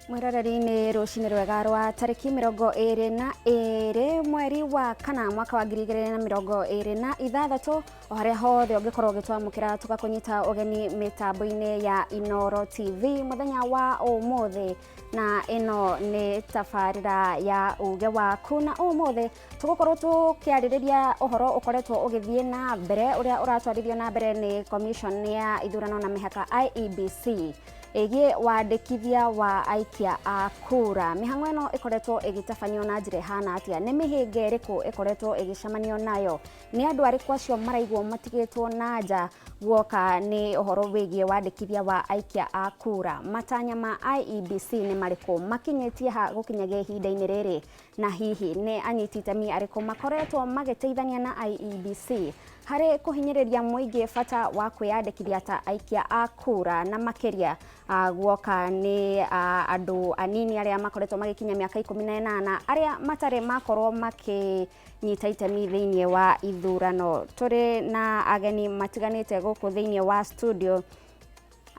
Mwĩroreri, nĩ rũcinĩ rwega rwa tarĩki 22 mweri wa kana mwaka wa 2026. O harĩa hothe ũngĩkorwo ũgĩtwamũkĩra, tũgakũnyita ũgeni mĩtambo-inĩ ya Inoro TV mũthenya wa ũmũthĩ, na ĩno nĩ tabarĩra ya Uge Waku. Na ũmũthĩ tũgũkorwo tũkĩarĩrĩria ũhoro ũkoretwo ũgĩthiĩ na mbere, ũrĩa ũratwarithio na mbere nĩ Commission ya Ithurano na Mĩhaka, IEBC, ĩgiĩ wandĩkithia wa aikia a kura. Mĩhang'o ĩno ĩkoretwo ĩgĩtabanio na njĩra ĩhana atĩa? Nĩ mĩhĩnga ĩrĩkũ ĩkoretwo ĩgĩcemanio nayo? Nĩ andũ arĩkũ acio maraigwo matigĩtwo na nja guoka nĩ ũhoro wĩgiĩ wandĩkithia wa aikia a kura? Matanya ma IEBC nĩ marĩkũ? Makinyĩtie ha gũkinyagia ihinda-inĩ rĩrĩ? Na hihi nĩ anyiti itemi arĩkũ makoretwo magĩteithania na IEBC harĩ kũhinyĩrĩria mũingĩ bata wa kwĩyandĩkithia ta aikia a kura, na makĩria guoka nĩ andũ anini arĩa makoretwo magĩkinya mĩaka 18 arĩa matarĩ makorwo makĩnyita itemi thĩinĩ wa ithurano? Tũrĩ na ageni matiganĩte gũkũ thĩinĩ wa studio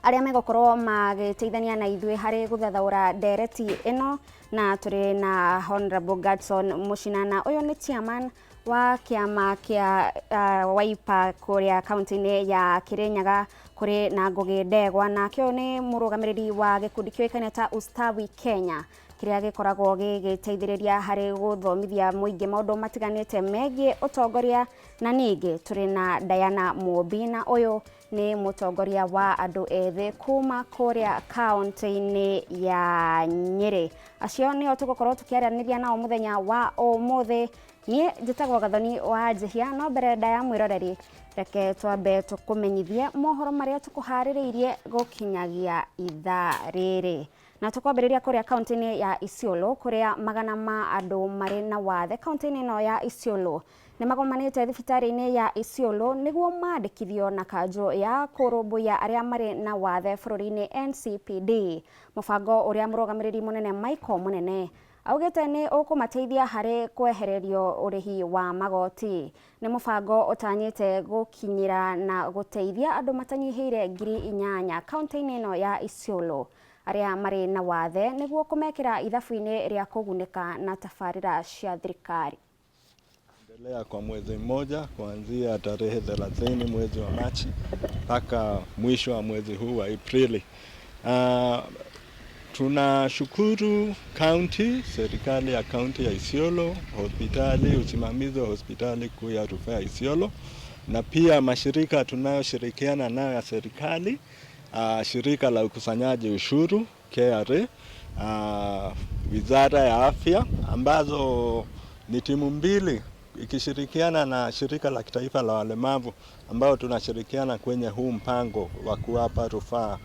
arĩa megũkorwo magĩteithania na ithuĩ harĩ gũthathaũra ndereti ĩno, na tũrĩ na Honorable Gadson Mũcinana, ũyũ nĩ chairman wa kĩama kĩa Wiper kũrĩa kaunti-inĩ ya Kirinyaga. Kũrĩ na Ngũgĩ Ndegwa, nake ũyũ nĩ mũrũgamĩrĩri wa gĩkundi kĩũĩkaine ta Ustawi Kenya, kĩrĩa gĩkoragwo gĩgĩteithĩrĩria harĩ gũthomithia mũingĩ maũndũ matiganĩte megiĩ ũtongoria. Na ningĩ tũrĩ na Diana Mũmbi, na ũyũ nĩ mũtongoria wa andũ ethĩ kuma kũrĩa kaunti-inĩ ya Nyĩrĩ. Acio nĩo tũgũkorwo tũkĩaranĩria nao mũthenya wa ũmũthĩ. Niĩ njĩtagwo Gathoni wa Njĩhia, no mbere ndaya, mwĩroreri, reke twambe tũkũmenyithie mohoro marĩa tũkũharĩrĩirie gũkinyagia ithaa rĩrĩ. Na tũkwambĩrĩria kũrĩa kaunti-inĩ ya Isiolo, kũrĩa magana ma andũ marĩ na wathe kaunti-inĩ ĩno ya Isiolo nĩ magomanĩte thibitarĩ-inĩ ya Isiolo nĩguo mandĩkithio na kanjũ ya kũrũmbũiya arĩa marĩ na wathe bũrũri-inĩ, NCPD, mũbango ũrĩa mũrũgamĩrĩri mũnene Michael Mũnene augĩte nĩ ũkũmateithia harĩ kwehererio ũrĩhi wa magoti. Nĩ mũbango ũtanyĩte gũkinyĩra na gũteithia andũ matanyihĩire 8,000 kaunti-inĩ ĩno ya Isiolo arĩa marĩ na wathe, nĩguo kũmekĩra ithabu-inĩ rĩa kũgunĩka na tabarĩra cia thirikari. Endelea kwa mwezi mmoja kuanzia tarehe 30 mwezi wa Machi mpaka mwisho wa mwezi huu wa Aprili. Tunashukuru county, serikali ya kaunti ya Isiolo, hospitali, usimamizi wa hospitali kuu ya rufaa ya Isiolo, na pia mashirika tunayoshirikiana nayo ya serikali, shirika la ukusanyaji ushuru KRA, wizara ya afya, ambazo ni timu mbili ikishirikiana na shirika la kitaifa la walemavu, ambao tunashirikiana kwenye huu mpango wa kuwapa rufaa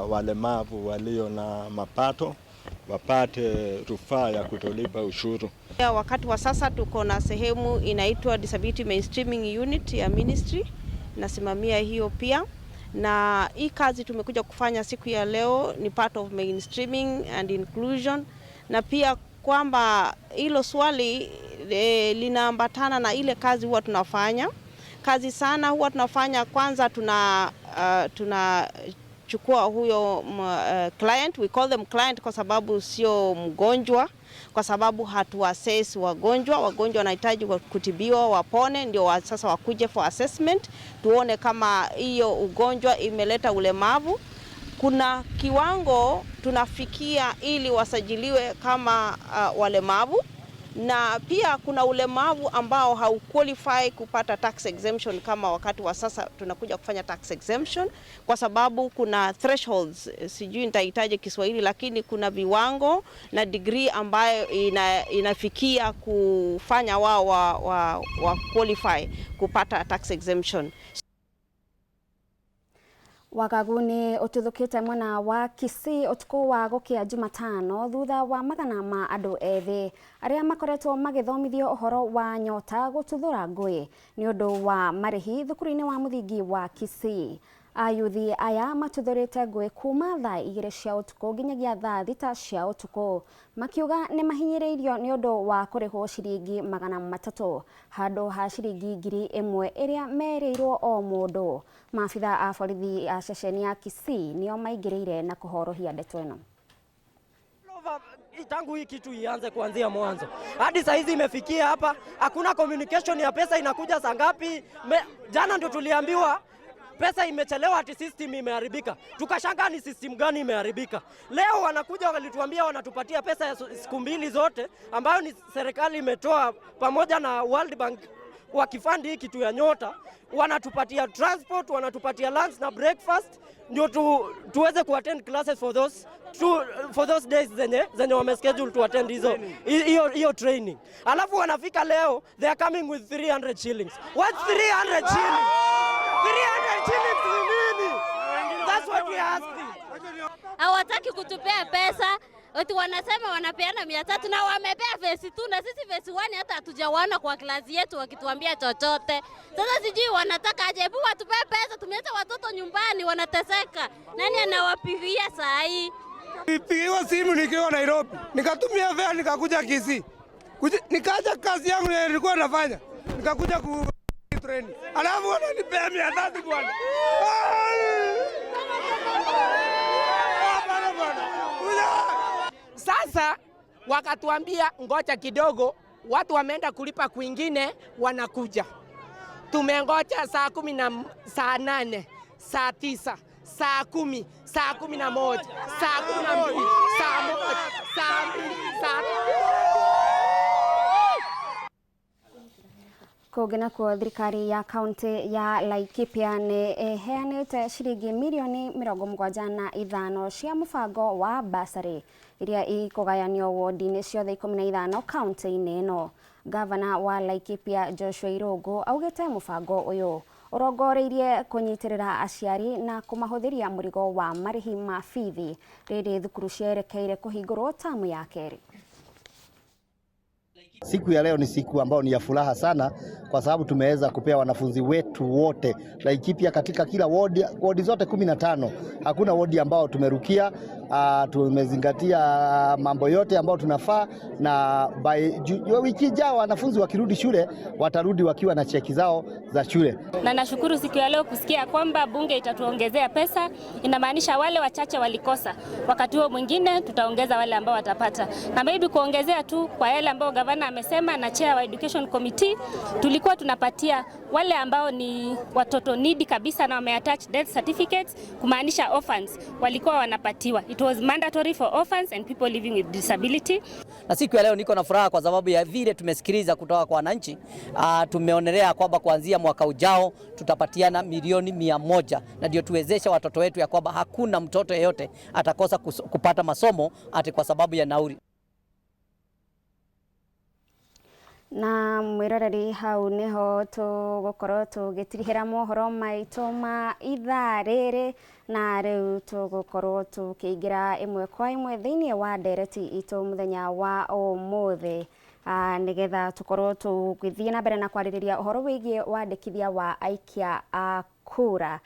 walemavu walio na mapato wapate rufaa ya kutolipa ushuru. Wakati wa sasa tuko na sehemu inaitwa Disability Mainstreaming Unit ya ministry, nasimamia hiyo pia, na hii kazi tumekuja kufanya siku ya leo ni part of mainstreaming and inclusion, na pia kwamba hilo swali linaambatana na ile kazi huwa tunafanya. Kazi sana huwa tunafanya, kwanza tunachukua huyo client, we call them client kwa sababu sio mgonjwa, kwa sababu hatu assess wagonjwa. Wagonjwa wanahitaji kutibiwa wapone, ndio sasa wakuje for assessment, tuone kama hiyo ugonjwa imeleta ulemavu. Kuna kiwango tunafikia ili wasajiliwe kama walemavu, na pia kuna ulemavu ambao hauqualify kupata tax exemption, kama wakati wa sasa tunakuja kufanya tax exemption kwa sababu kuna thresholds, sijui nitahitaji Kiswahili, lakini kuna viwango na degree ambayo inafikia kufanya wao wa qualify kupata tax exemption. Wagagu nĩ ũtuthũkĩte mwena wa Kisii ũtukũ wa gũkĩa Jumatano, thutha wa magana ma andũ ethĩ arĩa makoretwo magĩthomithio ũhoro wa nyota gũtuthũra ngũĩ nĩ ũndũ wa marĩhi thukuru-inĩ wa mũthingi wa Kisii. Ayuthi aya matuthũrĩte ngũĩ kuma thaa 2 cia ũtukũ nginyagia thaa 6 cia ũtukũ, makiuga nĩ mahinyĩrĩirio nĩ ũndũ wa kũrĩhwo ciringi 300 handũ ha ciringi 1000 ĩrĩa merĩirwo o mũndũ. Maabitha a borithi a ceceni ya Kisii nĩo maingĩrĩire na kũhorohia ndeto ĩno. Hapa tangu hii kitu ianze kuanzia mwanzo hadi saa hizi imefikia hapa, hakuna communication ya pesa inakuja saa ngapi. Jana ndio tuliambiwa pesa imechelewa, ati system imeharibika. Tukashangaa ni system gani imeharibika. Leo wanakuja walituambia wanatupatia pesa ya siku mbili zote ambayo ni serikali imetoa pamoja na World Bank wakifund hii kitu ya Nyota, wanatupatia transport, wanatupatia lunch na breakfast ndio tuweze kuattend classes for those days zenye wame schedule to attend hizo hiyo training. Alafu wanafika leo, they are coming with 300 shillings. What's 300 shillings? 300 shillings ni nini? That's what we are asking. Hawataki kutupea pesa. Eti wanasema wanapeana 300 na wamepea phase 2 na sisi phase 1 hata hatujawaona kwa klasi yetu wakituambia chochote. Sasa sijui wanataka aje, hebu watupee pesa, tumeacha watoto nyumbani wanateseka. Nani anawapigia saa hii? Nilipigiwa simu nikiwa Nairobi, nikatumia fare nikakuja Kisii. Nikaja kazi yangu nilikuwa nafanya, nikakuja ku training. Alafu wananipea 300 bwana. Hapana bwana. Sasa wakatuambia ngoja kidogo, watu wameenda kulipa kwingine, wanakuja. Tumengoja saa 10 na saa 8, saa 9, saa 10, saa 11, saa 12, saa 1, saa 2, saa Kũngĩ nakuo thirikari ya kaunti ya Laikipia nĩ ĩheanĩte ciringi mirioni 75 cia mũbango wa basarĩ iria ikũgayanio wodi-inĩ ciothe 15 kaunti-inĩ ĩno. Gavana wa Laikipia Joshua Irũngũ augĩte mũbango ũyũ ũrongoreirie kũnyitĩrĩra aciari na kũmahũthĩria mũrigo wa marĩhi ma bithi rĩrĩ thukuru cierekeire kũhingũrwo tamu ya kerĩ. Siku ya leo ni siku ambayo ni ya furaha sana kwa sababu tumeweza kupea wanafunzi wetu wote Laikipia katika kila wodi, wodi zote 15. Hakuna wodi ambao tumerukia. Tumezingatia mambo yote ambayo tunafaa, na by wiki ijayo wanafunzi wakirudi shule watarudi wakiwa na cheki zao za shule. Na nashukuru siku ya leo kusikia kwamba bunge itatuongezea pesa. Inamaanisha wale wachache walikosa, wakati huo mwingine tutaongeza wale ambao watapata, na maybe kuongezea tu kwa yale ambao gavana amesema na chair wa education committee, tulikuwa tunapatia wale ambao ni watoto needy kabisa na wameattach death certificates, kumaanisha orphans walikuwa wanapatiwa. It was mandatory for orphans and people living with disability. Na siku ya leo niko na furaha kwa sababu ya vile tumesikiliza kutoka kwa wananchi. Tumeonelea kwamba kuanzia mwaka ujao tutapatiana milioni 100 na ndio tuwezesha watoto wetu ya kwamba hakuna mtoto yeyote atakosa kupata masomo ati kwa sababu ya nauri. Na mwiroreri hau niho tugukorwo tugitirihira mohoro maitu ma ithaa riri, na riu tugukorwo tukiingira imwe kwa imwe thiini wa ndereti itu muthenya wa umuthi, nigetha tukorwo tugithie na mbere na kwaririria uhoro wigie wandikithia wa aikia a kura.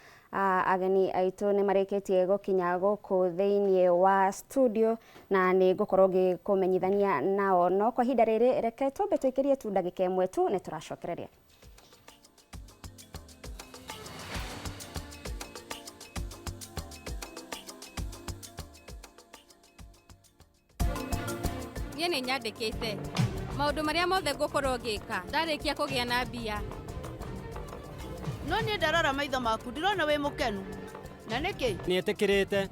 Ageni aitu nĩ marĩkĩtie gũkinya gũkũ thĩinĩ wa studio na nĩ ngũkorwo ngĩkũmenyithania nao, no kwa ihinda rĩrĩ reke twambe tũikĩrie tu ndagĩka ĩmwe tu nĩ tũracokereria. Niĩ nĩ nyandĩkĩte maũndũ marĩa mothe ngũkorwo ngĩka ndarĩkia kũgĩa na mbia. No niĩ ndarora maitho maku ndirona wĩ mũkenu. Na nĩkĩ? Nĩetĩkĩrĩte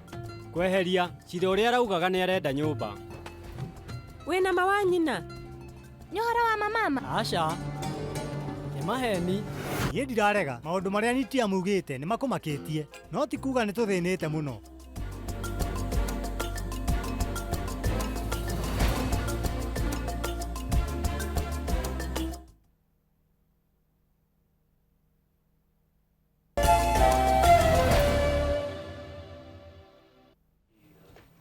kweheria cira ũrĩa araugaga nĩ arenda nyũmba. Wĩna ma wa nyina? Nĩ ũhoro wa mamama? Aca, nĩ maheni. Niĩ ndirarega maũndũ marĩa Nitia mugĩte nĩ makũmakĩtie, no ti kuga nĩ tũthĩnĩte mũno.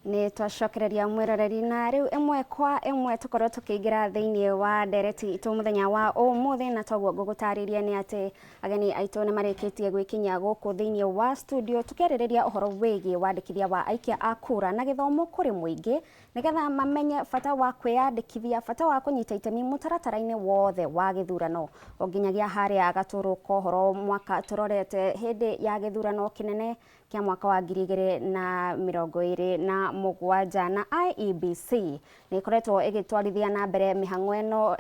Nĩ twacokereria mwĩroreri, na rĩu ĩmwe kwa ĩmwe tũkorwo tũkĩingĩra thĩinĩ wa ndereti itũ mũthenya wa ũmũthĩ, na toguo ngũgũtarĩria nĩ atĩ ageni aitũ nĩ marĩkĩtie gwĩkinyia gũkũ thĩinĩ wa studio tũkĩarĩrĩria ũhoro wĩgiĩ wandĩkithia wa aikia a kura na gĩthomo kũrĩ mũingĩ, nĩgetha mamenye bata wa kwĩyandĩkithia, bata wa kũnyita itemi mũtaratara-inĩ wothe wa gĩthurano o nginyagia harĩa gatũrũ ka ũhoro mwaka tũrorete hĩndĩ ya gĩthurano kĩnene kĩa mwaka wa 2027. 7 na IEBC nĩ ĩkoretwo ĩgĩtwarithia na mbere mĩhang'o ĩno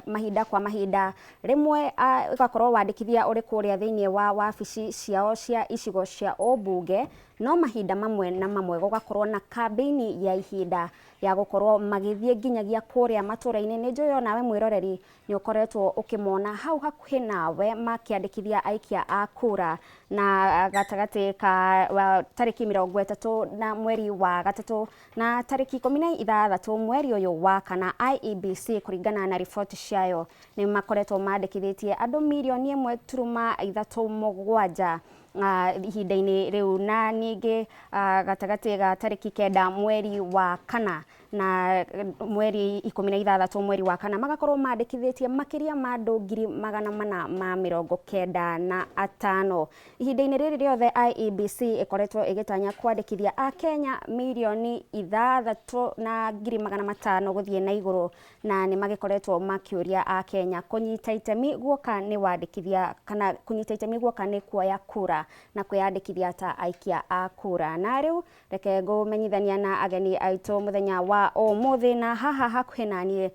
mahinda kwa mahinda, rĩmwe ũgakorwo wandĩkithia ũrĩ kũrĩa thĩinĩ wa wabici ciao cia icigo cia ũmbunge, no mahinda mamwe na mamwe gũgakorwo na kambĩini ya ihinda ya gũkorwo magĩthiĩ nginyagia kũrĩa matũra-inĩ. Nĩ njũĩ onawe mwĩroreri nĩ ũkoretwo ũkĩmona hau hakuhĩ nawe makĩandĩkithia aikia a kura, na gatagatĩ ka tarĩki 30 na mweri wa gatatũ na tarĩki 16 mweri ũyũ wa kana, IEBC kũringana na riboti ciayo nĩ makoretwo mandĩkithĩtie andũ 1.37 million ihinda-inĩ rĩu, na ningĩ gatagatĩ ga tarĩki 9 mweri wa kana na mweri 16 mweri wa kana magakorwo mandĩkithĩtie makĩria ma andũ 495,000. Ihinda-inĩ rĩrĩ rĩothe IEBC ĩkoretwo ĩgĩtanya kwandĩkithia akenya 6.5 million gũthiĩ na igũrũ, na nĩ magĩkoretwo makĩũria akenya kũnyita itemi guoka nĩ wandĩkithia kana kũnyita itemi guoka nĩ kuoya kura na kwĩyandĩkithia ta aikia a kura. Na rĩu reke ngũmenyithania na ageni aitũ mũthenya wa ũmũthĩ, na haha hakuhĩ naniĩ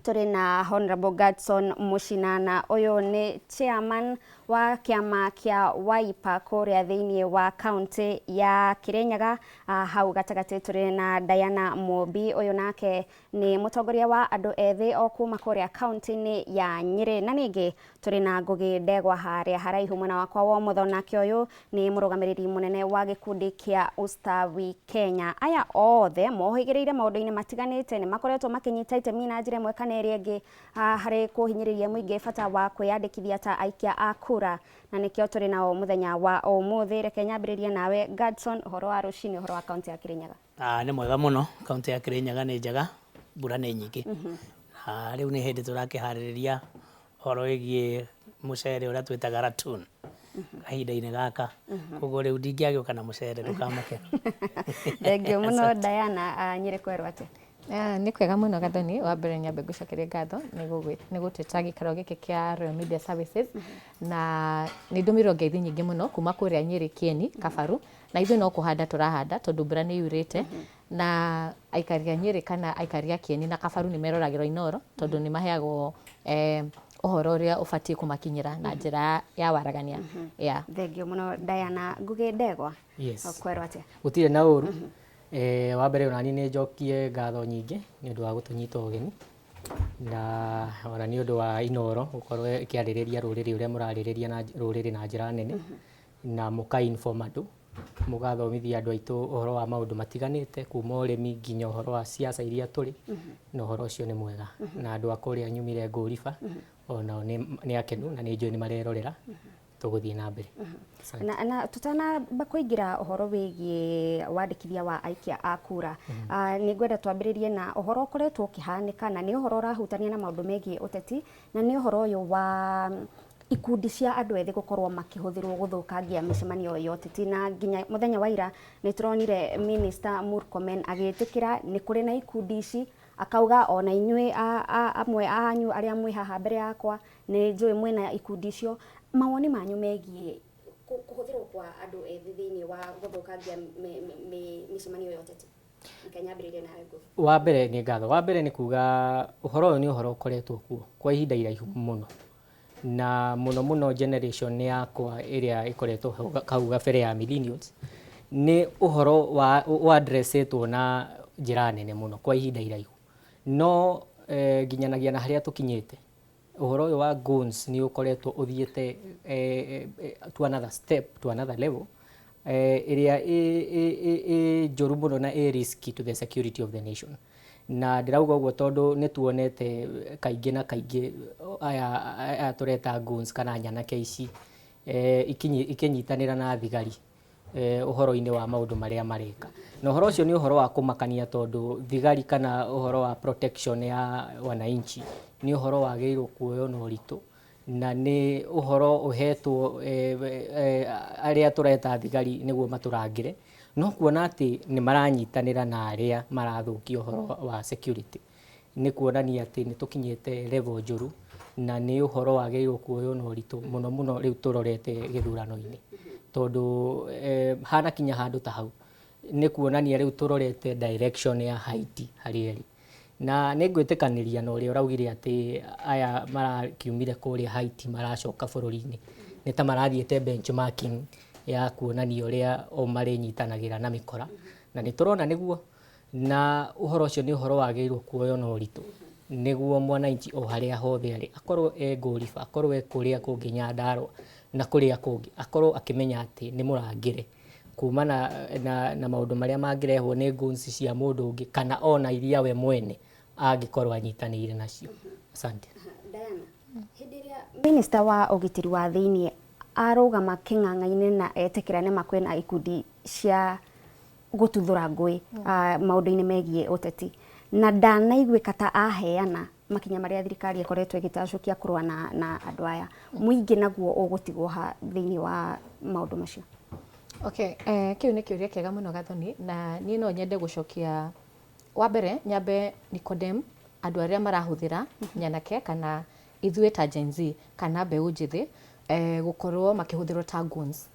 tũrĩ na Honorable Gadson Mũcinana. Ũyũ nĩ chairman wa kĩama kĩa Wiper kũrĩa thĩinĩ wa kaunti ya Kirinyaga. Hau gatagatĩ tũrĩ na Diana Mũmbi, ũyũ nake nĩ mũtongoria wa andũ ethĩ o kuma kũrĩa kaunti-inĩ ya Nyĩrĩ, na ningĩ tũrĩ na Ngugi Ndegwa harĩa haraihu mwena wakwa wa ũmotho, nake ũyũ nĩ mũrũgamĩrĩri mũnene wa gĩkundi kĩa Ustawi Kenya. Aya othe mohĩgĩrĩire maũndũ-inĩ matiganĩte, nĩ makoretwo makĩnyita itemi na njĩra ĩmwe kana ĩrĩa ĩngĩ harĩ kũhinyĩrĩria mũingĩ bata wa kwĩyandĩkithia ta aikia a kura, na nĩkĩo tũrĩ nao mũthenya wa ũmũthĩ. Reke nyambĩrĩrie nawe Gadson, ũhoro wa rũcinĩ, ũhoro wa kaunti ya Kirinyaga? Nĩ mwega mũno, kaunti ya Kirinyaga nĩ njega, mbura nĩ nyingĩ. Na rĩu nĩ hĩndĩ tũrakĩharĩrĩria ũhoro wĩgiĩ mũcere ũrĩa twĩtaga ratoon kahinda-inĩ gaka, koguo rĩu ndingĩagĩũka na mũcere, ndũkamake. Thengiũ mũno Diana. Nyĩrĩ kwerwo atĩa? Nĩ kwega mũno Gathoni. Wa mbere nyambe ngũcokerie ngatho nĩ gũtwĩta gĩikaro gĩkĩ kĩa Royal Media Services, na nĩ ndũmĩirwo ngeithi nyingĩ mũno kuma kũrĩa Nyĩrĩ, Kieni, Kabaru, na ithuĩ no kũhanda tũrahanda tondũ mbura nĩ yurĩte, na aikari a Nyĩrĩ kana aikari a Kieni na Kabaru nĩ meroragĩrwo Inooro tondũ nĩ maheagwo ũhoro ũrĩa ũbatiĩ kũmakinyĩra na njĩra ya waragania. Yeah. Thengiũ mũno Diana. Ngugi Ndegwa. Yes. Kwerwo atĩa? Gũtirĩ na ũru. Wa mbere onani nĩ njokie ngatho nyingĩ nĩ ũndũ wa gũtũnyita ũgeni na ona nĩ ũndũ wa Inooro gũkorwo ĩkĩarĩrĩria rũrĩrĩ ũrĩa mũrarĩrĩria na rũrĩrĩ na njĩra nene, na mũka inform andũ, mũgathomithia andũ aitũ ũhoro wa maũndũ matiganĩte kuma ũrĩmi nginya ũhoro wa siasa iria tũrĩ, na ũhoro ũcio nĩ mwega, na andũ a kũrĩa nyumire Ngũriba onao nĩ akenu na nĩ njũĩ nĩ marerorera. Tũgũthiĩ na mbere. Asante. Na tutanamba kũingĩra ũhoro wĩgiĩ wandĩkithia wa aikia a kura, nĩ ngwenda twambĩrĩrie na ũhoro ũkoretwo ũkĩhanĩka, na nĩ ũhoro ũrahutania na maũndũ megiĩ ũteti, na nĩ ũhoro ũyũ wa ikundi cia andũ ethĩ gũkorwo makĩhũthĩrwo gũthũkangia mĩcemanio ya ũteti, na nginya mũthenya wa ira nĩ tũronire Minister Murkomen agĩtĩkĩra nĩ kũrĩ na ikundi ici, akauga ona inyuĩ amwe anyu arĩa mwĩ haha mbere yakwa nĩ njũĩ mwĩna ikundi icio. Mawoni manyu megiĩ kũhũthĩrwo kwa andũ ethĩ thĩinĩ wa gũthũkangia mĩcemanio ya ũteti? Reke nyambĩrĩrie nawe Ngugi. Wa mbere nĩ ngatho. Wa mbere nĩ kuga ũhoro ũyũ nĩ ũhoro ũkoretwo kuo kwa ihinda iraihu mũno, na mũno mũno generation yakwa ĩrĩa ĩkoretwo hau hau gabere ya millennials, nĩ ũhoro wa addressetwo na njĩra nene mũno kwa ihinda iraihu, no nginyanagia na harĩa tũkinyĩte, ũhoro ũyũ wa goons nĩ ũkoretwo ũthiĩte to another step, to another level ĩrĩa ĩ njũru mũno na ĩ risky to the security of the nation. Na ndĩrauga ũguo tondũ nĩ tuonete kaingĩ na kaingĩ aya tũreta goons kana nyanake ici ikĩnyitanĩra na thigari ũhoro-inĩ wa maũndũ marĩa mareka, na ũhoro ũcio nĩ ũhoro wa kũmakania tondũ thigari kana ũhoro wa protection ya wananchi nĩ ũhoro wagĩrĩirwo kuoywo na ũritũ, na nĩ ũhoro ũhetwo arĩa tũreta thigari nĩguo matũrangĩre, no kuona atĩ nĩ maranyitanĩra na arĩa marathũkia ũhoro wa security nĩ kuonania atĩ nĩ tũkinyĩte level njũru, na nĩ ũhoro wagĩrĩirwo kuoywo na ũritũ mũno mũno rĩu tũrorete gĩthurano-inĩ, tondũ hanakinya handũ ta hau. Nĩ kuonania rĩu tũrorete direction ya Haiti harĩa ĩrĩ. Na nĩ ngwĩtĩkanĩria na ũrĩa ũraugire atĩ aya marakiumire kũrĩa Haiti maracoka bũrũri-inĩ nĩ ta marathiĩte benchmarking ya kuonania ũrĩa o marĩnyitanagĩra na mĩkora, na nĩ tũrona nĩguo, na ũhoro ũcio nĩ ũhoro wagĩrĩirwo kuoywo na ũritũ nĩguo mwananchi o harĩa hothe arĩ, akorwo e Ngũriba, akorwo e kũrĩa kũngĩ Nyandarũa na kũrĩa kũngĩ, akorwo akĩmenya atĩ nĩ mũrangĩre kumana na maũndũ marĩa mangĩrehwo nĩ goons cia mũndũ ũngĩ kana ona iria we mwene angĩkorwo anyitanĩire nacio. Asante. Diana, hĩndĩ ĩrĩa minista wa ũgitĩri wa thĩiniĩ arũgama kĩng'ang'a-inĩ na etĩkĩra nĩma kwĩna ikundi cia gũtuthũra ngũĩ maũndũ-inĩ megiĩ ũteti, na ndanaiguĩka ta aheana makinya marĩa thirikari ĩkoretwo ĩgĩtacũkia kũrũa na andũ aya, mũingĩ naguo ũgũtigwo ha thĩiniĩ wa maũndũ macio? Okay, kĩu nĩ kĩũria kĩega mũno Gathoni, na niĩ no nyende gũcokia. Wa mbere nyambe ni condemn andũ arĩa marahũthĩra nyanake kana ithuĩ ta Gen Z kana mbeũ njĩthĩ gũkorwo makĩhũthĩrwo ta goons.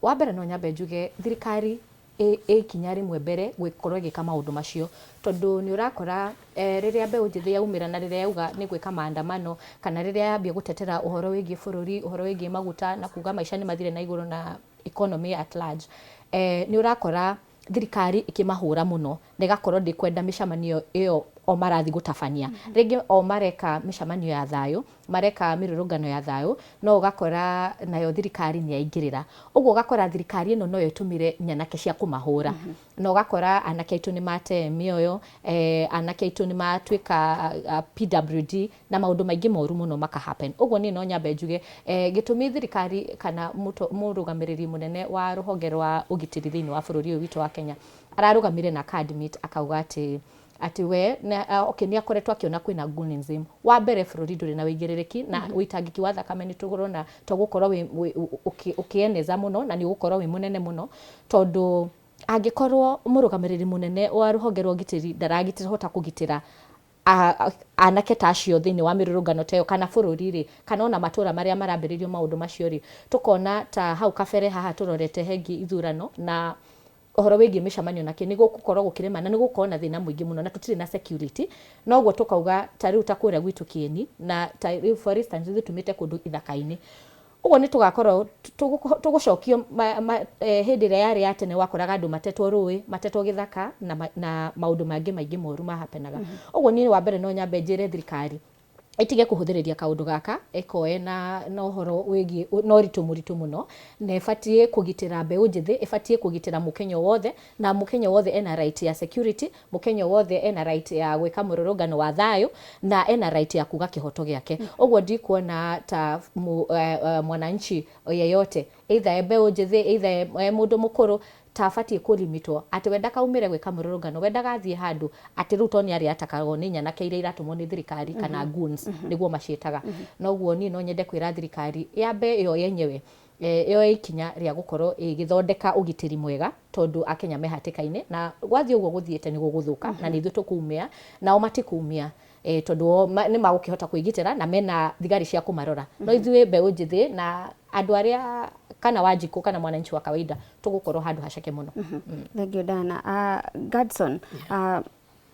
Wa mbere no nyambe njuge thirikari ĩ ikinya rĩmwe mbere gũkorwo ĩgĩka maũndũ macio, tondũ nĩ ũrakora rĩrĩa mbeũ njĩthĩ yaumĩra na rĩrĩa yauga nĩ gwĩka maandamano kana rĩrĩa yambia gũtetera ũhoro wĩgiĩ bũrũri, ũhoro wĩgiĩ maguta na kuga maica nĩ mathire na igũrũ na economy at large, nĩ ũrakora thirikari ĩkĩmahũra mũno na ĩgakorwo ndĩkwenda mĩcemanio ĩyo o marathiĩ gũtabania. Rĩngĩ o mareka mĩcemanio ya thayũ, mareka mĩrũrũngano ya thayũ, no ũgakora nayo thirikari nĩ yaingĩrĩra. Ũguo ũgakora thirikari ĩno noyo ĩtũmire nyanake cia kũmahũra. Na ũgakora anake aitũ nĩ mate mĩoyo, anake aitũ nĩ matuĩka PWD na maũndũ maingĩ moru mũno maka happen. Ũguo niĩ no nyambe njuge gĩtũmi thirikari kana mũrũgamĩrĩri mũnene wa rũhonge rwa ũgitĩri thĩinĩ wa bũrũri ũyũ witũ wa Kenya ararũgamire na aka admit akauga atĩ we na, okay, nĩ akoretwo akĩona kwĩna goonism. Wa mbere bũrũri ndũrĩ na wĩigĩrĩrĩki na ũitangĩki wa thakame nĩ tũrona to gũkorwo ũkĩeneza mũno na nĩ ũgũkorwo wĩ mũnene mũno, tondũ angĩkorwo mũrũgamĩrĩri mũnene wa rũhonge rwa ũgitĩri ndarahota kũgitĩra anake ta acio thĩinĩ wa mĩrũrũngano ta ĩyo kana bũrũri rĩ, kana ona matũra marĩa marambĩrĩrio maũndũ macio rĩ, tũkona ta hau kabere haha tũrorete hengi ithurano na ũhoro wĩgiĩ mĩcemanio nake nĩ gũgũkorwo gũkĩrĩma na nĩ gũgũkorwo na thĩna mũingĩ mũno na tũtirĩ na security. Noguo tũkauga ta rĩu ta kũrĩa gwitũ Kieni na ta rĩu for instance ithuĩ tumĩte kũndũ ithaka-inĩ, ũguo nĩ tũgakorwo tũgũcokio hĩndĩ ĩrĩa yarĩ ya tene wakoraga andũ matetwo rũĩ, matetwo gĩthaka na maũndũ mangĩ maingĩ moru mahapenaga. Ũguo niĩ wa mbere no nyambe njĩre thirikari ĩtige kũhũthĩrĩria kaũndũ gaka, ĩkoe na ũhoro wĩgiĩ na ũritũ mũritũ mũno, na ĩbatiĩ kũgitĩra mbeũ njĩthĩ, ĩbatiĩ kũgitĩra mũkenya wothe, na mũkenya wothe ena right ya security, mũkenya wothe ena right ya gwĩka mũrũrũngano wa thayũ, na ena right ya kuga kĩhoto gĩake. Ũguo ndikuona ta mwananchi yeyote, either e mbeũ njĩthĩ, either e mũndũ mũkũrũ, ta abatiĩ kũlimitwo atĩ we ndakaumĩre gwĩka mũrũrũngano, we ndagathiĩ handũ atĩ rĩu to nĩ arĩa atakagwo nĩ nyanake iria iratũmwo nĩ thirikari kana goons nĩguo maciĩtaga. Noguo niĩ no nyende kwĩra thirikari yambe ĩyo yenyewe yoe ikinya rĩa gũkorwo ĩgĩthondeka ũgitĩri mwega, tondũ akenya me hatĩka-inĩ na gwathiĩ ũguo gũthiĩte nĩ gũgũthũka na nĩ ithuĩ tũkumia nao matikumia, tondũ nĩ magũkĩhota kwĩgitĩra na mena thigari cia kũmarora. No ithuĩ mbeũ njĩthĩ na andũ arĩa kana Wanjikũ kana mwananchi wa kawaida tũgũkorwo handũ haceke mũno. Thank you Diana. Gadson,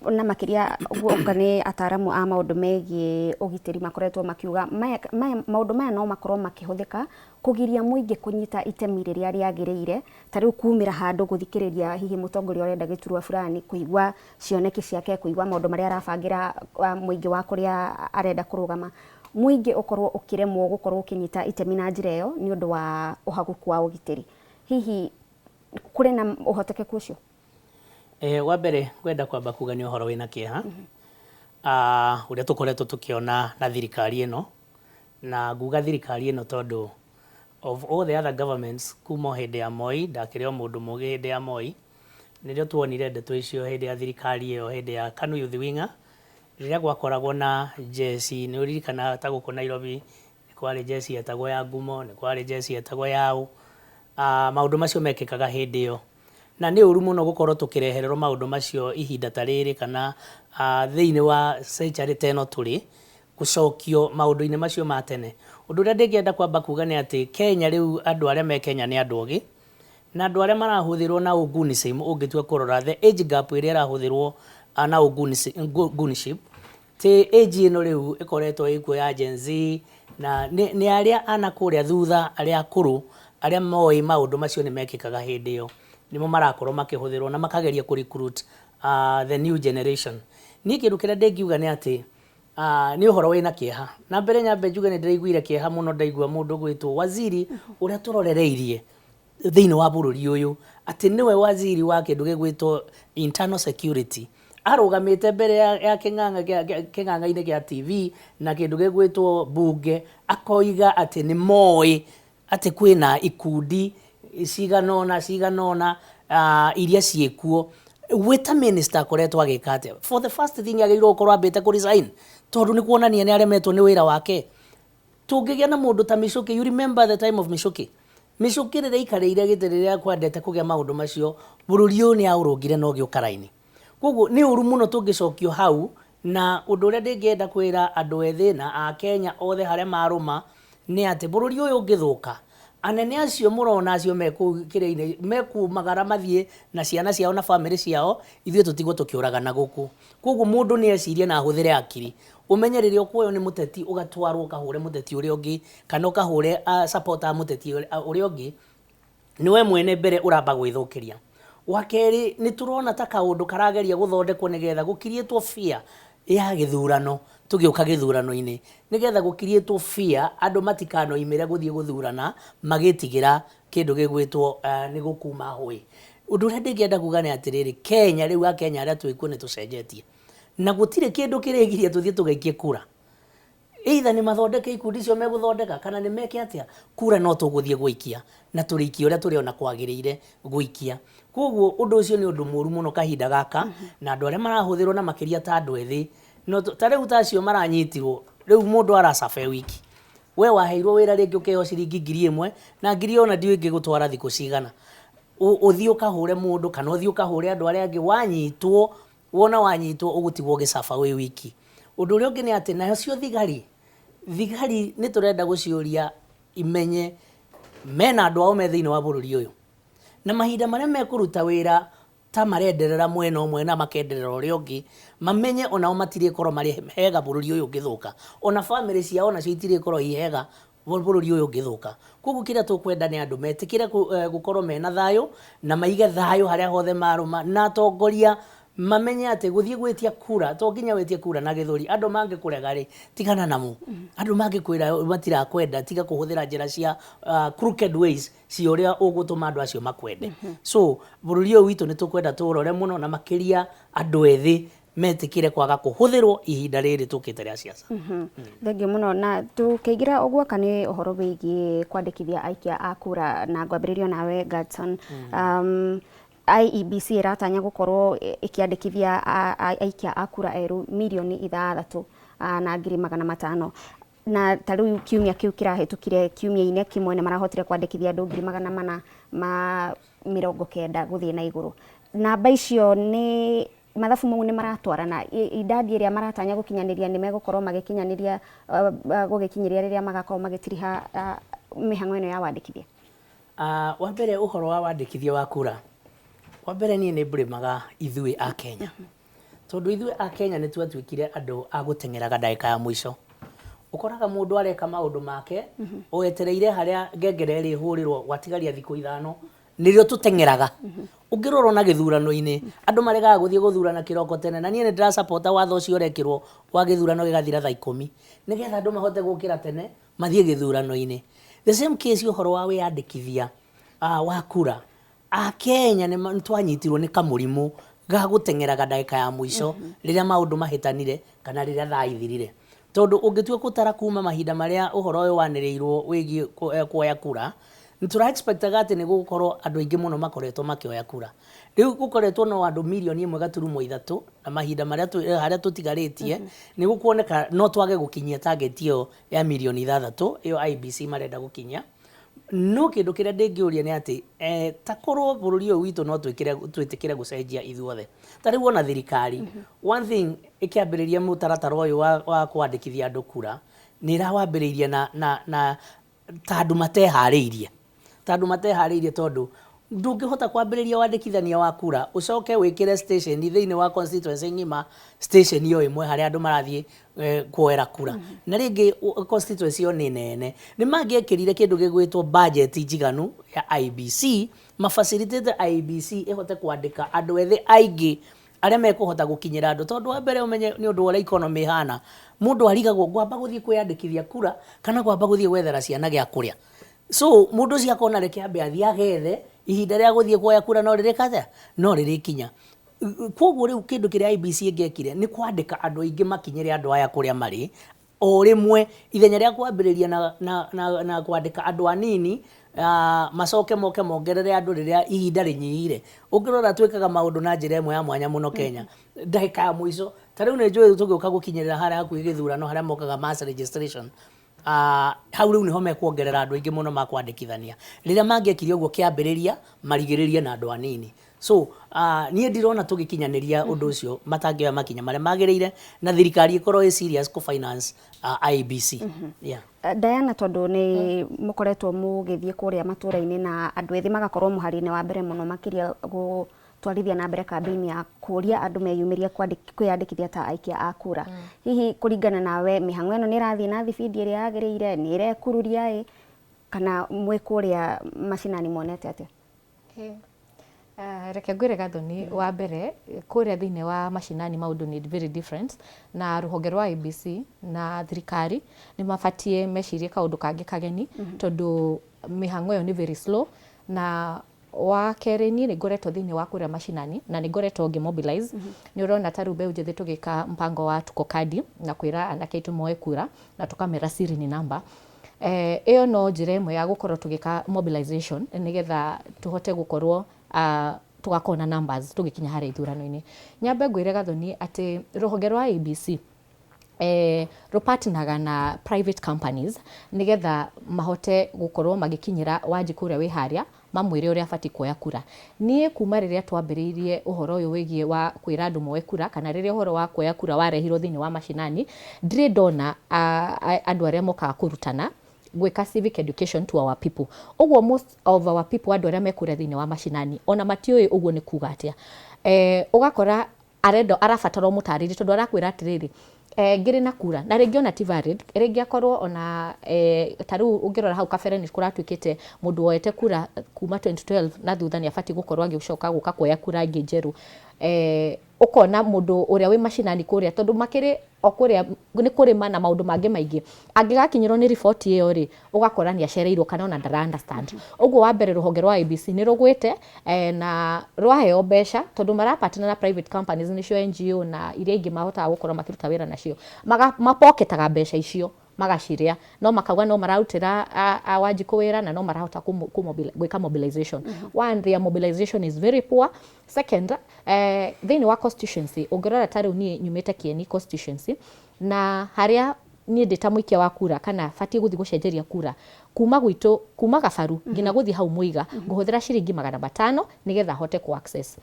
na makĩria guoka nĩ ataramu a maũndũ megiĩ ũgitĩri makoretwo makiuga maũndũ maya no makorwo makĩhũthĩka kũgiria mũingĩ kũnyita itemi rĩrĩa rĩagĩrĩire, ta rĩu kumĩra handũ gũthikĩrĩria hihi mũtongoria ũrenda gĩturwa fulani, kũigua cioneki ciake, kũigua maũndũ marĩa arabangĩra mũingĩ wa kũrĩa arenda kũrũgama, mũingĩ ũkorwo ũkĩremwo gũkorwo ũkĩnyita itemi na njĩra ĩyo nĩ ũndũ wa ũhagũku wa ũgitĩri. Hihi kũrĩ na ũhotekeku ũcio? Wa mbere ngwenda kwamba kuga nĩ ũhoro wĩna kĩeha ũrĩa tũkoretwo tũkĩona na thirikari ĩno, na nguga thirikari ĩno tondũ of all the other governments kuma o hĩndĩ ya Moi, ndakĩrĩ o mũndũ mũgĩ hĩndĩ ya Moi, nĩrĩo tuonire ndeto icio hĩndĩ ya thirikari ĩyo, hĩndĩ ya KANU Youth Winger, rĩrĩa gwakoragwo na jeci. Nĩ ũririkanaga ta gũkũ Nairobi nĩ kwarĩ jeci yetagwo ya ngumo, nĩ kwarĩ jeci yetagwo ya ũ. Maũndũ macio mekĩkaga hĩndĩ ĩyo, na nĩ ũru mũno gũkorwo tũkĩrehererwo maũndũ macio ihinda ta rĩrĩ kana thĩinĩ wa century ta ĩno tũrĩ, gũcokio maũndũ-inĩ macio ma tene. Ũndũ ũrĩa ndĩngĩenda kwamba kuga nĩ atĩ Kenya rĩu andũ arĩa me Kenya nĩ andũ ogĩ, Na andũ arĩa marahũthĩrwo na ũgunism, ũngĩtua kũrora the age gap ĩrĩa ĩrahũthĩrwo na goonship, ti age ĩno rĩu ĩkoretwo ĩkuo ya Gen Z, na nĩ arĩa ana kũrĩa thutha, arĩa akũrũ, arĩa moĩ maũndũ macio nĩ mekĩkaga hĩndĩ ĩyo, nĩmo marakorwo makĩhũthĩrwo na makageria kũ recruit the new generation. Niĩ kĩndũ kĩrĩa ndĩngiuga nĩ atĩ nĩ ũhoro wĩna kĩeha. Na mbere nyambe njuge nĩ ndĩraiguire kĩeha mũno ndaigua mũndũ gwĩtwo waziri ũrĩa tũrorereirie thĩinĩ wa bũrũri ũyũ, atĩ nĩwe waziri wa kĩndũ gĩgwĩtwo internal security, arũgamĩte mbere ya kĩng'ang'a-inĩ gĩa TV na kĩndũ gĩgwĩtwo bunge, akoiga atĩ nĩ moĩ atĩ kwĩna ikundi cigana ũna iria ciĩkuo. Wĩta minister akoretwo agĩka atĩa? For the first thing, agĩrĩirwo gũkorwo ambĩte kũ resign, tondũ nĩ kuonania nĩ aremetwo nĩ wĩra wake. Tũngĩgĩa na mũndũ ta Michuki, you remember the time of Michuki. Michuki rĩrĩa aikarĩire gĩtĩ, rĩrĩa kwendete kũgĩa maũndũ macio, bũrũri ũyũ nĩ aũrũngire na ũgĩũka raini. Koguo nĩ ũru mũno tũngĩcokio hau. Na ũndũ ũrĩa ndĩngĩenda kwĩra andũ ethĩ na Akenya othe harĩa marũma nĩ atĩ bũrũri ũyũ ũngĩthũka, anene acio mũrona acio me kũu kĩrĩa-inĩ mekumagara mathiĩ na ciana ciao na bamĩrĩ ciao, ithuĩ tũtigwo tũkĩũragana gũkũ. Koguo mũndũ nĩ ecirie na ahũthĩre akiri, ũmenye rĩrĩa ũkuoywo nĩ mũteti ũgatwarwo ũkahũre mũteti ũrĩa ũngĩ, kana ũkahũre supporter a mũteti ũrĩa ũngĩ, nĩwe mwene mbere ũramba gwĩthũkĩria. Wa kerĩ, nĩ tũrona ta kaũndũ karageria gũthondekwo nĩgetha gũkiriĩtwo fear ya gĩthurano. Tũgĩũka gĩthurano-inĩ, nĩgetha gũkiriĩtwo fear, andũ matikanoimĩre gũthiĩ gũthurana magĩtigĩra kĩndũ gĩgwĩtwo nĩ gũkuma hũĩ. Ũndũ ũrĩa ndĩngĩenda kuga nĩ atĩrĩrĩ, Kenya rĩu, Akenya arĩa twĩkuo, nĩ tũcenjetie na gũtirĩ kĩndũ kĩrĩgiria tũthiĩ tũgaikie kura, either nĩ mathondeke ikundi icio megũthondeka kana nĩ meke atĩa, kura no tũgũthiĩ gũikia na tũrĩikia ũrĩa tũrĩona kwagĩrĩire gũikia. Koguo ũndũ ũcio nĩ ũndũ mũru mũno kahinda gaka, na andũ arĩa marahũthĩrwo na makĩria ta andũ ethĩ, no ta rĩu ta acio maranyitirwo rĩu, mũndũ aracabe wiki, we waheirwo wĩra rĩngĩ ũkĩheo ciringi 1000, na ngiri ona ndiũĩ ingĩgũtwara thikũ cigana. Ũthiĩ ũkahũre mũndũ kana ũthiĩ ũkahũre andũ arĩa angĩ, wanyitwo, wona wanyitwo ũgũtigwo ũgĩcaba wĩ wiki. Ũndũ ũrĩa ũngĩ nĩ atĩ nacio thigari nĩ tũrenda gũciũria imenye mena andũ ao me thĩinĩ wa bũrũri ũyũ, na mahinda marĩa mekũruta wĩra ta marenderera mwena ũmwe na makenderera ũrĩa ũngĩ, mamenye onao matirĩkorwo marĩ hega bũrũri ũyũ ũngĩthũka, ona bamĩrĩ ciao nacio itirĩkorwo i hega bũrũri ũyũ ũngĩthũka. Koguo kĩrĩa tũkwenda nĩ andũ metĩkĩre gũkorwo mena thayũ na maige thayũ harĩa hothe marũma, na atongoria mamenye atĩ gũthiĩ gwĩtia kura to nginya wĩtie kura na gĩthũri. Andũ mangĩkũrega rĩ, tigana namo. Andũ mangĩkwĩra matirakwenda, tiga kũhũthĩra njĩra cia crooked ways cia ũrĩa ũgũtũma andũ acio makwende. So bũrũri ũyũ witũ nĩ tũkwenda tũũrore mũno, na makĩria andũ ethĩ metĩkĩre kwaga kũhũthĩrwo ihinda rĩrĩ tũkĩte rĩa ciaca. Thengiũ mũno. Na tũkĩingĩra ũguo ka nĩ ũhoro wĩgiĩ kwandĩkithia aikia a kura, na ngwambĩrĩrio nawe Gadson. IEBC ĩratanya gũkorwo ĩkĩandĩkithia aikia a kura erũ 6,500,000, na ta rĩu kiumia kĩu kĩrahĩtũkire, kiumia-inĩ kĩmwe nĩ marahotire kwandĩkithia andũ 490,000 gũthiĩ na igũrũ. Namba icio nĩ mathabu mau nĩ maratwarana? Idadi ĩrĩa maratanya gũkinyanĩria nĩ megũkorwo magĩkinyanĩria gũgĩkinyĩria rĩrĩa magakorwo magĩtiriha mĩhang'o ĩno ya wandĩkithia? Wa mbere, ũhoro wa wandĩkithia wa kura, wa mbere niĩ nĩ mbũrĩmaga ithuĩ a Kenya, tondũ ithuĩ a Kenya nĩ twatuĩkire andũ a gũteng'eraga ndagĩka ya mũico. Ũkoraga mũndũ areka maũndũ make wetereire harĩa ngengere ĩrĩhũrĩrwo gwatigaria thikũ 5, nĩrĩo tũteng'eraga. Ũngĩrora ona gĩthurano-inĩ, andũ maregaga gũthiĩ gũthurana kĩroko tene, na niĩ nĩ ndĩrasapota watho ũcio ũrekĩrwo wa gĩthurano gĩgathira thaa 10, nĩgetha andũ mahote gũkĩra tene mathiĩ gĩthurano-inĩ. The same case ũhoro wa wĩyandĩkithia wa kura, Akenya nĩ twanyitirwo nĩ kamũrimũ ga gũteng'eraga ndagĩka ya mũico rĩrĩa maũndũ mahĩtanire kana rĩrĩa thaa ithirire, tondũ ũngĩtua gũtara kuma mahinda marĩa ũhoro ũyũ wanĩrĩirwo wĩgiĩ kuoya kura, nĩ tũra expectaga atĩ nĩ gũgũkorwo andũ aingĩ mũno makoretwo makĩoya kura. Rĩu gũkoretwo no andũ 1.3 mirioni, na mahinda marĩa harĩa tũtigarĩtie nĩ gũkuoneka no twage gũkinyia target ĩyo ya 6 mirioni ĩyo IEBC marenda gũkinyia. No kĩndũ kĩrĩa ndĩngĩũria nĩ atĩ ta korwo bũrũri ũyũ witũ no twĩkĩre twĩtĩkĩre gũcenjia ithuothe. Ta rĩu ona thirikari, one thing, ĩkĩambĩrĩria mũtaratara ũyũ wa kwandĩkithia andũ kura, nĩ ĩrawambĩrĩirie na ta andũ mateharĩirie, tondũ Ndũngĩhota kwambĩrĩria wandĩkithania wa kura ũcoke wĩkĩre station thĩinĩ wa constituency ng'ima, station o ĩmwe harĩa andũ marathiĩ kuoera kura. Na rĩngĩ constituency ĩyo nĩ nene. Nĩ mangĩekĩrire kĩndũ gĩgwĩtwo budget njiganu ya IEBC, ma facilitate IEBC ĩhote kwandĩka andũ ethĩ aingĩ arĩa mekũhota gũkinyĩra andũ. Tondũ wa mbere ũmenye nĩ ũndũ wa ũrĩa economy ĩhana, mũndũ arigagwo ngwamba gũthiĩ kwĩyandĩkithia kura kana ngwamba gũthiĩ gwethera ciana gĩa kũrĩa. So mũndũ ũcio akona reke ambe athiĩ agethe, ihinda rĩa gũthiĩ kuoya kura no rĩrĩka atĩa? No rĩrĩkinya. Kwoguo rĩu kĩndũ kĩrĩa IEBC ĩngĩekire nĩ kwandĩka andũ aingĩ makinyĩre andũ aya kũrĩa marĩ o rĩmwe, ithenya rĩa kwambĩrĩria na kwandĩka andũ anini macoke moke mongerere andũ rĩrĩa ihinda rĩnyihire. Ũngĩrora twĩkaga maũndũ na njĩra ĩmwe ya mwanya mũno Kenya, ndagĩka ya mũico. Ta rĩu nĩ njũĩ tũgĩũka gũkinyĩrĩra harĩa hakuhĩ gĩthurano harĩa mokaga mass registration, hau rĩu nĩho mekuongerera andũ aingĩ mũno makwandĩkithania. Rĩrĩa mangĩekire ũguo kĩambĩrĩria, marigĩrĩrie na andũ anini. So niĩ ndirona tũgĩkinyanĩria ũndũ ũcio matangĩoya makinya marĩa magĩrĩire na thirikari ĩkorwo ĩ serious kũ finance IEBC. Yeah. Diana, tondũ nĩ mũkoretwo mũgĩthiĩ kũrĩa matũra-inĩ na andũ ethĩ magakorwo mũhari-inĩ wa mbere mũno makĩria gũtwarithia na mbere kambĩini ya kũria andũ meyumĩrie kwĩyandĩkithia ta aikia a kura. Hihi kũringana nawe mĩhang'o ĩno nĩ ĩrathiĩ na thibindi ĩrĩa yagĩrĩire, nĩ ĩrekururia ĩ, kana mwĩ kũrĩa macinani monete atĩa? Reke ngwĩre Gathoni, wa mbere kũrĩa thĩinĩ wa macinani maũndũ nĩ very different, na rũhonge rwa IEBC na thirikari nĩ mabatiĩ mecirie kaũndũ kangĩ kageni, tondũ mĩhang'o ĩyo nĩ very slow. Na wa kerĩ, niĩ nĩ ngoretwo thĩinĩ wa kũrĩa macinani na nĩ ngoretwo ngĩ mobilize. Nĩ ũrona ta rĩu mbeũ njĩthĩ tũgĩka mpango wa Tuko Kadi na kwĩra anake aitũ moe kura na tũkamera siri ni namba. Ĩyo no njĩra ĩmwe ya gũkorwo tũgĩka mobilization nĩgetha tũhote gũkorwo tũgakorwo na numbers tũgĩkinya harĩa ithurano-inĩ. Nyambe ngwĩre Gathoni atĩ rũhonge rwa IEBC rũpartneraga na private companies nĩgetha mahote gũkorwo magĩkinyĩra Wanjikũ ũrĩa wĩ harĩa, mamwĩre ũrĩa abatiĩ kuoya kura. Niĩ kuma rĩrĩa twambĩrĩirie ũhoro ũyũ wĩgiĩ wa kwĩra andũ moe kura, kana rĩrĩa ũhoro wa kuoya kura warehirwo thĩinĩ wa macinani, ndirĩ ndona andũ arĩa mokaga kũrutana gwĩka civic education to our people. Ũguo most of our people, andũ arĩa me kũrĩa thĩinĩ wa macinani, ona matiũĩ ũguo nĩ kuga atĩa. Ũgakora arenda arabatara ũmũtarĩrie, tondũ arakwĩra atĩrĩrĩ, ngĩrĩ na kura na rĩngĩ ona ti valid, rĩngĩ akorwo ona ta rĩu ũngĩrora hau kabere nĩ kũratuĩkĩte mũndũ woete kura kuma 2012 na thutha nĩ abatiĩ gũkorwo agĩcoka gũka kuoya kura ĩngĩ njerũ. Ũkona mũndũ ũrĩa wĩ macinani kũrĩa, tondũ makĩrĩ o kũrĩa nĩ kũrĩma na maũndũ mangĩ maingĩ, angĩgakinyĩrwo nĩ riboti ĩyo rĩ, ũgakora nĩ acereirwo kana ona ndara understand. Ũguo wa mbere rũhonge rwa IEBC nĩ rũgwĩte na rwaheo mbeca, tondũ marapartner na private companies, nĩcio NGO na iria ingĩ mahotaga gũkorwo makĩruta wĩra nacio, mapoketaga mbeca icio magaciria, no makauga no mararutĩra a Wanjikũ wĩra na no marahota gwĩka mobilization. One, their mobilization is very poor. Second, thĩinĩ wa constituency ũngĩrora ta rĩu niĩ nyumĩte Kieni constituency, na harĩa niĩ ndĩ ta mũikia wa kura kana batiĩ gũthiĩ gũcenjeria kura kuma gwitũ, kuma Gabaru nginya gũthiĩ hau Mũiga, ngũhũthĩra ciringi 500 nĩgetha hote ku access.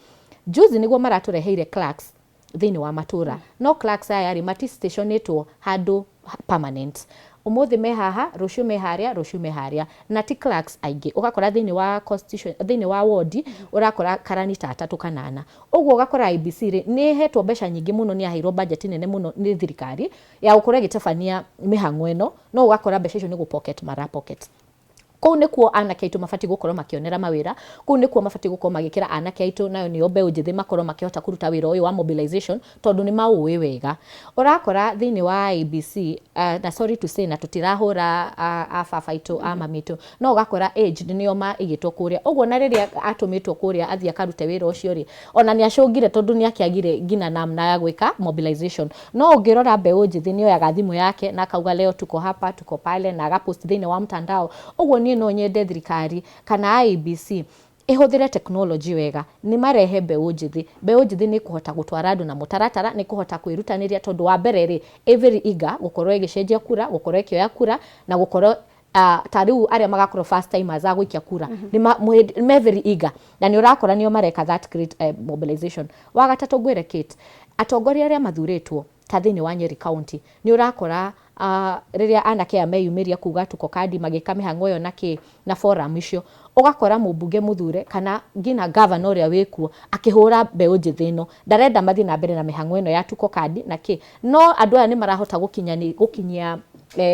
Juzi nĩguo maratũreheire clerks thĩinĩ wa matũra, no clerks aya rĩ, mati stationĩtwo handũ permanent. Ũmũthĩ me haha, rũciũ me harĩa, rũciũ me harĩa, na ti clerks aingĩ. Ũgakora thĩinĩ wa constitution, thĩinĩ wa ward ũrakora karani ta atatũ kana ana. Ũguo ũgakora IEBC rĩ, nĩ ĩhetwo mbeca nyingĩ mũno, nĩ yaheirwo budget nene mũno nĩ thirikari ya gũkorwo ĩgĩtabania mĩhang'o ĩno, no ũgakora mbeca icio nĩ gũ pocket mara pocket. Kũu nĩkuo anake aitũ mabatiĩ gũkorwo makĩonera mawĩra, kũu nĩkuo mabatiĩ gũkorwo magĩkĩra anake aitũ, nayo nĩo mbeũ njĩthĩ, makorwo makĩhota kũruta wĩra ũyũ wa mobilization, tondũ nĩ maũĩ wega. Ũrakora thĩinĩ wa IEBC, na sorry to say, na tũtirahũra a baba aitũ, a mami aitũ, no ũgakora aged nĩo maigĩtwo kũrĩa. Ũguo na rĩrĩa atũmĩtwo kũrĩa athiĩ akarute wĩra ũcio rĩ, ona nĩ acũngire, tondũ nĩ akĩagire nginya namna ya gwĩka mobilization. No ũngĩrora mbeũ njĩthĩ nĩ oyaga thimũ yake na akauga leo tuko hapa, tuko pale, na agapost thĩinĩ wa mtandao. Ũguo niĩ no nyende thirikari kana IEBC ĩhũthĩre technology wega, nĩ marehe mbeũ njĩthĩ. Mbeũ njĩthĩ nĩ ĩkũhota gũtwara andũ na mũtaratara, nĩ ĩkũhota kwĩrutanĩria, tondũ wa mbere rĩ, ĩ very eager gũkorwo ĩgĩcenjia kura, gũkorwo ĩkĩoya kura, na gũkorwo ta rĩu arĩa magakorwo first timers a gũikia kura nĩ me very eager, na nĩ ũrakora nĩo mareka that great mobilization. Wa gatatũ ngwĩre Kate, atongoria arĩa mathurĩtwo ta thĩinĩ wa Nyeri County, nĩ ũrakora Rĩrĩa anake aya meyumĩria kuga tuko kandi, magĩka mĩhang'o ĩyo na kĩ na forum icio, ũgakora mũmbunge mũthure kana nginya gavana ũrĩa wĩkuo akĩhũra mbeũ njĩthĩ ĩno, ndarenda mathiĩ na mbere na mĩhang'o ĩno ya tuko kandi na kĩ. No andũ aya nĩ marahota gũkinyia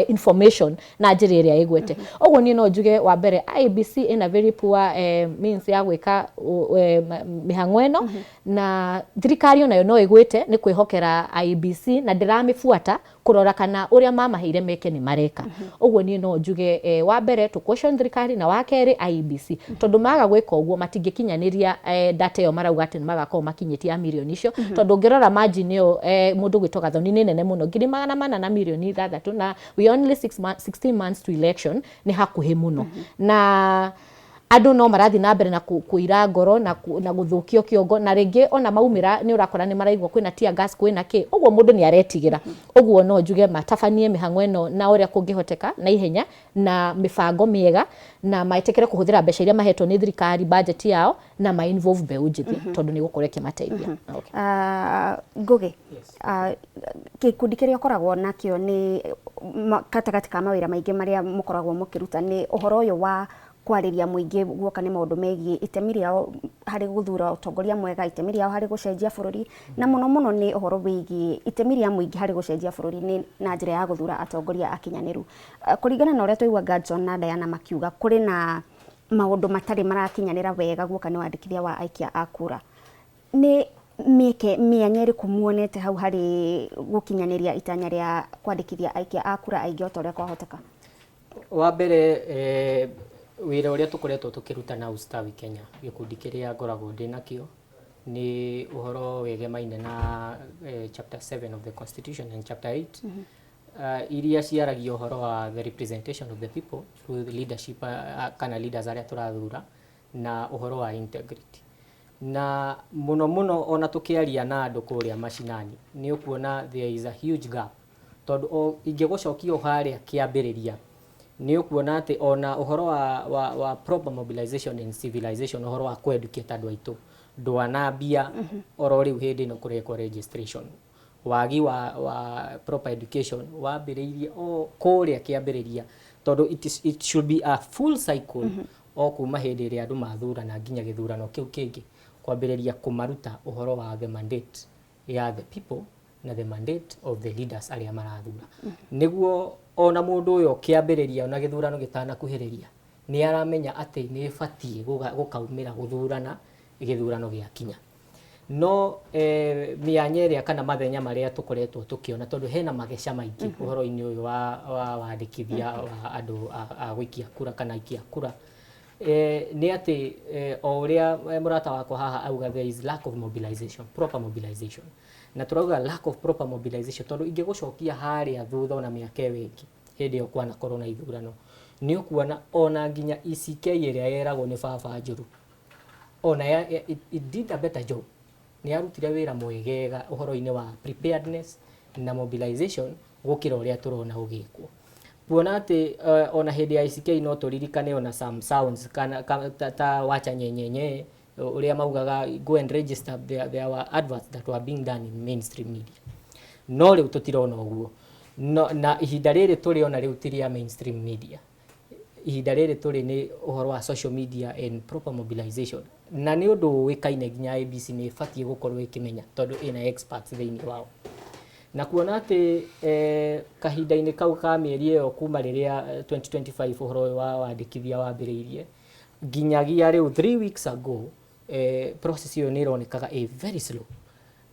information na njĩra ĩrĩa ĩgwete. Ũguo niĩ no njuge, wa mbere, IEBC ĩna very poor means ya gwĩka mĩhang'o ĩno, na thirikari onayo no ĩgwĩte nĩ kwĩhokera IEBC na ndĩramĩbuata kũrora kana ũrĩa mamaheire meke nĩ mareka. Ũguo niĩ no njuge, wa mbere tũ question thirikari, na wa kerĩ IEBC, tondũ maga gwĩka ũguo matingĩkinyanĩria data ĩyo marauga atĩ nĩ magakorwo makinyĩtie ya mirioni icio, tondũ ũngĩrora margin ĩyo, mũndũ gwĩtwo Gathoni, nĩ nene mũno, 406,000,000, na we only 16 months to election, nĩ hakuhĩ mũno, na andũ no marathiĩ na mbere na kũira ngoro na gũthũkio kĩongo, na rĩngĩ ona maumĩra nĩ ũrakora nĩ maraigua kwĩna tear gas, kwĩna kĩ, ũguo mũndũ nĩ aretigĩra. Ũguo no njuge matabanie mĩhang'o ĩno na ũrĩa kũngĩhoteka na ihenya na mĩbango mĩega, na metĩkĩre kũhũthĩra mbeca iria mahetwo nĩ thirikari, budget yao, na ma involve mbeũ njĩthĩ, tondũ nĩ gũkorwo ĩkĩmateithia. Okay. Ngũgĩ, gĩkundi kĩrĩa ũkoragwo nakĩo nĩ gatagatĩ ka mawĩra maingĩ marĩa mũkoragwo mũkĩruta nĩ ũhoro ũyũ wa kwarĩria mũingĩ guoka nĩ maũndũ megiĩ itemi rĩao harĩ gũthura ũtongoria mwega, itemi rĩao harĩ gũcenjia bũrũri, na mũno mũno nĩ ũhoro wĩgiĩ itemi rĩa mũingĩ harĩ gũcenjia bũrũri nĩ na njĩra ya gũthura atongoria akinyanĩru. Kũringana na ũrĩa twaigua Gadson na Diana makiuga, kũrĩ na maũndũ matarĩ marakinyanĩra wega guoka nĩ wandĩkithia wa aikia a kura. Nĩ mĩeke mĩanya ĩrĩkũ muonete hau harĩ gũkinyanĩria itanya rĩa kwandĩkithia aikia a kura aingĩ o ta ũrĩa kwahoteka? Wa mbere, wĩra ũrĩa tũkoretwo tũkĩruta na Ustawi Kenya, gĩkundi kĩrĩa ngoragwo ndĩ nakĩo, nĩ ũhoro wĩgemaine na chapter 7 of the constitution and chapter 8, iria ciaragia ũhoro wa the representation of the people through the leadership, kana leaders arĩa tũrathura, na ũhoro wa integrity. Na mũno mũno ona tũkĩaria na andũ kũrĩa macinani, nĩ ũkuona there is a huge gap, tondũ o ingĩgũcokia o harĩa kĩambĩrĩria, nĩ ũkuona atĩ ona ũhoro wa proper mobilization and civilization, ũhoro wa kũ-educate andũ aitũ, ndwanambia oro rĩu hĩndĩ ĩno kũrekwo registration. Wagi wa proper education wambĩrĩirie o kũrĩa kĩambĩrĩria, tondũ it should be a full cycle, o kuma hĩndĩ ĩrĩa andũ mathurana nginya gĩthurano kĩu kĩngĩ, kwambĩrĩria kũmaruta ũhoro wa the mandate ya the people na the mandate of the leaders arĩa marathura, nĩguo ona mũndũ ũyũ kĩambĩrĩria, ona gĩthurano gĩtanakuhĩrĩria, nĩ aramenya atĩ nĩ ĩbatiĩ gũkaumĩra gũthurana gĩthurano gĩakinya. No mĩanya ĩrĩa kana mathenya marĩa tũkoretwo tũkĩona, tondũ hena mageca maingĩ ũhoro-inĩ ũyũ wa wandĩkithia wa andũ a gũikia kura kana aikia kura, nĩ atĩ o ũrĩa mũrata wakwa haha auga, there is lack of mobilization, proper mobilization. Na tũrauga lack of proper mobilization tondũ ingĩgũcokia harĩa thutha ona mĩaka ĩyo ĩngĩ, hĩndĩ ĩyo kwanakorwo na ithurano, nĩ ũkuona ona nginya ECK ĩrĩa yeragwo nĩ baba njũru, ona it did a better job, nĩ yarutire wĩra mwegega ũhoro-inĩ wa preparedness na mobilization gũkĩra ũrĩa tũrona ũgĩkwo. Kuona atĩ ona hĩndĩ ya ICK no tũririkane ona some sounds kana ta wacha nyenyenye ũrĩa maugaga, "Go and register." There were adverts that were being done in mainstream media, no rĩu tũtirona ũguo. No, na ihinda rĩrĩ tũrĩ ona rĩu ti rĩa mainstream media, ihinda rĩrĩ tũrĩ nĩ ũhoro wa social media and proper mobilization, na nĩ ũndũ ũĩkaine nginya IEBC nĩ ĩbatiĩ gũkorwo ĩkĩmenya, tondũ ĩna experts thĩinĩ wao. Na kuona atĩ kahinda-inĩ kau ka mĩeri ĩyo kuma rĩrĩa 2025 ũhoro ũyũ wa wandĩkithia wambĩrĩirie nginyagia rĩu 3 weeks ago, process ĩyo nĩ ĩronekaga ĩ very slow,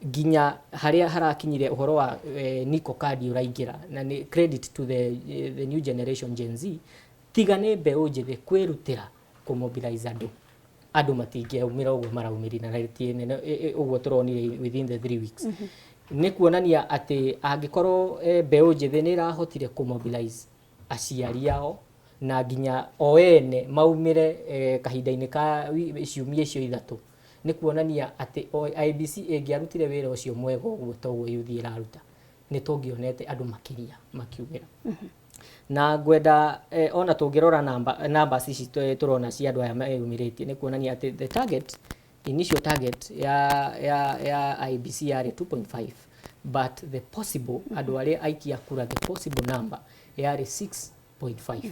nginya harĩa harakinyire ũhoro wa Niko Kadi ũraingĩra. Na nĩ credit to the new generation, Gen Z, tiga nĩ mbeũ njĩthĩ kwĩrutĩra kũmobilize andũ, andũ matingĩaumĩra ũguo maraumĩrire na rate nene ũguo tũronire within the 3 weeks. Nĩ kuonania atĩ angĩkorwo mbeũ njĩthĩ nĩ ĩrahotire kũmobilize aciari ao na nginya o ene maumĩre kahinda-inĩ ka ciumia icio 3, nĩ kuonania atĩ o IEBC ĩngĩarutire wĩra ũcio mwega ũguo toguo yuthi ĩraruta, nĩ tũngĩonete andũ makĩria makiumĩra. Na ngwenda ona tũngĩrora numbers ici tũrona cia andũ aya meyumĩrĩtie, nĩ kuonania atĩ the target, initial target ya IEBC yarĩ 2.5. But the possible, andũ arĩa aikia kura, the possible number yarĩ 6.5,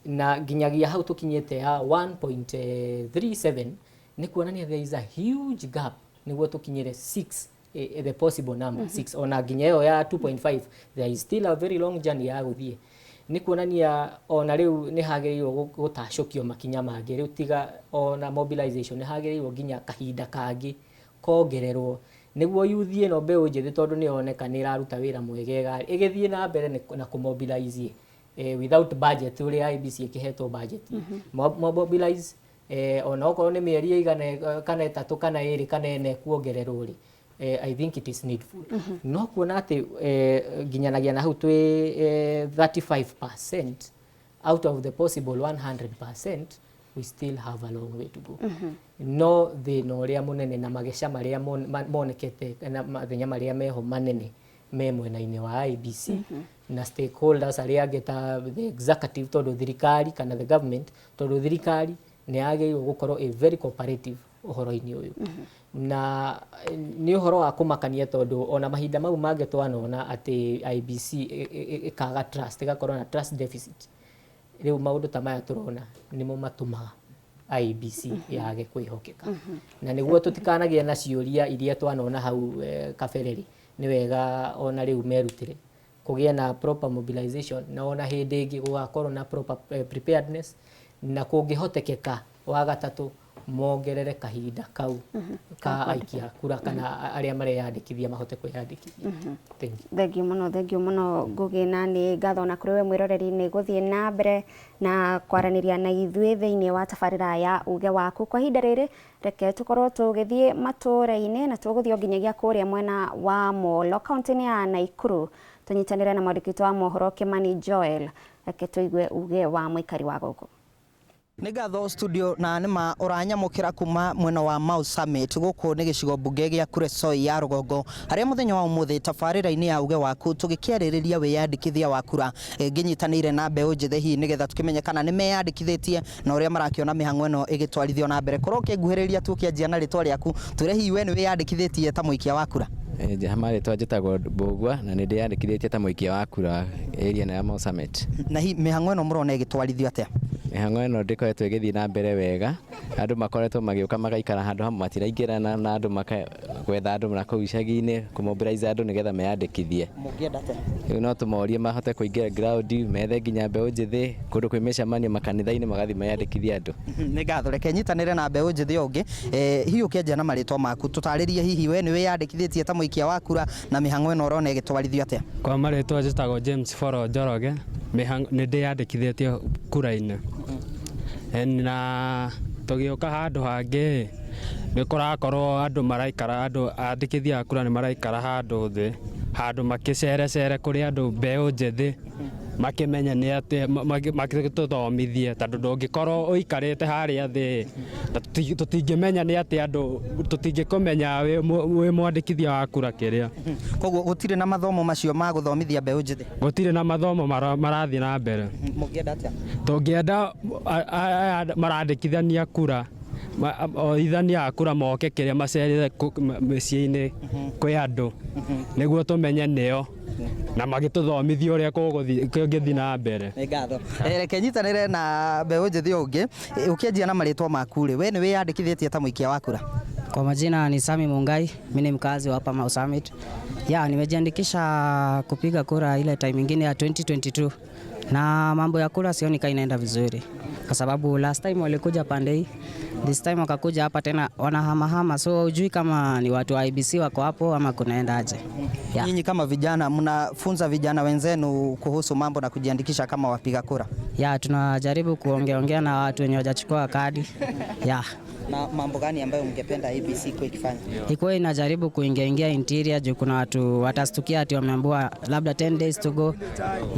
na nginyagia hau tũkinyĩte ya 1.37 nĩ kuonania there is a huge gap nĩguo tũkinyĩre 6, the possible number 6. Ona nginya ĩyo ya 2.5, there is still a very long journey ya gũthiĩ. Nĩ kuonania ona rĩu nĩ hagĩrĩirwo gũtacũkio makinya mangĩ. Rĩu tiga ona mobilization, nĩ hagĩrĩirwo nginya kahinda kangĩ kongererwo nĩguo youth ĩno, mbeũ njĩthĩ, tondũ nĩ yoneka nĩ ĩraruta wĩra mwegega, ĩgĩthiĩ na mbere na kũmobilize without budget ũrĩa IEBC ĩkĩhetwo budget. Mobilize ona okorwo nĩ mĩeri ĩigana kana 3 kana 2 kana 4 kuongererwo rĩ, I think it is needful. No kuona atĩ nginyanagia na hau twĩ 35% out of the possible 100%, we still have a long way to go. No thĩna ũrĩa mũnene na mageca marĩa monekete na mathenya marĩa meho manene me mwena-inĩ wa IEBC na stakeholders arĩa angĩ ta the executive, tondũ thirikari kana the government, tondũ thirikari nĩ yagĩrĩirwo gũkorwo ĩ very cooperative ũhoro-inĩ ũyũ. Na nĩ ũhoro wa kũmakania, tondũ ona mahinda mau mangĩ twanona atĩ IEBC ĩkaga trust, ĩgakorwo na trust deficit. Rĩu maũndũ ta maya tũrona nĩmo matũmaga IEBC yage kwĩhokeka. Na nĩguo tũtikanagĩe na ciũria iria twanona hau kabere rĩ, nĩ wega ona rĩu merutĩre kũgĩe na proper mobilization, na ona hĩndĩ ĩngĩ gũgakorwo na proper preparedness, na kũngĩhotekeka, wa gatatũ, mongerere kahinda kau ka aikia kura kana arĩa mareyandĩkithia mahote kwĩyandĩkithia. Thank you. Thengiũ mũno, thengiũ mũno Ngugi, na nĩ ngatho na kũrĩ we mwĩroreri nĩ gũthiĩ na mbere na kwaranĩria na ithuĩ thĩinĩ wa tabarĩra ya Uge Waku. Kwa ihinda rĩrĩ, reke tũkorwo tũgĩthiĩ matũũra-inĩ, na tũgũthiĩ o nginyagia kũrĩa mwena wa Molo, kaunti-inĩ ya Naikuru, tũnyitanĩre na mwandĩki witũ wa mohoro Kimani Joel. Reke tũigue uge wa mũikari wa gũkũ. Nĩ ngatho studio, na nĩma ũranyamũkĩra kuma mwena wa Mau Summit. Gũkũ nĩ gĩcigo mbunge gĩa Kuresoi ya rũgongo, harĩa mũthenya wa ũmũthĩ tabarĩra-inĩ ya Uge Waku tũgĩkĩarĩrĩria wĩyandĩkithia wa kura. Ngĩnyitanĩire na mbeũ njĩthĩ hihi nĩgetha tũkĩmenye kana nĩ meyandĩkithĩtie na ũrĩa marakĩona mĩhang'o ĩno ĩgĩtwarithio na mbere. Korwo ũkĩnguhĩrĩria tu, ũkĩanjia na rĩtwa rĩaku, twĩre hihi we nĩ wĩyandĩkithĩtie ta mũikia wa kura. Marĩtwa njĩtagwo Mbũgua, na nĩ ndĩyandĩkithĩtie ta mũikia wa kura area ĩno ya Mau Summit. Na hihi mĩhang'o ĩno mũrona ĩgĩtwarithio atĩa? Mĩhang'o ĩno ndĩkoretwo ĩgĩthiĩ na mbere wega. Andũ makoretwo magĩũka magaikara handũ hamwe, matiraingĩrana na andũ, gwetha andũ na kũu icagi-inĩ, kũmobilize andũ nĩgetha meyandĩkithie. Mũngĩenda atĩa? Rĩu no tũmorie mahote kũingĩra ground, methe nginya mbeũ njĩthĩ kũndũ kwĩ mĩcemanio makanitha-inĩ, magathiĩ meyandĩkithie andũ. Nĩ ngatho. Reke nyitanĩre na mbeũ njĩthĩ ũngĩ. Hihi ũkĩanjia na marĩtwa maku, tũtarĩrie hihi we nĩ wĩyandĩkithĩtie ta mũikia wa kura, na mĩhang'o ĩno ũrona ĩgĩtwarithio atĩa? Kwa marĩtwa njĩtagwo James Foro Njoroge. Nĩ ndĩyandĩkithĩtie kura-inĩ. Na tũgĩũka handũ hangĩ, nĩ kũrakorwo andũ maraikara, andũ andĩkithia a kura nĩ maraikara handũ thĩ, handũ makĩcerecere kũrĩ andũ mbeũ njĩthĩ, makĩmenye nĩ atĩ magĩtũthomithie, tondũ ndũngĩkorwo ũikarĩte harĩa thĩ na tũtingĩmenya nĩ atĩ andũ tũtingĩkũmenya wĩ mwandĩkithia wa kura kĩrĩa. Koguo gũtirĩ na mathomo macio ma gũthomithia mbeũ njĩthĩ? Gũtirĩ na mathomo marathiĩ na mbere. Mũngĩenda atĩa? Tũngĩenda aya marandĩkithania kura, oithania a kura, moke kĩrĩa macerere mĩciĩ-inĩ kwĩ andũ nĩguo tũmenye nĩo na magĩtũthomithia ũrĩa kũngĩthiĩ na mbere. Nĩ ngatho. Reke nyitanĩre na mbeũ njĩthĩ ũngĩ. Ũkĩanjia na marĩtwa maku rĩ, we nĩ wĩyandĩkithĩtie ta mũikia wa kura? Kwa majina ni Sami Mungai, mimi ni mkazi wa hapa Mau Summit. Ya, nimejiandikisha kupiga kura ile time ingine ya 2022, na mambo ya kura sioni kama inaenda vizuri, kwa sababu last time walikuja pande hii, this time wakakuja hapa tena, wanahamahama, so hujui kama ni watu wa IEBC wako hapo ama kunaenda aje. Yeah. Nyinyi kama vijana mnafunza vijana wenzenu kuhusu mambo na kujiandikisha kama wapiga kura? Ya, tunajaribu kuongeaongea na watu wenye hawajachukua kadi. Ya. Na mambo gani ambayo mngependa IEBC ikuwe ikifanya? Ikuwe inajaribu kuingia ingia interior, juu kuna watu watastukia ati wameambiwa labda 10 days to go.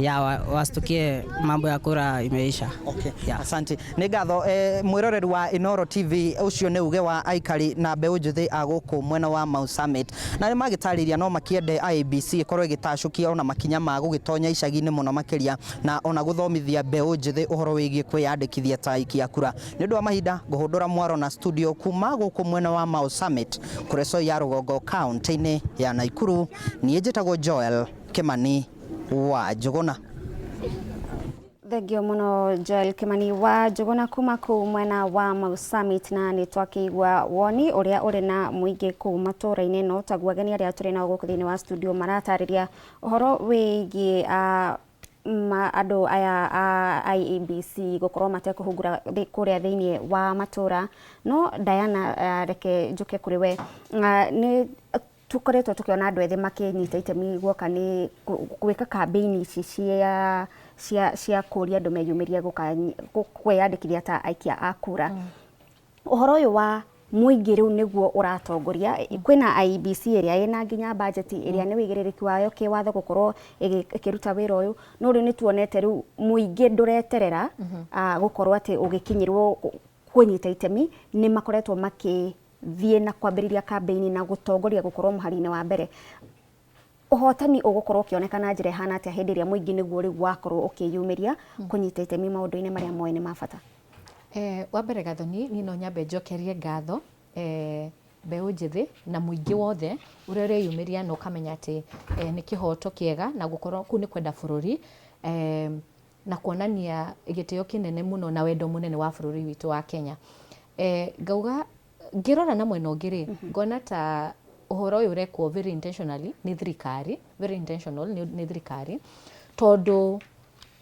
Ya, wastukie mambo ya kura imeisha. Okay. Yeah. Asante. Nĩ ngatho mwĩroreri wa Inoro TV. Ũcio nĩ uge wa aikari na mbeũ njĩthĩ a gũkũ mwena wa Mau Summit, na nĩ magĩtarĩria no makĩende IEBC ĩkorwo ĩgĩtacũkia ona makinya ma gũgĩtonya icagi-inĩ mũno makĩria, na ona gũthomithia mbeũ njĩthĩ ũhoro wĩgiĩ kwĩyandĩkithia ta aikia kura. Nĩ ũndũ wa mahinda, ngũhũndũra mwaro na studio kuma gũkũ mwena wa Mau Summit Kuresoi ya rũgongo kaunti-inĩ ya Naikuru, niĩ njĩtagwo Joel Kimani wa Njũgũna. Thengio muno Joel Kimani wa Njũgũna kuma kũu mwena wa Mau Summit, na nĩ twakĩigua woni ũrĩa ũrĩ na mũingĩ kũu matũũra-inĩ. No taguo ageni arĩa tũrĩ nao gũkũ thĩinĩ wa studio maratarĩria ũhoro wĩgiĩ andũ aya a IEBC gũkorwo matekũhungura kũrĩa thĩinĩ wa matũũra. No Diana, reke njũke kũrĩ we. Nĩ tũkoretwo tũkĩona andũ ethĩ makĩnyita itemi guoka nĩ gwĩka kambĩini ici cia kũria andũ meyumĩrie gũka kwĩyandĩkithia ta aikia a kura. Ũhoro ũyũ wa mũingĩ rĩu nĩguo ũratongoria. Kwĩna IEBC ĩrĩa ĩna nginya budget, ĩrĩa nĩ wĩigĩrĩrĩki wayo kĩwatho gũkorwo ĩkĩruta wĩra ũyũ, no rĩu nĩ tuonete rĩu mũingĩ ndũreterera gũkorwo atĩ ũgĩkinyĩrwo kũnyita itemi. Nĩ makoretwo makĩthiĩ na kwambĩrĩria kambĩini na gũtongoria gũkorwo mũhari-inĩ wa mbere. Ũhotani ũgũkorwo ũkĩoneka na njĩra ĩhana atĩa hĩndĩ ĩrĩa mũingĩ nĩguo rĩu wakorwo ũkĩyumĩria kũnyita itemi maũndũ-inĩ marĩa moĩ nĩ ma bata? Wa mbere, Gathoni, niĩ no nyambe njokerie ngatho mbeũ njĩthĩ na mũingĩ wothe ũrĩa ũreyumĩria na ũkamenya atĩ nĩ kĩhoto kĩega na gũkorwo kũu nĩ kwenda bũrũri na kuonania gĩtĩo kĩnene mũno na wendo mũnene wa bũrũri witũ wa Kenya. Ngauga ngĩrora na mwena ũngĩ rĩ, ngona ta ũhoro ũyũ ũrekwo very intentionally nĩ thirikari, very intentional nĩ thirikari, tondũ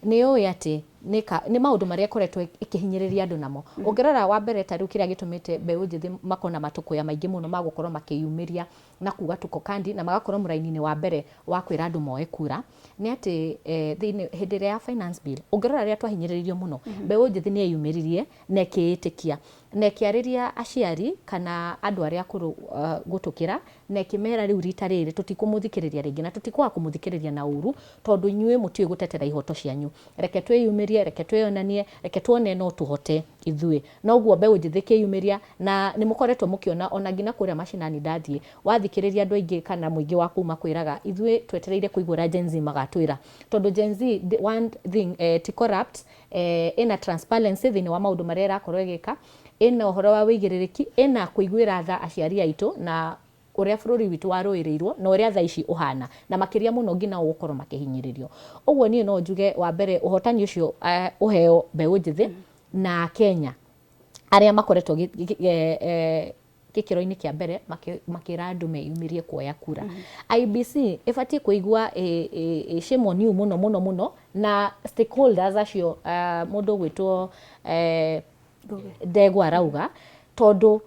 nĩ yũĩ atĩ nĩ maũndũ marĩa ĩkoretwo ĩkĩhinyĩrĩria andũ namo. Ũngĩrora wa mbere, ta rĩu kĩrĩa gĩtũmĩte mbeũ njĩthĩ makorwo na matũkũya maingĩ mũno ma gũkorwo makĩyumĩria na kuga tuko kandi na magakorwo mũraini-inĩ wa mbere wa kwĩra andũ moe kura nĩ atĩ thĩinĩ hĩndĩ ĩrĩa ya finance bill, ũngĩrora rĩrĩa twahinyĩrĩirio mũno, mbeũ njĩthĩ nĩ yeyumĩririe na ĩkĩĩtĩkia na ĩkĩarĩria aciari kana andũ arĩa akũrũ gũtũkĩra na ĩkĩmera rĩu rita rĩrĩ tũtikũmũthikĩrĩria rĩngĩ na tũtikwaga kũmũthikĩrĩria na ũru, tondũ inyuĩ mũtiũĩ gũtetera ihoto cianyu. Reke twĩyumĩrie, reke twĩyonanie, reke tuone no tũhote ithuĩ. Noguo mbeũ njĩthĩ ĩkĩyumĩria, na nĩ mũkoretwo mũkĩona ona nginya kũrĩa macinani ndathiĩ wathikĩrĩria andũ aingĩ kana mũingĩ wa kũu makwĩraga ithuĩ twetereire kũigua ũrĩa Gen Z magatwĩra, tondũ Gen Z, one thing, ti corrupt, ĩna transparency thĩinĩ wa maũndũ marĩa ĩrakorwo ĩgĩka, ĩna ũhoro wa wĩigĩrĩrĩki, ĩna kũiguĩra tha aciari aitũ na ũrĩa bũrũri witũ warũĩrĩirwo na ũrĩa thaa ici ũhana, na makĩria mũno nginya gũkorwo makĩhinyĩrĩrio. Ũguo niĩ no njuge wa mbere ũhotani ũcio ũheo mbeũ njĩthĩ na Kenya arĩa makoretwo gĩkĩro-inĩ kĩa mbere makĩra andũ meyumĩrie kuoya kura. IEBC ĩbatiĩ kũigua shame on you mũno mũno mũno, na stakeholders acio mũndũ ũgwĩtwo Ndegwa arauga, tondũ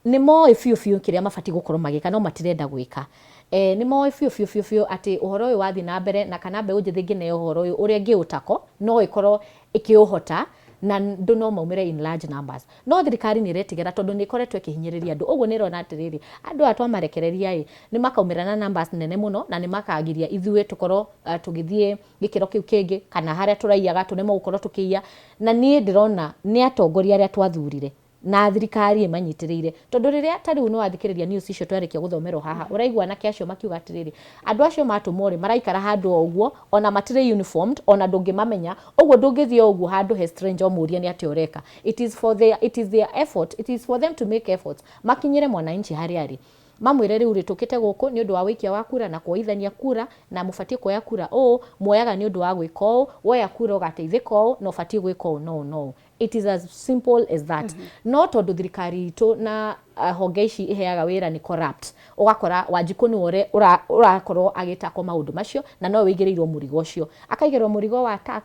nĩ moĩ biũ biũ kĩrĩa mabatiĩ gũkorwo magĩka no matirenda gwĩka. Nĩ moĩ biũ biũ biũ biũ atĩ ũhoro ũyũ wathiĩ na mbere na kana mbeũ njĩthĩ ĩngĩneo ũhoro ũyũ ũrĩa ĩngĩũtako no ĩkorwo ĩkĩũhota na andũ no maumĩre in large numbers. No thirikari nĩ ĩretigĩra tondũ nĩ ĩkoretwo ĩkĩhinyĩrĩria andũ. Ũguo nĩ ĩrona atĩrĩrĩ, andũ aya twamarekereria ĩ, nĩ makaumĩra na numbers nene mũno na nĩ makagiria ithuĩ tũkorwo tũgĩthiĩ gĩkĩro kĩu kĩngĩ kana harĩa tũraiyaga tũremwo gũkorwo tũkĩiya. Na niĩ ndĩrona nĩ atongoria arĩa twathurire na thirikari ĩmanyitĩrĩire, tondũ rĩrĩa ta rĩu nĩ wathikĩrĩria news icio twarĩkia gũthomerwo haha, ũraigua anake acio makiuga atĩrĩrĩ, andũ acio matũmwo rĩ, maraikara handũ o ũguo, ona matirĩ uniformed, ona ndũngĩmamenya, ũguo ndũngĩthiĩ o ũguo handũ he stranger ũmũrie nĩ atĩa ũreka. It is for their, it is their effort, it is for them to make efforts makinyĩre mwananchi harĩa arĩ, mamwĩre rĩu rĩ, tũkĩte gũkũ nĩ ũndũ wa wĩikia wa kura na kuoithania kura, na mũbatiĩ kuoya kura ũũ, muoyaga nĩ ũndũ wa gwĩka ũũ, woya kura ũgateithĩka ũũ, na ũbatiĩ gwĩka ũũ na ũũ na ũũ. It is as simple as that. No tondũ thirikari itũ na honge ici iheaga wĩra nĩ corrupt, ũgakora Wanjikũ nĩwe ũrakorwo agĩtakwo maũndũ macio na nowe ũigĩrĩirwo mũrigo ũcio. Akaigĩrĩrwo mũrigo wa tax,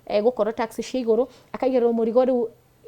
gũkorwo tax ciĩ igũrũ, akaigĩrĩrwo mũrigo rĩu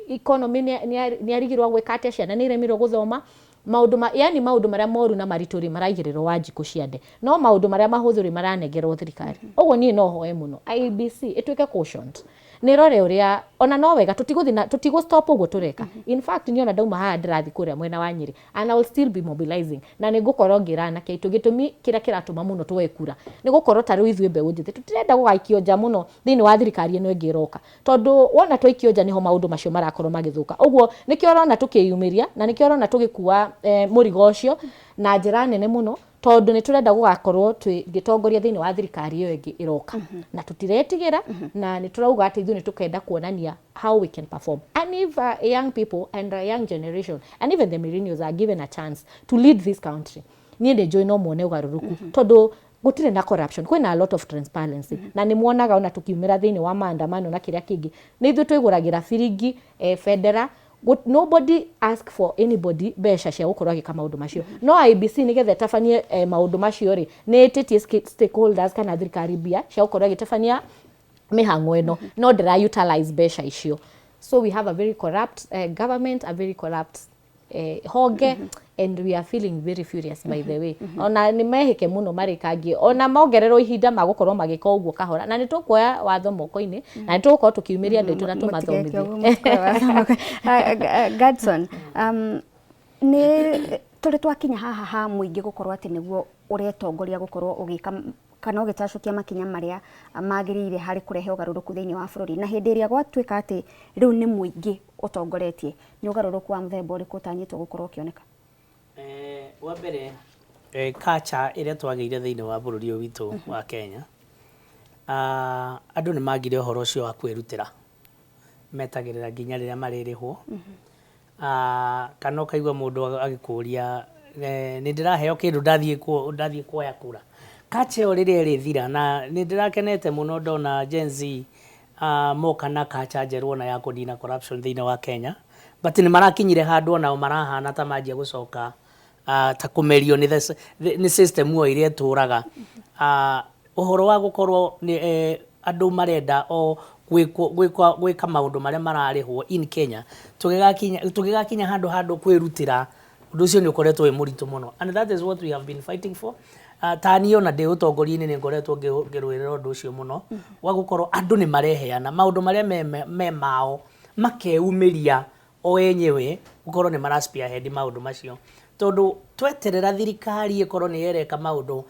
economy nĩ arigirwo gwĩka atĩa, ciana nĩ iremirwo gũthoma, maũndũ ma yani maũndũ marĩa moru na maritũ rĩ maraigĩrĩrwo Wanjikũ ciande, no maũndũ marĩa mahũthũ rĩ maranengerwo thirikari. Ũguo niĩ no hoe mũno IEBC ĩtuĩke cautioned, nĩ rore ũrĩa ona no wega tũtigũthiĩ na tũtigũ stop ũguo tũreka. In fact, niĩ ona ndauma haha ndĩrathiĩ kũrĩa mwena wa Nyĩrĩ and I will still be mobilizing, na nĩ ngũkorwo ngĩra anake aitũ gĩtũmi kĩrĩa kĩratũma mũno tuoe kura nĩ gũkorwo ta rĩu ithuĩ mbeũ njĩthĩ tũtirenda gũgaikio nja mũno thĩinĩ wa thirikari ĩno ĩngĩ ĩroka, tondũ wona twaikio nja nĩho maũndũ macio marakorwo magĩthũka. Ũguo nĩkĩo ũrona tũkĩyumĩria na nĩkĩo ũrona tũgĩkua mũrigo ũcio na njĩra nene mũno. Tondũ nĩ tũrenda gũgakorwo tũgĩtongoria thĩinĩ wa thirikari ĩyo ĩngĩ ĩroka, na tũtiretigĩra, na nĩ tũrauga atĩ ithuĩ nĩ tũkenda kuonania how we can perform. And if young people and young generation and even the millennials are given a chance to lead this country, niĩ nĩ njũĩ no muone ũgarũrũku, tondũ gũtirĩ na corruption, kwĩna a lot of transparency, na nĩ muonaga ona tũkiumĩra thĩinĩ wa maandamano na kĩrĩa kĩngĩ, nĩ ithuĩ twĩgũragĩra biringi, bendera. Nobody ask for anybody mbeca cia gũkorwo agĩka maũndũ macio. No IEBC, nĩgetha ĩtabanie maũndũ macio rĩ, nĩ ĩtĩtie stakeholders kana thirikari mbia cia gũkorwo ĩgĩtabania mĩhang'o ĩno, no ndĩra utilize mbeca icio. So we have a very corrupt government, a very corrupt honge, and we are feeling very furious, by the way. Ona nĩ mehĩke mũno marĩkangie, ona mongererwo ihinda magũkorwo magĩka ũguo kahora, na nĩ tũkuoya watho moko-inĩ, na nĩ tũgũkorwo tũkiumĩria andũ aitũ na Mũtigeke ũguo, tũmathomithie. mũtikoe watho moko. Gadson, nĩ tũrĩ twakinya haha ha mũingĩ gũkorwo atĩ nĩguo ũretongoria gũkorwo ũgĩka kana ũgĩtacũkia makinya marĩa magĩrĩire harĩ kũrehe ũgarũrũku thĩinĩ wa bũrũri, na hĩndĩ ĩrĩa gwatuĩka atĩ rĩu nĩ mũingĩ ũtongoretie, nĩ ũgarũrũku wa mũthemba ũrĩkũ ũtanyĩtwo gũkorwo ũkĩoneka? Wa mbere, culture ĩrĩa twagĩire thĩinĩ wa bũrũri ũyũ witũ wa Kenya, andũ nĩ magire ũhoro ũcio wa kwĩrutĩra, metagĩrĩra nginya rĩrĩa marĩrĩhwo. Kana ũkaigua mũndũ agĩkũria, nĩ ndĩraheo kĩndũ ndathiĩ kuoya kura. Culture ĩyo rĩrĩa ĩrĩthira, na nĩ ndĩrakenete mũno ndona Gen Z moka na culture njerũ ona ya kũnina corruption thĩinĩ wa Kenya, but nĩ marakinyire handũ onao marahana ta manjia gũcoka ta kũmerio nĩ system o ĩrĩa ĩtũraga. Ũhoro wa gũkorwo nĩ andũ marenda o gwĩka maũndũ marĩa mararĩhwo in Kenya, tũgĩgakinya handũ kwĩrutĩra, ũndũ ũcio nĩ ũkoretwo wĩ mũritũ mũno, and that is what we have been fighting for. Ta niĩ ona ndĩ ũtongoria-inĩ nĩ ngoretwo ngĩrũĩrĩra ũndũ ũcio mũno wa gũkorwo andũ nĩ mareheana maũndũ marĩa me mao, makeyumĩria o enyewe gũkorwo nĩ mara spearhead maũndũ macio, tondũ tweterera thirikari ĩkorwo nĩ ĩreka maũndũ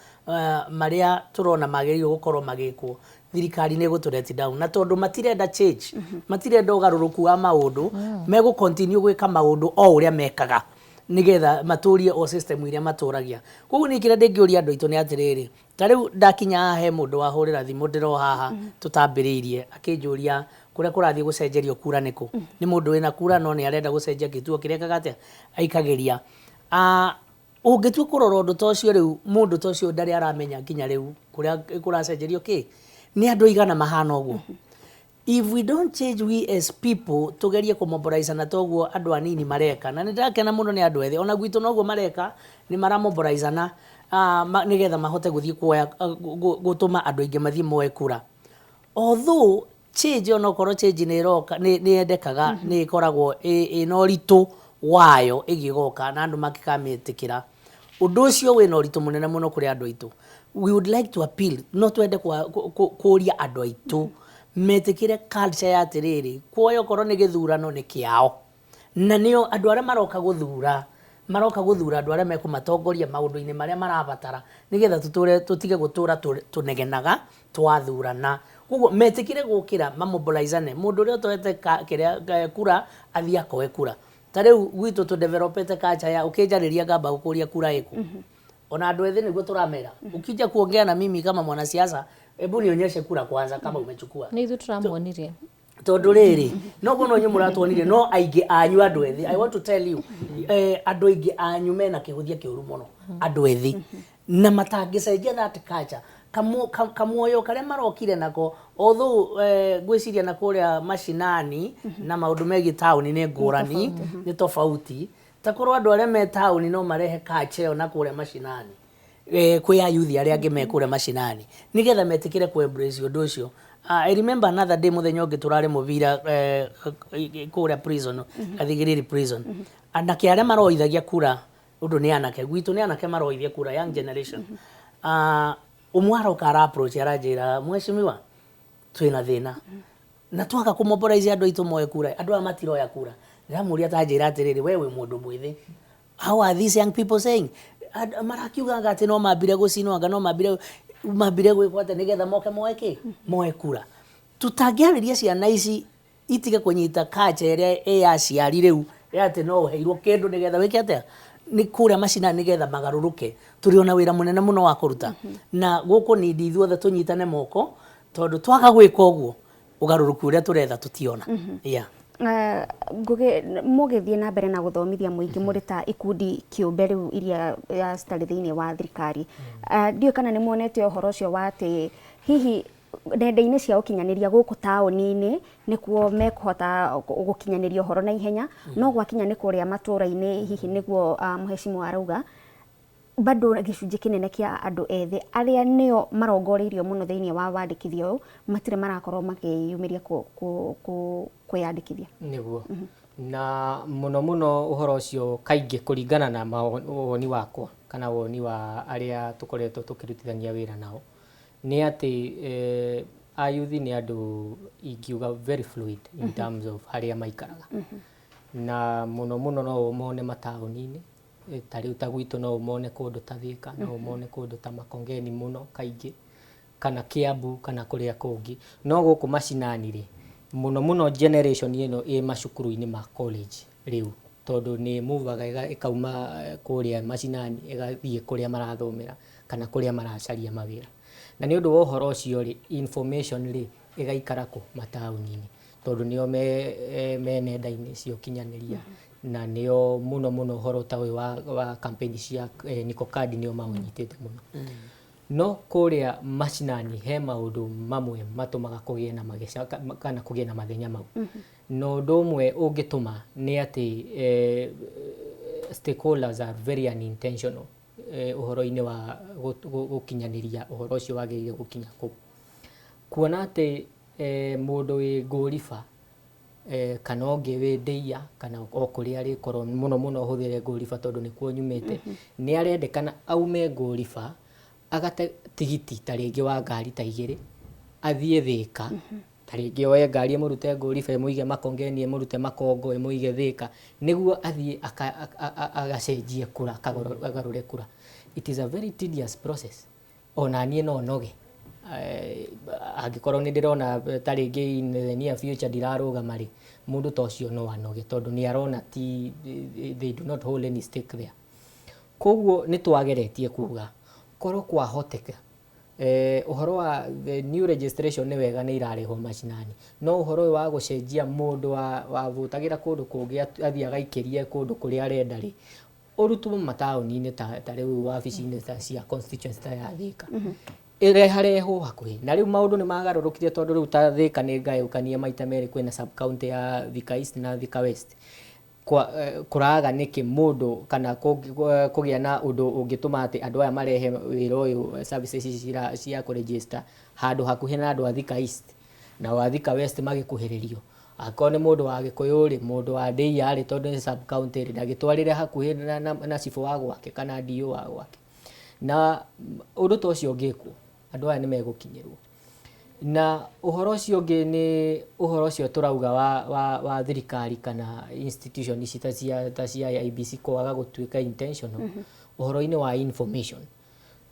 marĩa tũrona magĩrĩirwo gũkorwo magĩkwo, thirikari nĩ ĩgũtũ let down. Na tondũ matirenda change, matirenda ũgarũrũku wa maũndũ, megũ continue gwĩka maũndũ o ũrĩa mekaga nĩgetha matũrie o system iria matũragia. Koguo niĩ kĩrĩa ndĩngĩũria andũ aitũ nĩ atĩrĩrĩ, ta rĩu ndakinya haha, he mũndũ wahũrĩra thimũ ndĩro haha tũtambĩrĩirie, akĩnjũria kũrĩa kũrathiĩ gũcenjerio kura nĩkũ. Nĩ mũndũ wĩna kura no nĩ arenda gũcenjia kĩtuo kĩrĩa ekaga atĩa aikagĩria. Ũngĩtua kũrora ũndũ ta ũcio rĩu, mũndũ ta ũcio ndarĩ aramenya nginya rĩu kũrĩa kũracenjerio kĩ. Nĩ andũ aigana mahana ũguo? If we don't change, we as people, tugerie kũmobilize na toguo andũ anini mareka, na nĩ ndĩrakena mũno nĩ andũ ethĩ ona gwitũ noguo mareka, nĩ maramobilizana nĩgetha mahote gũthiĩ kuoya gũtũma andũ aingĩ mathiĩ moe kura. Although change, onokorwo change nĩ ĩroka, nĩ yendekaga, nĩ ĩkoragwo ĩna ũritũ wayo ĩgĩgoka na andũ mangĩkamĩtĩkĩra, ũndũ ũcio wĩna ũritũ mũnene mũno kũrĩ andũ aitũ. We would like to appeal, no twende kũria andũ aitũ metĩkĩre culture ya atĩrĩrĩ, kuoya okorwo nĩ gĩthurano nĩ kĩao, na nĩo andũ arĩa maroka gũthura, maroka gũthura andũ arĩa mekũmatongoria maũndũ-inĩ marĩa marabatara, nĩgetha tũtũre tũtige gũtũra tũnegenaga twathurana. Koguo metĩkĩre gũkĩra mamobilizane, mũndũ ũrĩa ũtoete kĩrĩa kura athiĩ akoe kura. Ta rĩu gwitũ tũdevelopete culture ya ũkĩnjarĩria ngamba gũkũria kura ĩkũ. Ona andũ ethĩ nĩguo tũramera, ukija kuongea na mimi kama mwanasiasa, hebu nionyeshe kura kwanza kama umechukua. Nĩ ithuĩ tũramuonirie. Tondũ rĩrĩ, no inyuĩ mũratuonirie, no aingĩ anyu andũ ethĩ, I want to tell you, andũ aingĩ anyu mena kĩhũthia kĩũru mũno, andũ ethĩ, na matangĩcenjia that culture, kamuoyo karĩa marokire nako. Although ngwĩciria na kũrĩa macinani na maũndũ megiĩ taũni nĩ ngũrani, nĩ tofauti. Takorwo andũ arĩa me taũni no marehe culture ĩyo na kũrĩa macinani, kwĩ ayuthi arĩa angĩ me kũrĩa macinani, nĩgetha metĩkĩre kũ embrace ũndũ ũcio. I remember another day, mũthenya ũngĩ tũrarĩ mũbira kũrĩa prison, Gathigiriri prison. Anake arĩa maroithagia kura, ũndũ nĩ anake gwitũ, nĩ anake maroithia kura, young generation. Ũmwe aroka ara approach, aranjĩra, "Mheshimiwa, twĩna thĩna na twaga kũmobilize andũ aitũ moe kura, andũ aya matiroya kura." Ndĩramũria, ta njĩra atĩrĩrĩ, we wĩ mũndũ mwĩthĩ, how are these young people saying? Marakiugaga atĩ no mambire gũcinwo, anga no mambire gwĩkwo atĩ nĩgetha moke moe kĩ moe kura. Tũtangĩarĩria ciana ici itige kũnyita culture ĩrĩa ĩ ya aciari rĩu Ya atĩ no ũheirwo kĩndũ nĩgetha wĩke atĩa nĩ kũrĩa macinani nĩgetha magarũrũke. Tũrĩ ona wĩra mũnene mũno wa kũruta na gũkũ nindi ithuothe tũnyitane moko, tondũ twaga gwĩka ũguo, ũgarũrũku ũrĩa tũretha tũtiona. Yeah. Ngũgĩ, mũgĩthiĩ na mbere na gũthomithia mũingĩ mũrĩ ta ikundi kĩũmbe rĩu iria citarĩ thĩinĩ wa thirikari, ndiũĩ kana nĩ muonete ũhoro ũcio wa atĩ hihi nenda-inĩ cia ũkinyanĩria gũkũ taũni-inĩ nĩkuo mekũhota gũkinyanĩria ũhoro na ihenya, no gwakinya nĩ kũrĩa matũũra-inĩ, hihi nĩguo mũhecimwa arauga bado gĩcunjĩ kĩnene kĩa andũ ethĩ arĩa nĩo marongoreirio mũno thĩinĩ wa wandĩkithia ũyũ matirĩ marakorwo makĩyumĩria kwĩyandĩkithia? Nĩguo, na mũno mũno ũhoro ũcio kaingĩ kũringana na woni wakwa kana woni wa arĩa tũkoretwo tũkĩrutithania wĩra nao nĩ atĩ ayuthi nĩ andũ ingiuga very fluid in terms of harĩa maikaraga, na mũno mũno no ũmone mataũni-inĩ, ta rĩu ta gwitũ no ũmone kũndũ ta Thika, no ũmone kũndũ ta Makongeni mũno kaingĩ, kana Kiambu kana kũrĩa kũngĩ. No gũkũ macinani rĩ, mũno mũno generation ĩno ĩ macukuru-inĩ ma college rĩu, tondũ nĩ muvaga ĩkauma kũrĩa macinani ĩgathiĩ kũrĩa marathomera kana kũrĩa maracaria mawĩra. Na nĩ ũndũ wa ũhoro ũcio rĩ, information rĩ ĩgaikara kũ mataũni-inĩ, tondũ nĩo me nenda-inĩ cia ũkinyanĩria, na nĩo mũno mũno ũhoro ta ũyũ wa campaign cia Niko Kadi nĩo maũnyitĩte mũno. No kũrĩa macinani he maũndũ mamwe matũmaga kũgĩe na mageca kana kũgĩe na mathenya mau. Na ũndũ ũmwe ũngĩtũma nĩ atĩ stakeholders are very unintentional ũhoro-inĩ wa gũkinyanĩria ũhoro ũcio wagĩrĩire gũkinya kũu. Kuona atĩ mũndũ wĩ Ngũriba kana ũngĩ wĩ Ndĩia kana o kũrĩa arĩkorwo, mũno mũno hũthĩre Ngũriba tondũ nĩkuo nyumĩte, nĩ arendekana aume Ngũriba agate tigiti ta rĩngĩ wa ngari ta igĩrĩ athiĩ Thĩka, ta rĩngĩ oe ngari ĩmũrute Ngũriba ĩmũige Makongeni, ĩmũrute Makongo ĩmũige Thĩka, nĩguo athiĩ agacenjie kura, agarũre kura. It is a very tedious process. Ona niĩ no noge angĩkorwo nĩ ndĩrona ta rĩngĩ in the near future ndirarũgama rĩ, mũndũ ta ũcio no anoge tondũ nĩ arona ti they do not hold any stake there. Koguo nĩ twageretie kuga korwo kwahoteka ũhoro wa the new registration nĩ wega nĩ irarehwo macinani, no ũhoro ũyũ wa gũcenjia mũndũ wavotagĩra kũndũ kũngĩ athiĩ agaikĩrie kũndũ kũrĩa arenda rĩ, ũrutwo mataũni-inĩ ta rĩu wabici-inĩ ta cia constituency ta ya Thĩka, ĩreharehwo hakuhĩ. Na rĩu maũndũ nĩ magarũrũkire, tondũ rĩu ta Thĩka nĩ ngayũkanie maita merĩ, kwĩna sub county ya Thika East na Thika West. Kũraga nĩkĩ mũndũ kana kũgĩa na ũndũ ũngĩtũma atĩ andũ aya marehe wĩra ũyũ, services ici cia kũregister handũ hakuhĩ na andũ a Thika East na wa Thika West magĩkuhĩrĩrio? Angĩkorwo nĩ mũndũ wa Gĩkũyũ rĩ, mũndũ wa Ndĩia rĩ, tondũ nĩ sub county rĩ, ndagĩtwarĩre hakuhĩ na cibũ wa gwake kana DO wa gwake. Na ũndũ ta ũcio ũngĩkwo, andũ aya nĩ megũkinyĩrwo. Na ũhoro ũcio ũngĩ nĩ ũhoro ũcio tũrauga wa thirikari kana institution ici ta cia IEBC kwaga gũtuĩka intentional ũhoro-inĩ wa information,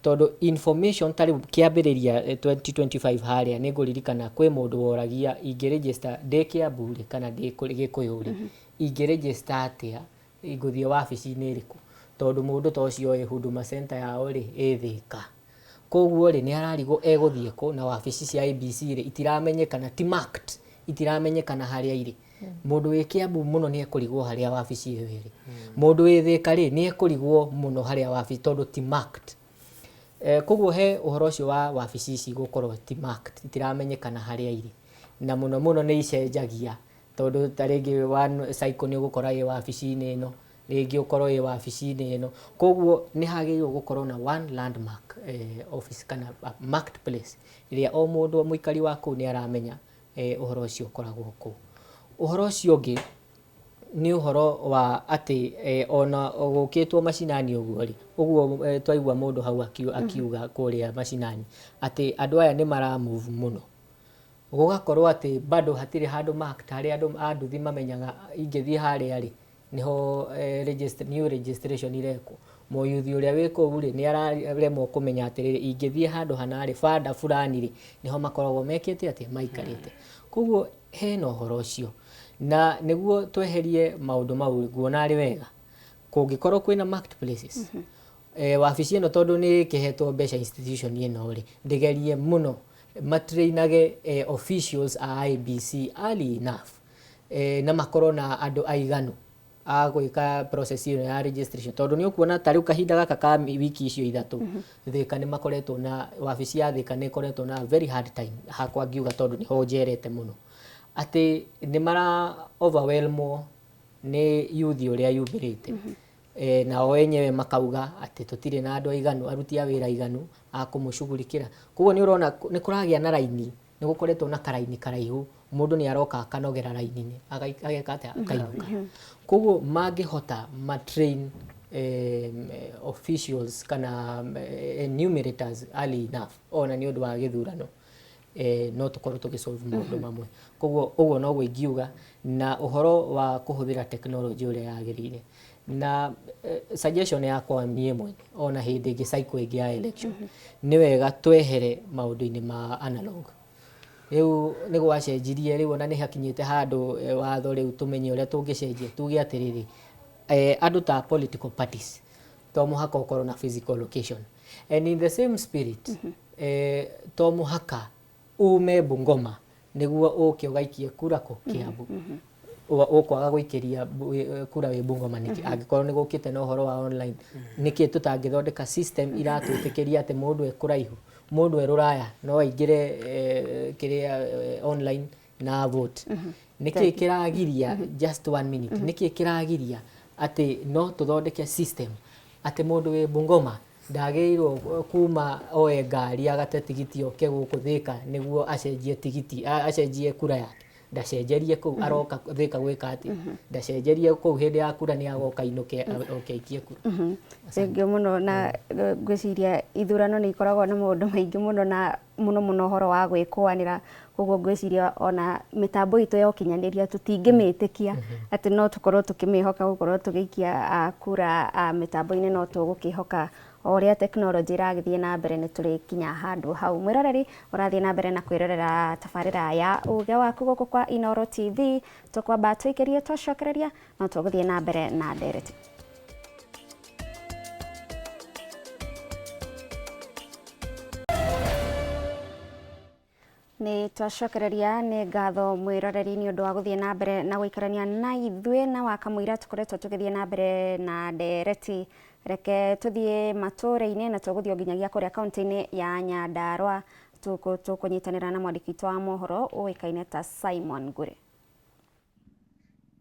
tondũ information ta rĩu kĩambĩrĩria 2025 harĩa nĩ ngũririkana kwĩ mũndũ woragia, ingĩ register ndĩ Kiambu rĩ kana ndĩ Gĩkũyũ rĩ, ingĩ register atĩa, ngũthiĩ wabici-inĩ ĩrĩkũ? Tondũ mũndũ ta ũcio ĩ Huduma Center yao rĩ ĩ Thĩka, koguo rĩ nĩ ararigwo egũthiĩ kũ, na wabici cia IEBC rĩ itiramenyekana, ti marked, itiramenyekana harĩa irĩ. Mũndũ wĩ Kiambu mũno nĩ ekũrigwo harĩa wabici ĩyo ĩrĩ. Mũndũ wĩ Thĩka rĩ nĩ ekũrigwo mũno harĩa wabici, tondũ ti marked. Koguo he ũhoro ũcio wa wabici ici gũkorwo ti marked, itiramenyekana harĩa irĩ, na mũno mũno nĩ icenjagia, tondũ ta rĩngĩ one cycle nĩ ũgũkora ĩ wabici-inĩ ĩno, rĩngĩ ũkorwo ĩ wabici-inĩ ĩno. Koguo nĩ hagĩrĩirwo gũkorwo na one landmark office kana marked place ĩrĩa o mũndũ mũikari wa kũu nĩ aramenya ũhoro ũcio ũkoragwo kũu. Ũhoro ũcio ũngĩ nĩ ũhoro wa atĩ ona gũkĩtwo macinani ũguo rĩ, ũguo twaigua mũndũ hau akiuga kũrĩa macinani atĩ andũ aya nĩ mara move mũno, gũgakorwo atĩ bado hatirĩ handũ marked harĩa andũ a nduthi mamenyaga ingĩthiĩ harĩa rĩ nĩho new registration irekwo. Mũyuthi ũrĩa wĩ kũu rĩ nĩ araremwo kũmenya atĩrĩrĩ, ingĩthiĩ handũ hana rĩ, banda fulani rĩ, nĩho makoragwo mekĩte atĩa, maikarĩte. Koguo hena ũhoro ũcio. Na nĩguo tweherie maũndũ mau, nguona arĩ wega kũngĩkorwo kwĩna marked places. Wabici ĩno, tondũ nĩ ĩkĩhetwo mbeca, institution ĩno rĩ, ndĩgerie mũno matrainage officials a IEBC early enough, na makorwo na andũ aiganu a gwĩka process ĩno ya registration, tondũ nĩ ũkuona ta rĩu kahinda gaka ka wiki icio 3, Thika nĩ makoretwo na, wabici ya Thika nĩ ĩkoretwo na very hard time, hakwa ngiuga, tondũ nĩho njerete mũno, atĩ nĩ mara overwhelmwo nĩ youth ũrĩa yumĩrĩte. Nao enyewe makauga atĩ tũtirĩ na andũ aiganu, aruti a wĩra aiganu a kũmũcugurikĩra. Koguo nĩ ũrona nĩ kũragĩa na raini, nĩ gũkoretwo na karaini karaihu, mũndũ nĩ aroka akanogera raini-inĩ, ageka atĩa, akainũka. Koguo mangĩhota matrain officials kana enumerators early enough, ona nĩ ũndũ wa gĩthurano, no tũkorwo tũgĩsolve maũndũ mamwe. Koguo ũguo noguo ingiuga na ũhoro wa kũhũthĩra technology ũrĩa yagĩrĩire. Na suggestion yakwa niĩ mwene, ona hĩndĩ ĩngĩ, cycle ĩngĩ ya election, nĩ wega twehere maũndũ-inĩ ma analog. Rĩu nĩ gwacenjirie, rĩu ona nĩ hakinyĩte handũ, watho rĩu tũmenye ũrĩa tũngĩcenjia, tuge atĩrĩrĩ, andũ ta political parties to mũhaka ũkorwo na physical location, and in the same spirit, to mũhaka ume Bungoma nĩguo ũke ũgaikie kura kũ Kiambu. Ũkwaga gũikĩria kura wĩ Bungoma nĩkĩ, angĩkorwo nĩ gũkĩte na ũhoro wa online? Nĩkĩ tũtangĩthondeka system iratwĩtĩkĩria atĩ mũndũ e kũraihu, mũndũ e rũraya, no aingĩre kĩrĩa, online na vote? Nĩkĩ kĩragiria, just one minute, nĩkĩ kĩragiria atĩ no tũthondeke system atĩ mũndũ wĩ Bungoma ndagĩrĩirwo kuma oe ngari, agate tigiti, oke gũkũ Thĩka nĩguo acenjie tigiti, acenjie kura yake? Ndacenjerie kũu, aroka Thĩka gwĩka atĩa? Ndacenjerie kũu, hĩndĩ ya kura nĩ agoka inũke, oke aikie kura. Thengiũ mũno. Na ngwĩciria ithurano nĩ ikoragwo na maũndũ maingĩ mũno, na mũno mũno ũhoro wa gwĩkũanĩra. Koguo ngwĩciria ona mĩtambo itũ ya ũkinyanĩria tũtingĩmĩtĩkia atĩ no tũkorwo tũkĩmĩhoka gũkorwo tũgĩikia kura mĩtambo-inĩ. No tũgũkĩhoka o ũrĩa tekinoronjĩ ĩragĩthiĩ na mbere nĩ tũrĩkinya handũ hau. Mwĩroreri, ũrathiĩ na mbere na kwĩrorera tabarĩra ya Uge Waku gũkũ kwa Inoro TV. Tũkwamba tũikĩrie, twacokereria no tũgũthiĩ na mbere na ndereti. Nĩ twacokereria. Nĩ ngatho, mwĩroreri, nĩ ũndũ wa gũthiĩ na mbere na gũikarania na ithuĩ, na wakamũira tũkoretwo tũgĩthiĩ na mbere na ndereti. Reke tũthiĩ matũũra-inĩ, na tũgũthiĩ o nginyagia kũrĩa kaunti-inĩ ya Nyandarua. Tũkũnyitanĩra na mwandĩki witũ wa mohoro ũĩkaine ta Simon Ngure.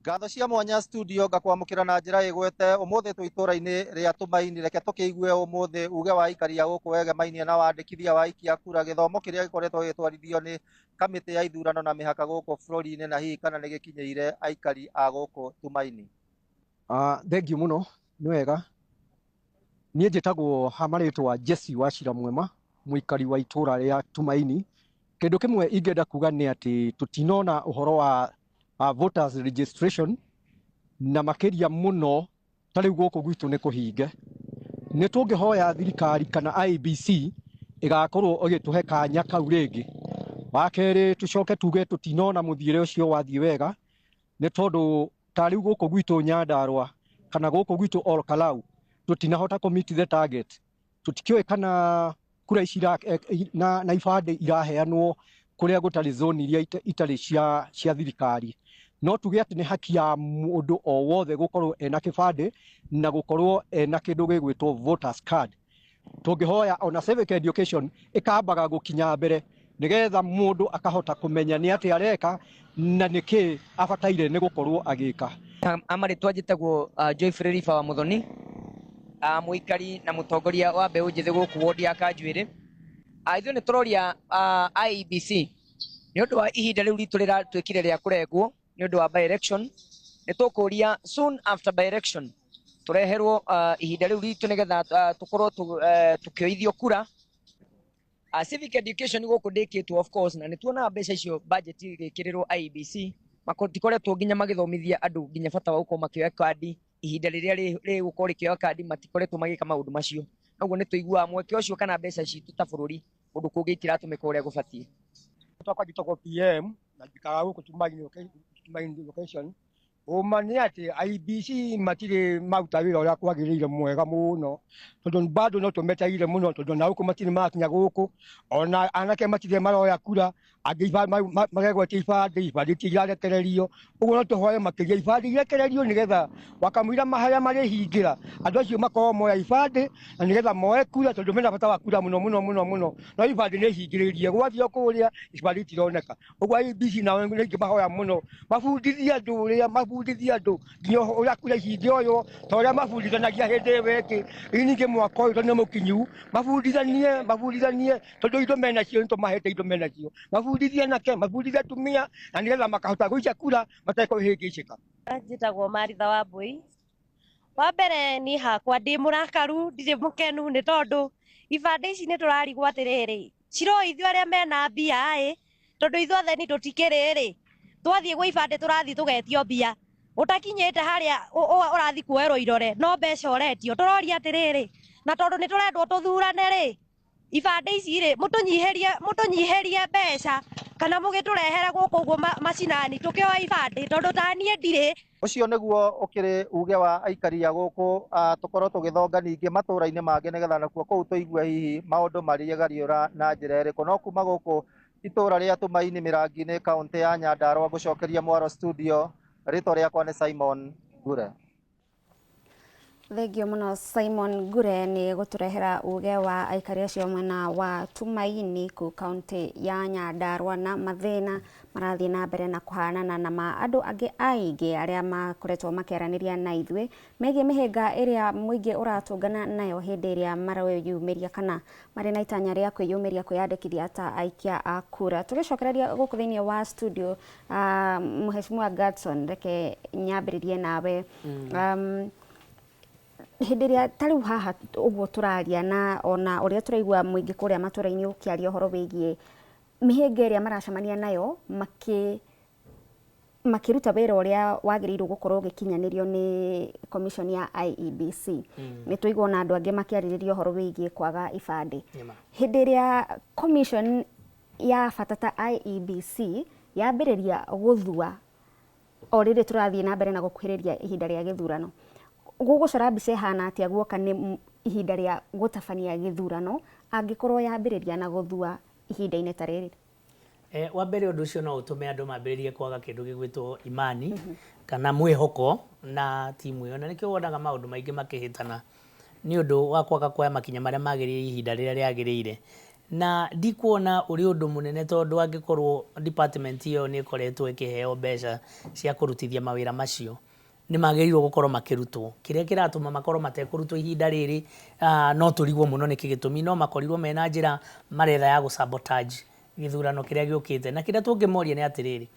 Ngatho cia mwanya studio, ngakwamũkĩra na njĩra ĩgwete. Ũmũthĩ twĩ itũũra-inĩ rĩa Tumaini. Reke tũkĩigue ũmũthĩ uge wa aikari a gũkũ wegemainie na wandĩkithia wa aikia kura, gĩthomo kĩrĩa gĩkoretwo gĩgĩtwarithio nĩ kamĩtĩ ya ithurano na mĩhaka gũkũ bũrũri-inĩ, na hihi kana nĩ gĩkinyĩire aikari a gũkũ Tumaini. Thengiũ mũno, nĩ wega. Niĩ njĩtagwo ha marĩtwa Jesse Wachira Mwema, mũikari wa itũra rĩa Tumaini. Kĩndũ kĩmwe ingĩenda kuga nĩ atĩ tũtinona ũhoro wa voters registration, na makĩria mũno ta rĩu gũkũ gwitũ nĩ kũhinge. Nĩ tũngĩhoya thirikari kana IEBC ĩgakorwo ĩgĩtũhe kanya kau rĩngĩ. Wa kerĩ, tũcoke tuge tũtinona mũthiĩre ũcio wathiĩ wega, nĩ tondũ ta rĩu gũkũ gwitũ Nyandarua kana gũkũ gwitũ Ol Kalou tũtinahota kũ meet the target. Tũtikĩũĩ kana kura ici na ibandĩ iraheanwo kũrĩa gũtarĩ zone iria itarĩ cia thirikari. No tuge atĩ nĩ haki ya mũndũ o wothe gũkorwo ena kĩbandĩ na gũkorwo ena kĩndũ gĩgwĩtwo voters card. Tũngĩhoya ona civic education ĩkambaga gũkinya mbere, nĩgetha mũndũ akahota kũmenya nĩ atĩa areka na nĩkĩ abataire nĩ gũkorwo agĩka. Amarĩtwa njĩtagwo Joyfrey Riba wa Muthoni, mũikari na mũtongoria wa mbeũ njĩthĩ gũkũ ward ya Kanjuĩrĩ. Ithuĩ nĩ tũroria IEBC nĩ ũndũ wa ihinda rĩu ritũ rĩratuĩkire rĩa kũrengwo nĩ ũndũ wa by election. Nĩ tũkũria soon after by election tũreherwo ihinda rĩu ritũ, nĩgetha tũkorwo tũkĩoithio kura. Civic education gũkũ ndĩkĩtwo, of course, na nĩ tuonaga mbeca icio budget igĩkĩrĩrwo IEBC, matikoretwo nginya magĩthomithia andũ nginya bata wa gũkorwo makĩoya kandi ihinda rĩrĩa rĩgũkorwo rĩkĩoya kandi. Matikoretwo magĩka maũndũ macio. Noguo nĩ tũiguaga mweke ũcio kana mbeca citũ ta bũrũri kũndũ kũngĩ itiratũmĩka ũrĩa gũbatiĩ. Twakwa njĩtagwo PM na njikaraga gũkũ Tumaini. Tumaini location. Ũma nĩ atĩ IEBC matirĩ maruta wĩra ũrĩa kwagĩrĩire mwega mũno, tondũ bado no tũmetereire mũno, tondũ na gũkũ matirĩ marakinya gũkũ, ona anake matirĩ maroya kura, angĩ maregwatia ibandĩ, ibandĩ itirarekererio. Ũguo no tũhoe makĩria ibandĩ irekererio, nĩgetha wakamũira harĩa marĩhingĩra andũ acio makorwo moya ibandĩ, na nĩgetha moe kura, tondũ mena bata wa kura mũno mũno mũno mũno, no ibandĩ nĩ hingĩrĩrie gwathiĩ o kũrĩa ibandĩ itironeka. Ũguo IEBC nao nĩ ingĩmahoya mũno mabundithie andũ ũrĩa mabundithie andũ nginya ũrĩa kura ici ingĩoywo, ta ũrĩa mabundithanagia hĩndĩ ĩyo ĩngĩ. Rĩu ningĩ mwaka ũyũ tondũ nĩ mũkinyu, mabundithanie mabundithanie, tondũ indo menacio nĩ tũmahete, indo menacio, mabundithie anake, mabundithie atumia, na nĩgetha makahota gũikia kura matekũhĩngĩcĩka. Njĩtagwo Maritha Wambui. Wa mbere niĩ hakwa ndĩ mũrakaru, ndirĩ mũkenu, nĩ tondũ ibandĩ ici nĩ tũrarigwo atĩrĩrĩ, ciroithio arĩa mena mbia ĩ, tondũ ithuĩ atheni tũtikĩrĩ rĩ, twathiĩ gwa ibandĩ tũrathiĩ tũgetio mbia, ũtakinyĩte harĩa ũrathiĩ kuoerwo irore no mbeca ũretio. Tũroria atĩrĩrĩ, na tondũ nĩ tũrendwo tũthurane rĩ, ibandĩ ici rĩ, mũtũnyihĩrie mũtũnyihĩrie mbeca, kana mũgĩtũrehere gũkũ ũguo macinani tũkĩoe ibandĩ, tondũ ta niĩ ndirĩ. Ũcio nĩguo ũkĩrĩ uge wa aikari a gũkũ. Tũkorwo tũgĩthonga ningĩ matũra-inĩ mangĩ, nĩgetha nakuo kũu tũigue hihi maũndũ marĩgariũra na njĩra ĩrĩkũ. No kuma gũkũ itũra rĩa Tumaini Mĩrangi-inĩ, kaũntĩ ya Nyandarua, ngũcokeria mwaro studio. Rĩtwa rĩakwa nĩ Simon Ngure. Thengio mũno Simon Ngure nĩ gũtũrehera uge wa aikari acio mwena wa Tumaini kũu kaũntĩ ya Nyandarua, na mathĩna marathiĩ na mbere na kũhanana na ma andũ angĩ aingĩ arĩa makoretwo makĩaranĩria na ithuĩ megiĩ mĩhĩnga ĩrĩa mũingĩ ũratũngana nayo hĩndĩ ĩrĩa mareyumĩria kana marĩ na itanya rĩa kwĩyumĩria kwĩyandĩkithia ta aikia a kura. Tũgĩcokereria gũkũ thĩinĩ wa studio, Mheshimiwa Gadson, reke nyambĩrĩrie nawe. Hĩndĩ ĩrĩa ta rĩu haha ũguo tũraria, na ona ũrĩa tũraigua mũingĩ kũrĩa matũra-inĩ ũkĩaria ũhoro wĩgiĩ mĩhĩnga ĩrĩa maracemania nayo makĩruta wĩra ũrĩa wagĩrĩirwo gũkorwo ũgĩkinyanĩrio nĩ commission ya IEBC, nĩ tũigua ona andũ angĩ makĩarĩrĩria ũhoro wĩgiĩ kwaga ibandĩ. Hĩndĩ ĩrĩa commission ya bata ta IEBC yambĩrĩria gũthua o rĩrĩ tũrathiĩ na mbere na gũkuhĩrĩria ihinda rĩa gĩthurano, gũgũcora mbica ĩhana atĩa guoka nĩ ihinda rĩa gũtabania gĩthurano angĩkorwo yambĩrĩria na gũthua ihinda-inĩ ta rĩrĩ? Wa mbere, ũndũ ũcio no ũtũme andũ mambĩrĩrie kwaga kĩndũ gĩgwĩtwo imani kana mwĩhoko na timu ĩyo, na nĩkĩo wonaga maũndũ maingĩ makĩhĩtana nĩ ũndũ wa kwaga kuoya makinya marĩa magĩrĩire ihinda rĩrĩa rĩagĩrĩire. Na ndikuona ũrĩ ũndũ mũnene, tondũ angĩkorwo department ĩyo nĩ ĩkoretwo ĩkĩheo mbeca cia kũrutithia mawĩra macio, nĩ magĩrĩirwo gũkorwo makĩrutwo. Kĩrĩa kĩratũma makorwo matekũrutwo ihinda rĩrĩ, no tũrigwo mũno nĩkĩ gĩtũmi, no makorirwo mena njĩra maretha ya gũ sabotage gĩthurano kĩrĩa gĩũkĩte. Na kĩrĩa tũngĩmoria nĩ atĩrĩrĩ,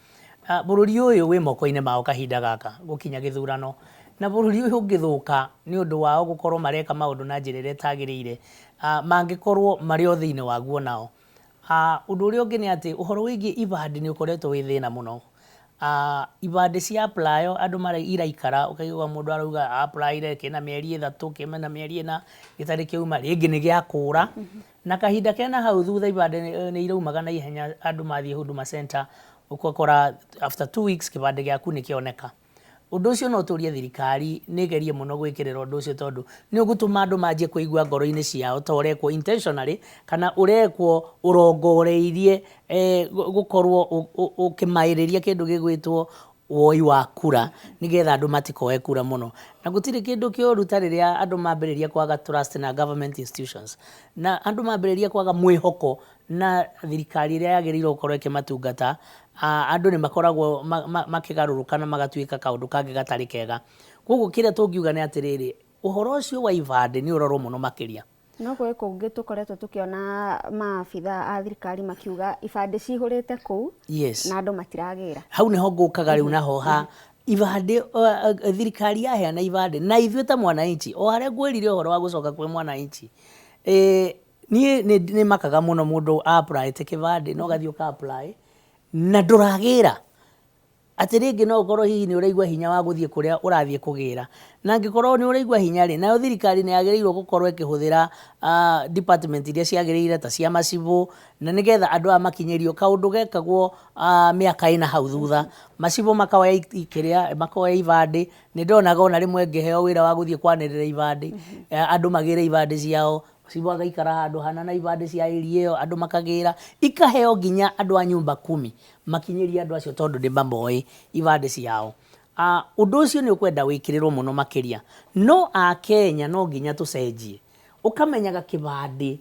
bũrũri ũyũ wĩ moko-inĩ mao kahinda gaka gũkinya gĩthurano, na bũrũri ũyũ ũngĩthũka nĩ ũndũ wao gũkorwo mareka maũndũ na njĩra ĩrĩa ĩtagĩrĩire, mangĩkorwo marĩ o thĩinĩ waguo nao. Ũndũ ũrĩa ũngĩ nĩ atĩ ũhoro wĩgiĩ ibandĩ nĩ ũkoretwo wĩ thĩna mũno. Ibandĩ cia apply andũ mara iraikara, ũkaigua mũndũ arauga applyire kĩna mĩeri 3, kĩna mĩeri 4 gĩtarĩ kĩauma, rĩngĩ nĩ gĩakũra. Na kahinda kena hau thutha ibandĩ nĩ iraumaga na ihenya, andũ mathiĩ Huduma Center ũgakora after 2 weeks kĩbandĩ gĩaku nĩ kĩoneka. Ũndũ ũcio no tũrie thirikari nĩ ĩgerie mũno gwĩkĩrĩra ũndũ ũcio, tondũ nĩ ũgũtũma andũ manjie kũigua ngoro-inĩ ciao ta ũrekwo intentionally kana ũrekwo ũrongoreirie gũkorwo ũkĩmaĩrĩria kĩndũ gĩgwĩtwo woi wa kura, nĩgetha andũ matikoe kura mũno. Na gũtirĩ kĩndũ kĩũru ta rĩrĩa andũ mambĩrĩria kwaga trust na government institutions, na andũ mambĩrĩria kwaga mwĩhoko na thirikari ĩrĩa yagĩrĩirwo gũkorwo ĩkĩmatungata, andũ nĩ makoragwo makĩgarũrũka na magatuĩka kaũndũ kangĩ gatarĩ kega. Koguo kĩrĩa tũngiuga nĩ atĩrĩrĩ, ũhoro ũcio wa ibandĩ nĩ ũrorwo mũno makĩria. No gwĩ kũngĩ tũkoretwo tũkĩona maabitha a thirikari makiuga ibandĩ cihũrĩte kũu na andũ matiragĩra. Hau nĩho ngũkaga rĩu, naho ha ibandĩ, thirikari yaheana ibandĩ na ithuĩ ta mwananchi, o harĩa ngwĩrire ũhoro wa gũcoka kwĩ mwananchi, niĩ nĩ makaga mũno mũndũ applyĩte kĩbandĩ na ũgathiĩ ũka apply na ndũragĩra. Atĩ rĩngĩ no ũkorwo hihi nĩ ũraigua hinya wa gũthiĩ kũrĩa ũrathiĩ kũgĩra. Na angĩkorwo nĩ ũraigua hinya rĩ, nayo thirikari nĩ yagĩrĩirwo gũkorwo ĩkĩhũthĩra department iria ciagĩrĩire ta cia macibũ, na nĩgetha andũ aya makinyĩrio. Kaũndũ gekagwo mĩaka ĩna hau thutha, macibũ makoya kĩrĩa, makoya ibandĩ. Nĩ ndonaga ona rĩmwe ngĩheo wĩra wa gũthiĩ kwanĩrĩra ibandĩ, andũ magĩre ibandĩ ciao, cibũ agaikara handũ hana na ibandĩ cia area ĩyo, andũ makagĩra, ikaheo nginya andũ a nyumba kumi, makinyĩrie andũ acio tondũ nĩ mamoĩ ibandĩ ciao. Ũndũ ũcio nĩ ũkwenda wĩkĩrĩrwo mũno makĩria. No Akenya no nginya tũcenjie. Ũkamenyaga kĩbandĩ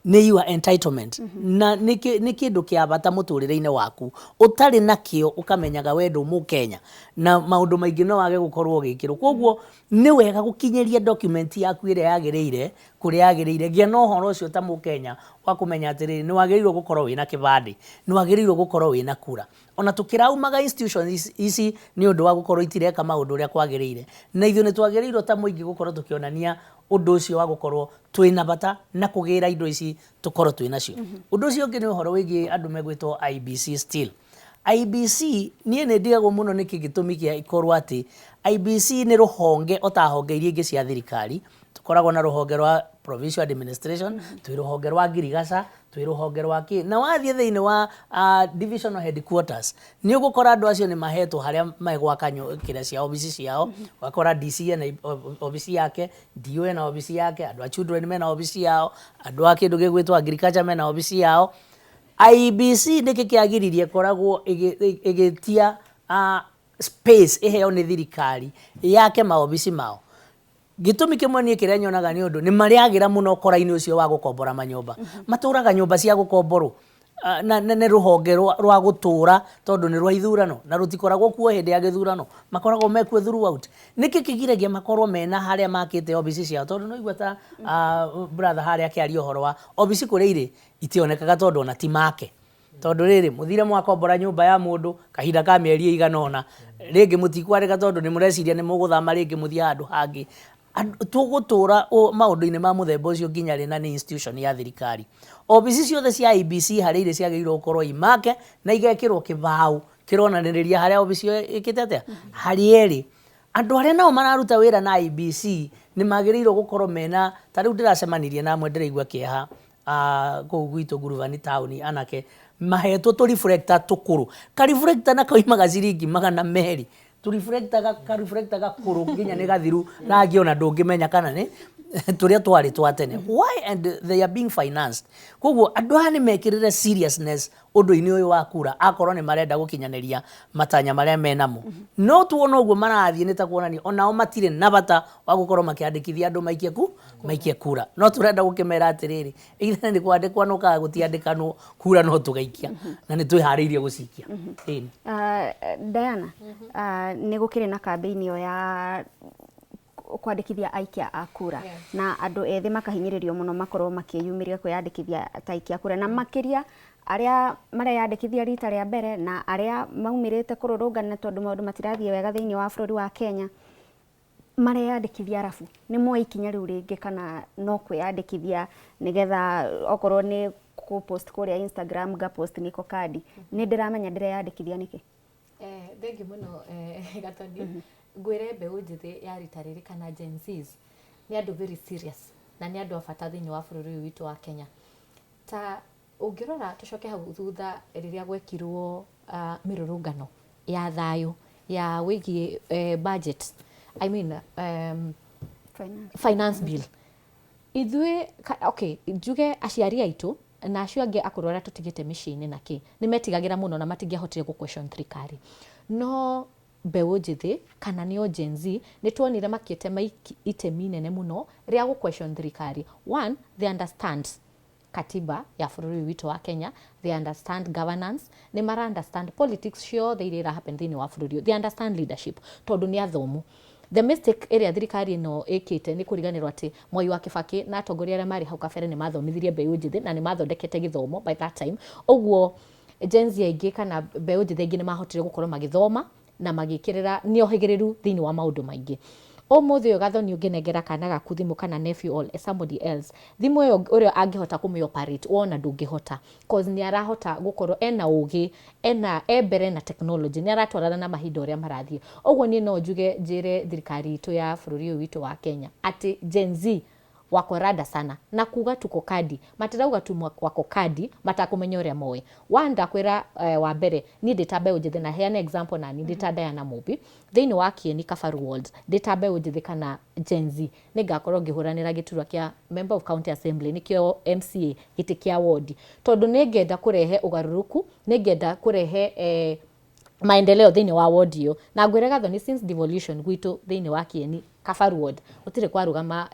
nĩ your entitlement na nĩ kĩndũ kĩa bata mũtũrĩre-inĩ waku. Ũtarĩ nakĩo ũkamenyaga we ndũ Mũkenya na maũndũ maingĩ no wage gũkorwo ũgĩkĩrwo. Koguo nĩ wega gũkinyĩria document yaku ĩrĩa yagĩrĩire kũrĩa yagĩrĩire. Gĩa na ũhoro ũcio ta Mũkenya wa kũmenya atĩrĩrĩ, nĩ wagĩrĩirwo gũkorwo wĩna kĩbandĩ, nĩ wagĩrĩirwo gũkorwo wĩna kura. Ona tũkĩraumaga institutions ici nĩ ũndũ wa gũkorwo itireka maũndũ ũrĩa kwagĩrĩire. Na ithuĩ nĩ twagĩrĩirwo ta mũingĩ gũkorwo tũkĩonania ũndũ ũcio wa gũkorwo twĩna bata na kũgĩra indo ici tũkorwo twĩ nacio. Ũndũ ũcio ũngĩ nĩ ũhoro wĩgiĩ andũ megwĩtwo IEBC still. IEBC niĩ nĩ ndigagwo mũno nĩkĩ gĩtũmi kĩa ĩkorwo atĩ IEBC nĩ rũhonge o ta honge iria ingĩ cia thirikari. Tũkoragwo na rũhonge rwa provincial administration, twĩ rũhonge rwa ngirigaca, twĩ rũhonge rwa kĩ. Na wathiĩ thĩinĩ wa divisional headquarters, nĩ ũgũkora andũ acio nĩ mahetwo harĩa megwaka kĩrĩa cia obici ciao. Ũgakora DC ena obici yake, DO ena obici yake, andũ a children mena obici yao, andũ a kĩndũ gĩgwĩtwo agriculture mena obici yao. IEBC nĩkĩ kĩagiririe ĩkoragwo ĩgĩtia space ĩheo nĩ thirikari yake maobici mao. Gĩtũmi kĩmwe niĩ kĩrĩa nyonaga nĩ ũndũ nĩ marĩagĩra mũno ũkora-inĩ ũcio wa gũkombora manyũmba. Matũraga nyũmba cia gũkomborwo na nĩ rũhonge rwa gũtũra tondũ nĩ rwa ithurano na rũtikoragwo kuo hĩndĩ ya gĩthurano, makoragwo mekuo throughout. Nĩkĩ kĩgiragia makorwo mena harĩa makĩte obici ciao? Tondũ no igua ta brother harĩa akĩaria ũhoro wa obici kũrĩa irĩ itionekaga tondũ ona ti make. Tondũ rĩrĩ mũthire mwakombora nyũmba ya mũndũ kahinda ka mĩeri ĩigana ũna, rĩngĩ mũtikwandĩka tondũ nĩ mũreciria nĩ mũgũthama rĩngĩ mũthiĩ handũ hangĩ. Tũgũtũra maũndũ-inĩ ma mũthemba ũcio nginya rĩ na nĩ institution ya thirikari. Obici ciothe cia IEBC harĩa irĩ ciagĩrĩirwo gũkorwo imake na igekĩrwo kĩbaũ kĩronanĩrĩria harĩa obici ĩyo ĩkĩte atĩa, harĩa ĩrĩ. Andũ arĩa nao mararuta wĩra na IEBC nĩ magĩrĩirwo gũkorwo mena, ta rĩu ndĩracemanirie na amwe ndĩraigua kĩeha kũu gwitũ Ngurubani taũni, anake mahetwo tũ reflector tũkũrũ. Ka reflector nako imaga ciringi 200. Tũ reflector ka reflector gakũrũ nginya nĩ gathiru rangi ona ndũngĩmenya kana nĩ tũrĩa twarĩ twa tene. Why and they are being financed? Koguo andũ aya nĩ mekĩrĩre seriousness ũndũ-inĩ ũyũ wa kura akorwo nĩ marenda gũkinyanĩria matanya marĩa menamo. No tuona ũguo marathiĩ nĩ ta kuonania onao matirĩ na bata wa gũkorwo makĩandĩkithia andũ maikie kura. No tũrenda gũkĩmera atĩrĩrĩ, either nĩ kwandĩkwo no kana gũtiandĩkanwo, kura no tũgaikia na nĩ twĩharĩirie gũcikia. Diana, nĩ gũkĩrĩ na kambĩini ĩyo ya kwandĩkithia aikia a kura na andũ ethĩ makahinyĩrĩrio mũno makorwo makĩyumĩria kwĩyandĩkithia ta aikia a kura, na makĩria arĩa mareyandĩkithia rita rĩa mbere na arĩa maumĩrĩte kũrũrũngana tondũ maũndũ matirathiĩ wega thĩinĩ wa bũrũri wa Kenya mareyandĩkithia arabu nĩ moe ikinya rĩu rĩngĩ kana no kwĩyandĩkithia nĩgetha okorwo nĩ kũ post kũrĩa Instagram nga post niko kadi nĩ ndĩramenya ndĩreyandĩkithia nĩkĩ. Thengiũ mũno Gatoni. Ngwĩre mbeũ njĩthĩ ya rita rĩrĩ kana Gen Zs nĩ andũ very serious na nĩ andũ a bata thĩinĩ wa bũrũri ũyũ witũ wa Kenya. Ta ũngĩrora tũcoke hau thutha rĩrĩa gwekirwo mĩrũrũngano ya thayũ ya wĩgiĩ budget, I mean finance bill. Ithuĩ okay, njuge aciari aitũ na acio angĩ akũrũ arĩa tũtigĩte mĩciĩ-inĩ na kĩ nĩ metigagĩra mũno na matingĩahotire gũ question thirikari. No mbeũ njĩthĩ kana nĩo Gen Z nĩ tuonire makĩtema itemi inene mũno rĩa gũ question thirikari. One, they understand katiba ya bũrũri ũyũ witũ wa Kenya, they understand governance, nĩ mara understand politics ciothe iria ira happen thĩinĩ wa bũrũri ũyũ, they understand leadership tondũ nĩ athomu. The mistake ĩrĩa thirikari ĩno ĩkĩte nĩ kũriganĩrwo atĩ Mwai wa Kibaki na atongoria arĩa marĩ hau kabere nĩ mathomithirie mbeũ njĩthĩ na nĩ mathondekete gĩthomo by that time. Ũguo Gen Z aingĩ kana mbeũ njĩthĩ aingĩ nĩ mahotire gũkorwo magĩthoma na magĩkĩrĩra nĩ ohĩgĩrĩru thĩinĩ wa maũndũ maingĩ. Ũmũthĩ ũyũ Gathoni ũngĩnengera kana gaku thimũ kana nephew or somebody else, thimũ ĩyo ũrĩa angĩhota kũmĩ operate wona ndũngĩhota, cause nĩ arahota gũkorwo ena ũgĩ, ena e mbere na technology, nĩ aratwarana na mahinda ũrĩa marathiĩ. Ũguo niĩ no njuge njĩre thirikari itũ ya bũrũri ũyũ witũ wa Kenya atĩ Gen Z wako rada sana na kuga tuko kadi, matirauga tu wako kadi matakũmenya ũrĩa moĩ. One ndakwĩra wa mbere niĩ ndĩ ta mbeũ njĩthĩ na heane example nani ndĩ ta Diana Mũmbi thĩinĩ wa Kieni Kabaru Ward ndĩ ta mbeũ njĩthĩ kana Gen Z nĩ ngakorwo ngĩhũranĩra gĩturwa kĩa Member of County Assembly nĩkĩo MCA gĩtĩ kĩa wondi tondũ nĩ ngenda kũrehe ũgarũrũku, nĩ ngenda kũrehe maendeleo thĩinĩ wa ward ĩyo. Na ngwĩre Gathoni since devolution gwitũ thĩinĩ wa Kieni Kabaru Ward gũtirĩ kwarũgama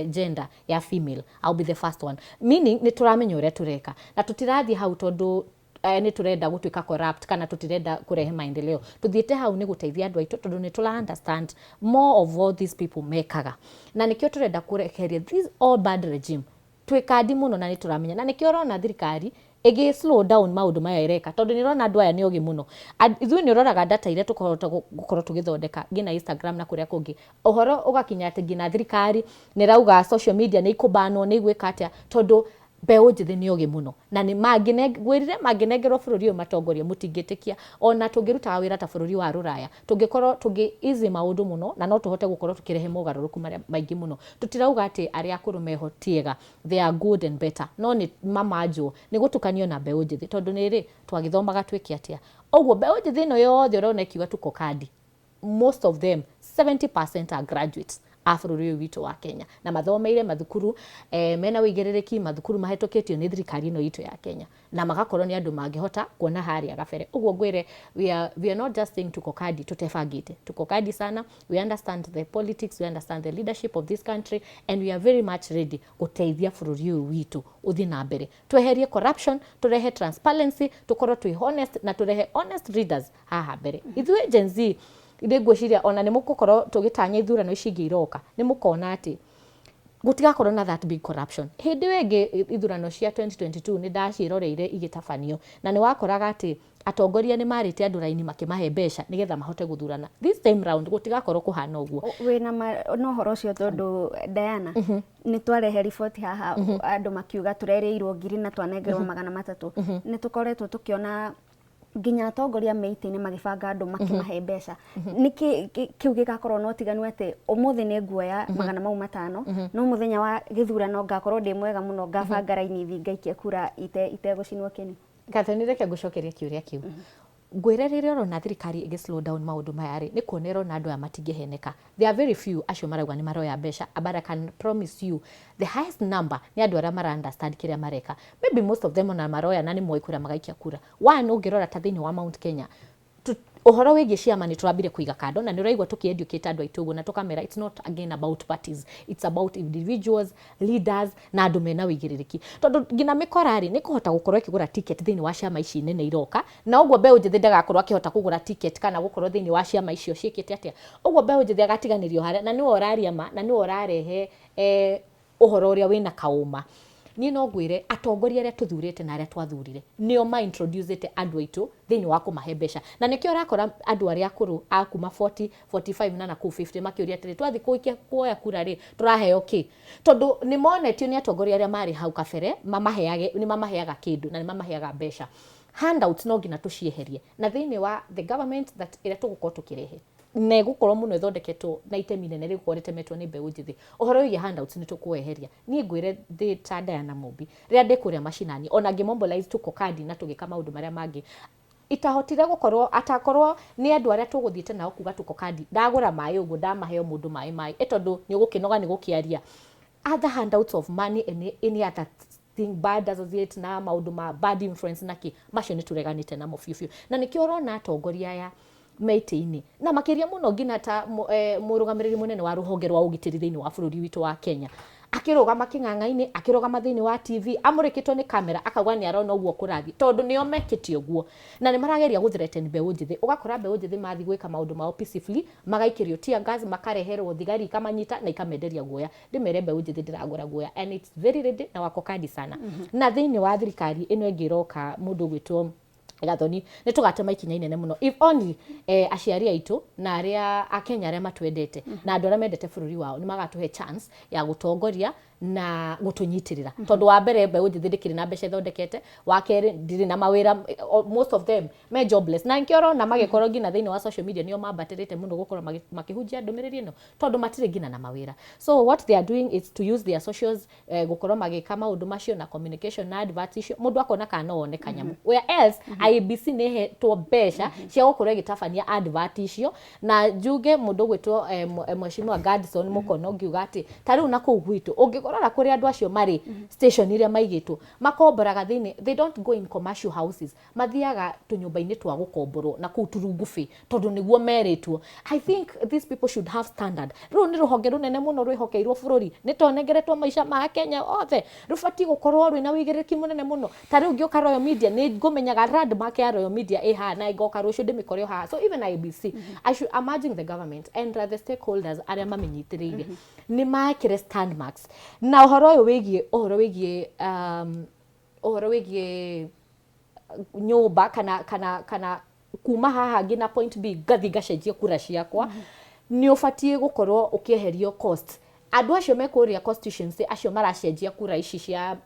gender ya female. I'll be the first one, meaning nĩ tũramenya ũrĩa tũreka na tũtirathiĩ hau tondũ nĩ tũrenda gũtuĩka corrupt kana tũtirenda kũrehe maendeleo. Tũthiĩte hau nĩ gũteithia andũ aitũ tondũ nĩ tũra understand more of what these people mekaga, na nĩkĩo tũrenda kũrekereria this all bad regime. Twĩ kandi mũno na nĩ tũramenya, na nĩkĩo ũrona thirikari ĩgĩ slow down maũndũ maya ĩreka tondũ nĩ ĩrona andũ aya nĩ ogĩ mũno. Ithuĩ nĩ ũroraga data iria tũkũhota gũkorwo tũgĩthondeka nginya Instagram na kũrĩa kũngĩ, ũhoro ũgakinya atĩ nginya thirikari nĩ ĩrauga social media nĩ ikũbanwo, nĩ igwĩka atĩa, tondũ mbeũ njĩthĩ nĩ ogĩ mũno na nĩ ngwĩrire mangĩnengerwo bũrũri ũyũ matongoria mũtingĩtĩkia. Ona tũngĩrutaga wĩra ta bũrũri wa rũraya tũngĩkorwo tũngĩ easy maũndũ mũno na no tũhote gũkorwo tũkĩrehe mogarũrũku marĩa maingĩ mũno. Tũtirauga atĩ arĩa akũrũ meho ti ega, they are good and better, no nĩ mamanjwo nĩ gũtukanio na mbeũ njĩthĩ tondũ nĩ rĩ twagĩthomaga twĩke atĩa. Ũguo mbeũ njĩthĩ ĩno yothe ũrona ĩkiuga tuko kandi, most of them 70% are graduates a bũrũri ũyũ witũ wa Kenya na mathomeire mathukuru mena ũigĩrĩrĩki, mathukuru mahĩtũkĩtio nĩ thirikari ĩno itũ ya Kenya, na magakorwo nĩ andũ mangĩhota kuona harĩa gabere. Ũguo ngwĩre we are not just saying tuko kadi tutebangĩte, tuko kadi sana. We understand the politics, we understand the leadership of this country and we are very much ready gũteithia bũrũri ũyũ witũ ũthiĩ na mbere, tweherie corruption, tũrehe transparency, tũkorwo twĩ honest na tũrehe honest leaders haha mbere. Ithuĩ Gen Z nĩ ngwĩciria ona nĩ mũgũkorwo tũgĩtanya ithurano ici ingĩ iroka, nĩ mũkona atĩ gũtigakorwo na that big corruption. Hĩndĩ ĩyo ĩngĩ ithurano cia 2022 nĩ ndaciĩroreire igĩtabanio na nĩ wakoraga atĩ atongoria nĩ marĩte andũ raini makĩmahe mbeca nĩgetha mahote gũthurana. This time round gũtigakorwo kũhana ũguo. Wĩna na ũhoro ũcio tondũ Diana nĩ twarehe riboti haha andũ makiuga tũrerĩirwo 1000 na twanengerwo 300. Nĩ tũkoretwo tũkĩona nginya atongoria me itĩ-inĩ magĩbanga andũ makĩmahe mbeca. Nĩkĩ kĩu gĩgakorwo na ũtiganu atĩ ũmũthĩ nĩ nguoya 500 no mũthenya wa gĩthurano ngakorwo ndĩ mwega mũno ngabanga raini thiĩ ngaikie kura itegũcinwo kĩni? Gathoni, reke ngũcokerie kĩũria kĩu. Ngwĩre rĩrĩa ũrona thirikari ĩgĩ slow down maũndũ maya rĩ, nĩ kuona ĩrona andũ aya matingĩheneka. There are very few acio marauga nĩ maroya mbeca, but I can promise you the highest number nĩ andũ arĩa mara understand kĩrĩa mareka. Maybe most of them ona maroya na nĩ moĩ kũrĩa magaikia kura. One, ũngĩrora ta thĩinĩ wa Mount Kenya, ũhoro wĩgiĩ ciama nĩ tũrambire kũiga kando na nĩ ũraigua tũkĩ educate andũ aitũ ũguo na tũkamera it's not again about parties, it's about individuals, leaders na andũ mena ũigĩrĩrĩki, tondũ nginya mĩkora rĩ nĩ kũhota gũkorwo ĩkĩgũra ticket thĩinĩ wa ciama ici nene iroka, na ũguo mbeũ njĩthĩ ndagakorwo akĩhota kũgũra ticket kana gũkorwo thĩinĩ wa ciama icio ciĩkĩte atĩa. Ũguo mbeũ njĩthĩ agatiganĩrio harĩa na nĩwe ũraria ma na nĩwe ũrarehe ũhoro ũrĩa wĩna kaũma. Niĩ no ngwĩre atongoria arĩa tũthurĩte na arĩa twathurire nĩo ma introducĩte andũ aitũ thĩinĩ wa kũmahe mbeca, na nĩkĩo ũrakora andũ arĩa akũrũ a kuma 40, 45 na nakũu 50 makĩũria atĩrĩ, twathiĩ gũikia kuoya kura rĩ tũraheo kĩ? Tondũ nĩ monetio nĩ atongoria arĩa marĩ hau kabere mamaheage, nĩ mamaheaga kĩndũ na nĩ mamaheaga mbeca. Handouts no nginya tũcieherie na thĩinĩ wa the government that ĩrĩa tũgũkorwo tũkĩrehe na ĩgũkorwo mũno ĩthondeketwo na itemi nene rĩgũkorwo rĩtemetwo nĩ mbeũ njĩthĩ. Ũhoro wĩgiĩ handouts nĩ tũkũweheria. Niĩ ngwĩre thĩ ta Diana Mumbi rĩrĩa ndĩ kũrĩa macinani ona ngĩ mobilize tuko kadi na tũgĩka maũndũ marĩa mangĩ itahotire gũkorwo atakorwo nĩ andũ arĩa tũgũthiĩte nao kuga tuko kadi, ndagũra maĩ ũguo ndamahe o mũndũ maĩ maĩ ĩ tondũ nĩ ũgũkĩnoga nĩ gũkĩaria. Other handouts of money and any other thing bad associate na maũndũ ma bad influence na kĩ macio nĩ tũreganĩte namo biũ biũ, na nĩkĩo ũrona atongoria aya me itĩ-inĩ na makĩria mũno nginya ta mũrũgamĩrĩri mũnene wa rũhonge rwa ũgitĩri thĩinĩ wa bũrũri witũ wa Kenya akĩrũgama kĩng'ang'a-inĩ, akĩrũgama thĩinĩ wa TV amũrĩkĩtwo nĩ kamera akauga nĩ arona ũguo kũrathiĩ tondũ nĩo mekĩte ũguo na nĩ marageria gũ threaten mbeũ njĩthĩ. Ũgakora mbeũ njĩthĩ mathiĩ gwĩka maũndũ mao peacefully magaikĩrio tear gas, makareherwo thigari ikamanyita na ikamenderia guoya. Ndĩmere mbeũ njĩthĩ ndĩragũra guoya and it's very ready na wako kadi sana. Na thĩinĩ wa thirikari ĩno ĩngĩ ĩroka mũndũ ũgwĩtwo Gathoni, nĩ tũgatema ikinya inene mũno if only aciari aitũ na arĩa akenya arĩa matwendete na andũ arĩa mendete bũrũri wao nĩ magatũhe chance ya gũtongoria na gũtũnyitĩrĩra. Tondũ wa mbere, mbeũ njĩthĩ ndĩkĩrĩ na mbeca ithondekete, wa kerĩ ndirĩ na mawĩra, most of them me jobless, na nkĩo ũrona magĩkorwo nginya thĩinĩ wa social media nĩo mambatĩrĩte mũno gũkorwo makĩhunjia ndũmĩrĩri ĩno, tondũ matirĩ nginya na mawĩra. So what they are doing is to use their socials, gũkorwo magĩka maũndũ macio na communication na adverts icio, mũndũ akona kana no one kanyamũ. Where else IEBC nĩ ĩhetwo mbeca cia gũkorwo ĩgĩtabania advert icio. Na njuge mũndũ ũgwĩtwo Mheshimiwa Gadson Mũkono, ngiuga atĩ ta rĩu na kũu gwitũ ũngĩkorora kũrĩa andũ acio marĩ, station iria maigĩtwo makomboraga thĩinĩ, they don't go in commercial houses, mathiaga tũnyũmba-inĩ twa gũkomborwo na kũu turungubĩ, tondũ nĩguo merĩtwo. I think these people should have standard. Rũrũ nĩ rũhonge rũnene mũno rwĩhokeirwo bũrũri, nĩ tonengeretwo maica ma Kenya othe, rũbatiĩ gũkorwo rwĩna wĩigĩrĩrĩki mũnene mũno. Ta rĩu ngĩũka Royal Media nĩ ngũmenyaga landmark ya Royal Media ĩ haha, na ngoka rũciũ ndĩmĩkore o haha. So even IEBC, I should, I'm urging the government and the stakeholders arĩa mamĩnyitĩrĩire nĩ mekĩre stand marks. Na ũhoro ũyũ wĩgiĩ ũhoro wĩgiĩ nyũmba kana kuma haha nginya point B ngathi ngacenjia kura ciakwa, nĩ ũbatiĩ gũkorwo ũkĩeherio cost. Andũ acio me kũrĩa constituency acio maracenjia kura ici cia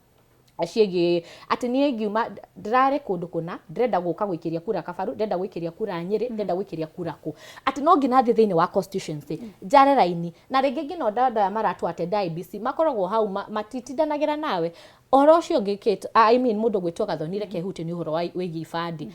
ciĩgiĩ atĩ niĩ ngiuma ndĩrarĩ kũndũ kũna, ndĩrenda gũka gũikĩria kura Kabaru, ndĩrenda gũikĩria kura Nyĩrĩ, ndĩrenda gũikĩria kura kũ, atĩ no nginya thiĩ thĩinĩ wa constituency njare raini, na rĩngĩ nginya onda andũ aya maratũ IEBC makoragwo hau matitindanagĩra nawe. Ũhoro ũcio ũngĩ Kate, I mean mũndũ gwĩtwo Gathoni, reke hutie nĩ ũhoro wĩgiĩ ibandĩ.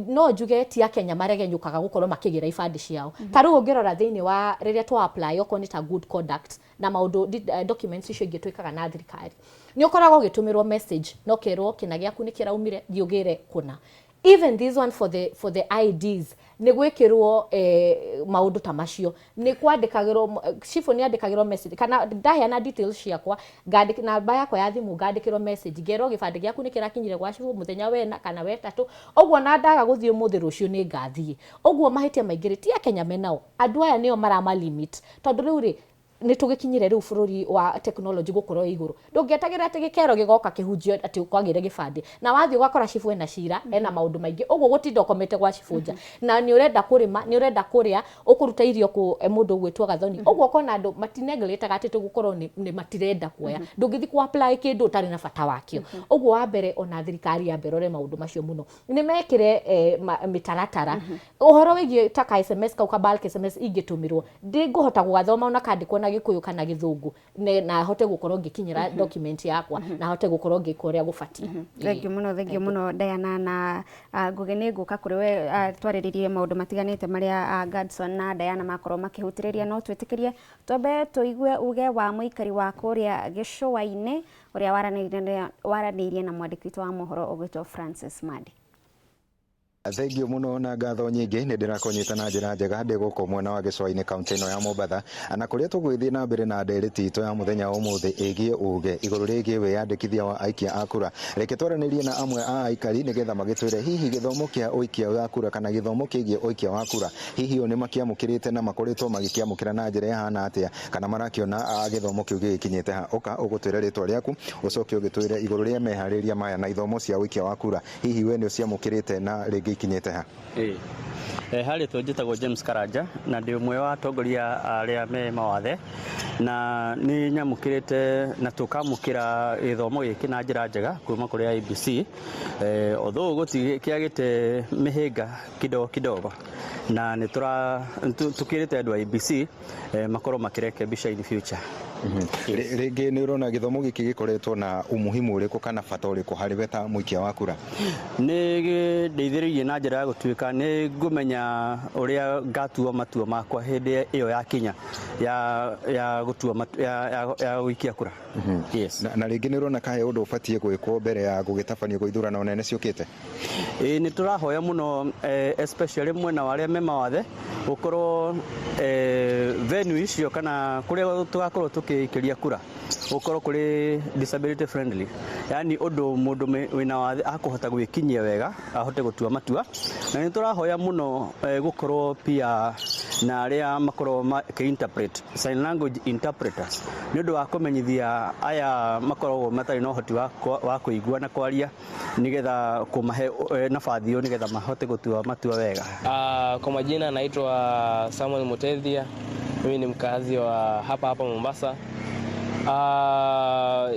No njuge ti akenya maregenyũkaga gũkorwo makĩgĩra ibandĩ ciao. Ta rĩu ũngĩrora thĩinĩ wa rĩrĩa twa apply okorwo nĩ ta good conduct na maũndũ documents icio ingĩ twĩkaga na thirikari, nĩ ũkoragwo ũgĩtũmĩrwo message na ũkerwo kĩna gĩaku nĩ kĩraumire, thiĩ ũgĩre kũna. Even this one for the IDs nĩ gwĩkĩrwo maũndũ ta macio, nĩ kwandĩkagĩrwo, cibũ nĩ andĩkagĩrwo message, kana ndaheana details ciakwa, ngandĩka namba yakwa ya thimũ, ngandĩkĩrwo message ngerwo gĩbandĩ gĩaku nĩ kĩrakinyire gwa cibũ mũthenya wena kana wetatũ. Ũguo na ndaga gũthiĩ ũmũthĩ, rũciũ nĩ ngathiĩ. Ũguo mahĩtia maingĩ rĩ, ti akenya menao, andũ aya nĩo marama limit, tondũ rĩu rĩ nĩ tũgĩkinyire rĩu bũrũri wa technology gũkorwo ĩ igũrũ, ndũngĩetagĩrĩra atĩ gĩkero gĩgoka kĩhunjio atĩ kwagĩre gĩbandĩ, na wathiĩ ũgakora cibũ ena cira, ena maũndũ maingĩ, ũguo gũtinda ũkomete gwa cibũ nja, na nĩ ũrenda kũrĩma, nĩ ũrenda kũrĩa, ũkũruta irio kũ mũndũ ũgwĩtwo Gathoni. Ũguo ũkona andũ matineglerĩtaga atĩ tũgũkorwo nĩ matirenda kuoya. Ndũngĩthiĩ ku apply kĩndũ ũtarĩ na bata wakĩo. Ũguo wa mbere, ona thirikari yambe ĩrore maũndũ macio mũno, nĩ mekĩre mĩtaratara ũhoro wĩgiĩ ta ka SMS kau ka bulk SMS ingĩtũmĩrwo, ndĩngũhota gũgathoma ona kandĩkwo na Gĩkũyũ kana Gĩthũngũ, na hote gũkorwo ngĩkinyĩra document yakwa na hote gũkorwo ngĩka ũrĩa gũbatiĩ. Thengiũ mũno, thengiũ mũno Diana. Na Ngũgĩ, nĩ ngũka kũrĩ we twarĩrĩrie maũndũ matiganĩte marĩa Gadson na Diana makorwo makĩhutĩrĩria, no twĩtĩkĩrie twambe tũigue uge wa mũikari wa kũrĩa gĩcũa-inĩ ũrĩa waranĩirie na mwandĩki witũ wa mohoro ũgwĩtwo Francis Madi. Thengio muno na ngatho nyingĩ, nĩ ndĩrakũnyita na njĩra njega ndĩ gũkũ mwena wa gĩcũa-inĩ, kaunti ĩno ya Mombatha, na kũrĩa tũgwĩthiĩ na mbere na ndereti itũ ya mũthenya wa ũmũthĩ ĩgiĩ uge igũrũ rĩgiĩ wĩyandĩkithia wa aikia a kura. Reke twaranĩrie na amwe a aikari nĩgetha magĩtwĩre hihi gĩthomo kĩa ũikia wa kura kana gĩthomo kĩgiĩ ũikia wa kura hihi o nĩ makĩamũkĩrĩte na makoretwo magĩkĩamũkĩra na njĩra ĩhana atĩa, kana marakĩona gĩthomo kĩu gĩgĩkinyĩte ha. Ũka ũgũtwĩre rĩtwa rĩaku, ũcoke ũgĩtwĩre igũrũ rĩa meharĩria maya na ithomo cia ũikia wa kura, hihi we nĩ ũciamũkĩrĩte na rĩngĩ ikinyĩte ha? Ĩĩ. Harĩ tũ njĩtagwo James Karanja na ndĩ ũmwe wa atongoria arĩa me mawathe, na nĩ nyamũkĩrĩte na tũkamũkĩra gĩthomo gĩkĩ na njĩra njega kuma kũrĩ IEBC, although gũtikĩagĩte mĩhĩnga kidogo kidogo, na nĩ tũkĩrĩte andũ a IEBC makorwo makĩrekebisha in future. Rĩngĩ nĩ ũrona gĩthomo gĩkĩ gĩkoretwo na umuhimu ũrĩkũ kana bata ũrĩkũ harĩ we ta mũikia wa kura? Nĩ gĩndeithĩrĩirie na njĩra ya gũtuĩka nĩ ngũmenya ũrĩa ngatua matua makwa hĩndĩ ĩyo yakinya ya gũtua ya gũikia kura. Yes. Na rĩngĩ nĩ ũrona kahe ũndũ ũbatiĩ gwĩkwo mbere ya gũgĩtabanio kwa ithurano nene ciũkĩte? Ĩĩ, nĩ tũrahoya mũno, especially mwena wa arĩa me mawathe, Gũkorwo venue icio kana kũrĩa tũgakorwo tũkĩikĩria kura gũkorwo kũrĩ disability friendly, yani ũndũ mũndũ wĩna wathe akũhota gwĩkinyia wega ahote gũtua matua. Na nĩ tũrahoya mũno gũkorwo pia na arĩa makorwo makĩ-interpret, sign language interpreters, nĩ ũndũ wa kũmenyithia aya makoragwo matarĩ na ũhoti wa kũigua na kwaria, nĩgetha kũmahe nabathi ĩyo nĩgetha mahote gũtua matua wega. Kwa majina naitwa Samuel Mutethia, mimi ni mkazi wa hapa hapa Mombasa.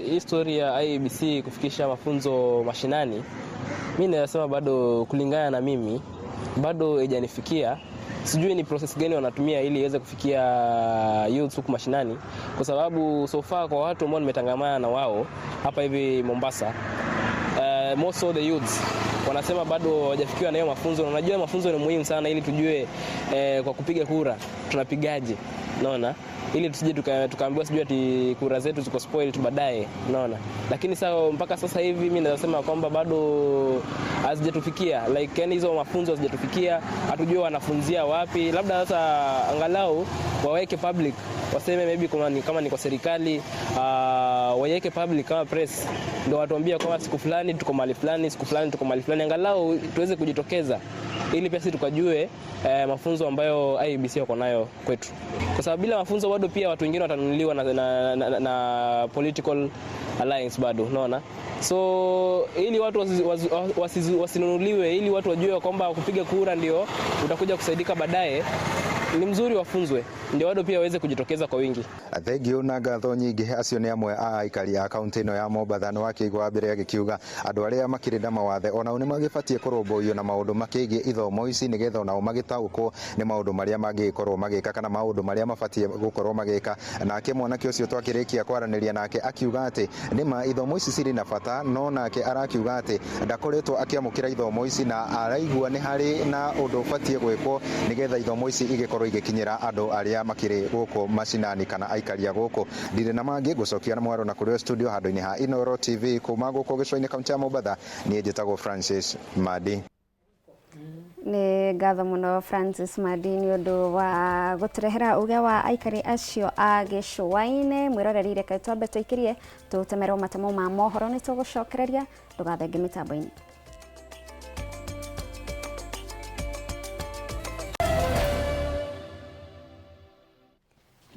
Hii story ya IEBC kufikisha mafunzo mashinani, mi naweza sema bado, kulingana na mimi, bado haijanifikia. Sijui ni process gani wanatumia ili iweze kufikia youths huku mashinani, kwa sababu so far kwa watu ambao nimetangamana na wao hapa hivi Mombasa, most of the youths wanasema bado hawajafikiwa na hiyo mafunzo, na unajua mafunzo ni muhimu sana ili tujue kwa kupiga kura tunapigaje, unaona, ili tusije tukaambiwa sijui ati kura zetu ziko spoiled baadaye, unaona. Lakini sasa mpaka sasa hivi mimi naweza sema kwamba bado hazijatufikia, like yani hizo mafunzo hazijatufikia, hatujui wanafunzia wapi. Labda sasa angalau waweke public, waseme maybe kama ni kwa serikali, waiweke public kama press, ndio watuambia kwamba siku fulani tuko mahali fulani, siku fulani tuko mahali fulani, angalau tuweze kujitokeza ili pia sisi tukajue mafunzo ambayo IEBC wako nayo kwetu, kwa sababu bila mafunzo bado pia watu wengine watanunuliwa na political alliance bado, unaona. So ili watu wasinunuliwe, ili watu wajue kwamba kupiga kura ndio utakuja kusaidika baadaye, ni mzuri wafunzwe, ndio watu pia waweze kujitokeza kwa wingi. Thengio na ngatho nyingĩ. Acio nĩ amwe a aikari a kaunti ĩno ya Mombatha. Nĩ wakĩigua wa mbere agĩkiuga andũ arĩa makĩrĩ na mawathe onao nĩ magĩbatiĩ kũrũmbũiyo na maũndũ makĩgiĩ ithomo ici, nĩgetha onao magĩtaũkwo nĩ maũndũ marĩa mangĩgĩkorwo magĩka kana maũndũ marĩa mabatiĩ gũkorwo magĩka. Nake mwanake ũcio twakĩrĩkia kwaranĩria nake akiuga atĩ nĩma ithomo ici cirĩ na bata, no nake arakiuga atĩ ndakoretwo akĩamũkĩra ithomo ici na araigua nĩ harĩ na ũndũ ũbatiĩ gwĩkwo nĩgetha ithomo ici igĩkorwo igĩkinyĩra andũ arĩa makĩrĩ gũkũ macinani kana aikari a gũkũ. Ndirĩ na mangĩ, ngũcokia na mwaro na kũrĩ studio handũ-inĩ ha Inooro TV kuma gũkũ gĩcũa-inĩ kaunti ya Mombatha. Niĩ njĩtagwo Francis Madi. Nĩ ngatho mũno, Francis Madi, nĩ ũndũ wa gũtũrehera uge wa aikari acio a gĩcũa-inĩ. Mwĩroreri, reke twambe tũikĩrie tũtemerwo matemo ma mohoro, nĩ tũgũcokereria, ndũgathenge mĩtambo-inĩ.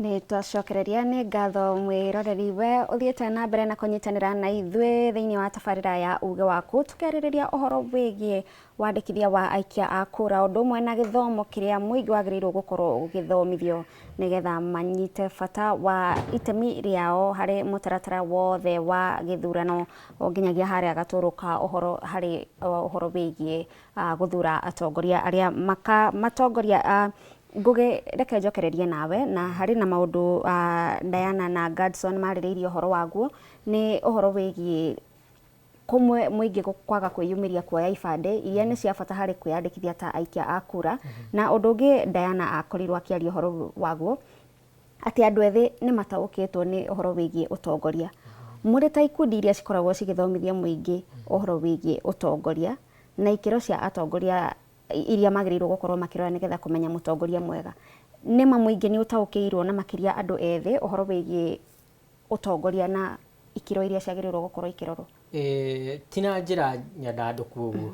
Nĩ twacokereria. Nĩ ngatho mwĩroreri we ũthiĩte na mbere na kũnyitanĩra na ithuĩ thĩinĩ wa tabarĩra ya uge waku, tũkĩarĩrĩria ũhoro wĩgiĩ wandĩkithia wa aikia a kura, ũndũ ũmwe na gĩthomo kĩrĩa mũingĩ wagĩrĩirwo gũkorwo ũgĩthomithio nĩgetha manyite bata wa itemi rĩao harĩ mũtaratara wothe wa gĩthurano, o nginyagia harĩa gatũrũ ka ũhoro harĩ ũhoro wĩgiĩ gũthura atongoria arĩa maka matongoria. Ngugi, reke njokererie nawe na harĩ na maũndũ Diana na Gadson marĩrĩirie ũhoro waguo, nĩ ũhoro wĩgiĩ kũmwe mũingĩ kwaga kwĩyumĩria kuoya ibandĩ iria nĩ cia bata harĩ kwĩyandĩkithia ta aikia a kura. Na ũndũ ũngĩ Diana akorirwo akĩaria ũhoro waguo atĩ andũ ethĩ nĩ mataũkĩtwo nĩ ũhoro wĩgiĩ ũtongoria. Mũrĩ ta ikundi iria cikoragwo cigĩthomithia mũingĩ ũhoro wĩgiĩ ũtongoria na ikĩro cia atongoria iria magĩrĩirwo gũkorwo makĩrora nĩgetha kũmenya mũtongoria mwega, nĩma mũingĩ nĩ ũtaũkĩirwo, na makĩria andũ ethĩ, ũhoro wĩgiĩ ũtongoria na ikĩro iria ciagĩrĩirwo gũkorwo ikĩrorwo? Ti na njĩra nyandandũku ũguo.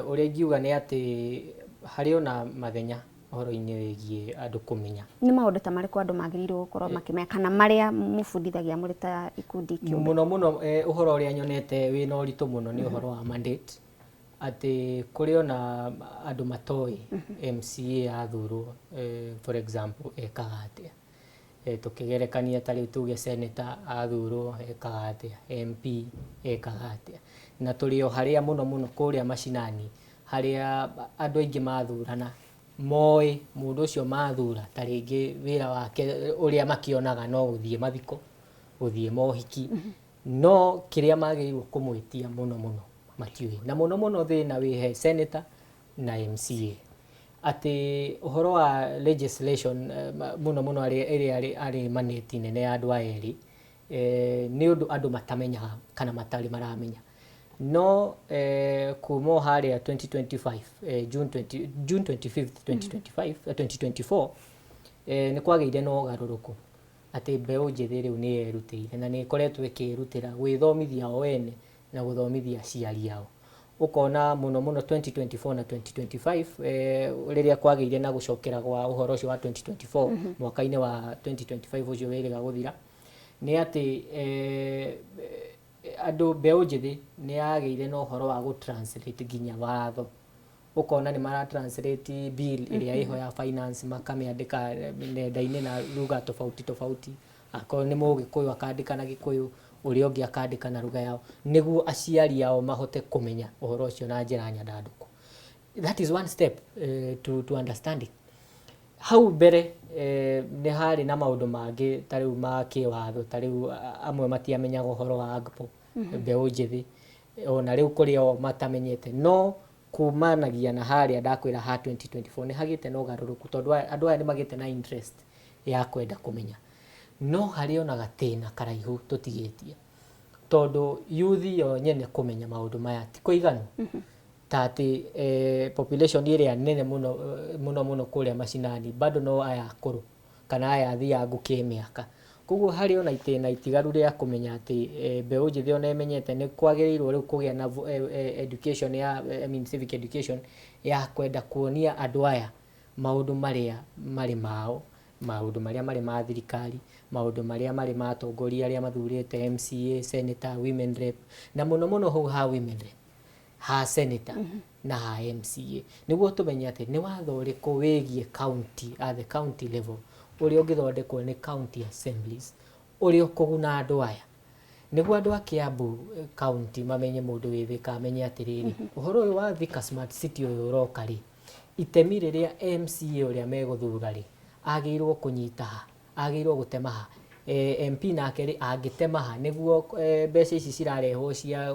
Ũrĩa ingiuga nĩ atĩ harĩ ona mathenya ũhoro-inĩ wĩgiĩ andũ kũmenya. Nĩ maũndũ ta marĩkũ andũ magĩrĩirwo gũkorwo makĩmenya kana marĩa mũbundithagia mũrĩ ta ikundi kĩũmbe? Mũno mũno, ũhoro ũrĩa nyonete wĩna ũritũ mũno nĩ ũhoro wa mandate, atĩ kũrĩ ona andũ matoĩ MCA athurwo, for example, ekaga atĩa. Tũkĩgerekania ta rĩu tuge senator athurwo ekaga atĩa, MP ekaga atĩa. Na tũrĩ o harĩa mũno mũno kũrĩa macinani, harĩa andũ aingĩ mathurana moĩ mũndũ ũcio mathura ta rĩngĩ wĩra wake ũrĩa makĩonaga no gũthiĩ mathiko, gũthiĩ mohiki, no kĩrĩa magĩrĩirwo kũmwĩtia mũno mũno matiũĩ. Na mũno mũno thĩna wĩ he senator na MCA, atĩ ũhoro wa legislation, mũno mũno ĩrĩa arĩ mandate nene ya andũ aya erĩ, nĩ ũndũ andũ matamenyaga kana matarĩ maramenya. No kuma o harĩa 2025, June 20, June 25th 2025, 2024, nĩ kwagĩire na ũgarũrũku atĩ mbeũ njĩthĩ rĩu nĩ yerutĩire na nĩ ĩkoretwo ĩkĩrutĩra gwĩthomithia o ene na gũthomithia aciari ao. Ũkona mũno mũno 2024 na 2025, rĩrĩa kwagĩire na gũcokera gwa ũhoro ũcio wa 2024, mwaka-inĩ wa 2025 ũcio wĩrĩga gũthira, nĩ atĩ andũ, mbeũ njĩthĩ nĩ yagĩire na ũhoro wa gũ translate nginya watho. Ũkona nĩ mara translate bill ĩrĩa ĩho ya finance, makamĩandĩka nenda-inĩ na lugha tofauti tofauti. Akorwo nĩ Mũgĩkũyũ akandĩka na Gĩkũyũ, ũrĩa ũngĩ akandĩka na lugha yao, nĩguo aciari ao mahote kũmenya ũhoro ũcio na njĩra nyandandũku. That is one step to understanding. Hau mbere nĩ harĩ na maũndũ mangĩ ta rĩu ma kĩwatho, ta rĩu amwe matiamenyaga ũhoro wa AGPO, mbeũ njĩthĩ ona rĩu kũrĩ o matamenyete. No kumanagia na harĩa ndakwĩra ha 2024, nĩ hagĩte na ũgarũrũku, tondũ andũ aya nĩ magĩte na interest ya kwenda kũmenya. No harĩ ona gatĩna karaihu tũtigĩtie, tondũ youth yo nyene kũmenya maũndũ maya ti kũiganu, ta atĩ population ĩrĩa nene mũno mũno mũno kũrĩa macinani bado no aya akũrũ kana aya athiangu kĩmĩaka. Koguo harĩ ona itĩna itigaru rĩa kũmenya atĩ mbeũ njĩthĩ ona ĩmenyete nĩ kwagĩrĩirwo rĩu kũgĩa na education ya, I mean, civic education ya kwenda kuonia andũ aya maũndũ marĩa marĩ mao, maũndũ marĩa marĩ ma thirikari, maũndũ marĩa marĩ ma atongoria arĩa mathurĩte, MCA, senator, women rep, na mũno mũno hau ha women rep, ha senator na ha MCA, nĩguo tũmenye atĩ nĩ watho ũrĩkũ wĩgiĩ county, at the county level, ũrĩa ũngĩthondekwo nĩ county assemblies ũrĩa ũkũguna andũ aya, nĩguo andũ a Kiambu county mamenye, mũndũ wĩ Thika amenye atĩrĩrĩ, ũhoro ũyũ wa Thika Smart City ũyũ ũroka rĩ, itemi rĩrĩa MCA ũrĩa megũthura rĩ agĩrĩirwo kũnyita ha, agĩrĩirwo gũtema ha, MP nake rĩ angĩtema ha, nĩguo mbeca ici cirarehwo cia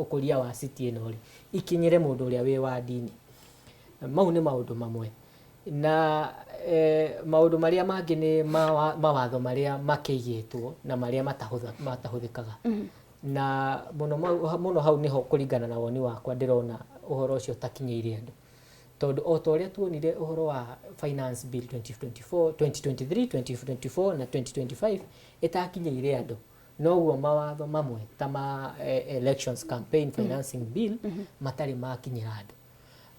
ũkũria wa city ĩno rĩ ikinyĩre mũndũ ũrĩa wĩ wandi-inĩ. Mau nĩ maũndũ mamwe. Na maũndũ marĩa mangĩ nĩ mawatho marĩa makĩigĩtwo na marĩa matahũthĩkaga. Na mũno mũno hau nĩho, kũringana na woni wakwa, ndĩrona ũhoro ũcio ũtakinyĩire andũ, tondũ o ta ũrĩa tuonire ũhoro wa finance bill 2024, 2023, 2024 na 2025 ĩtakinyĩire andũ, noguo mawatho mamwe ta ma elections campaign financing bill matarĩ makinyĩra andũ,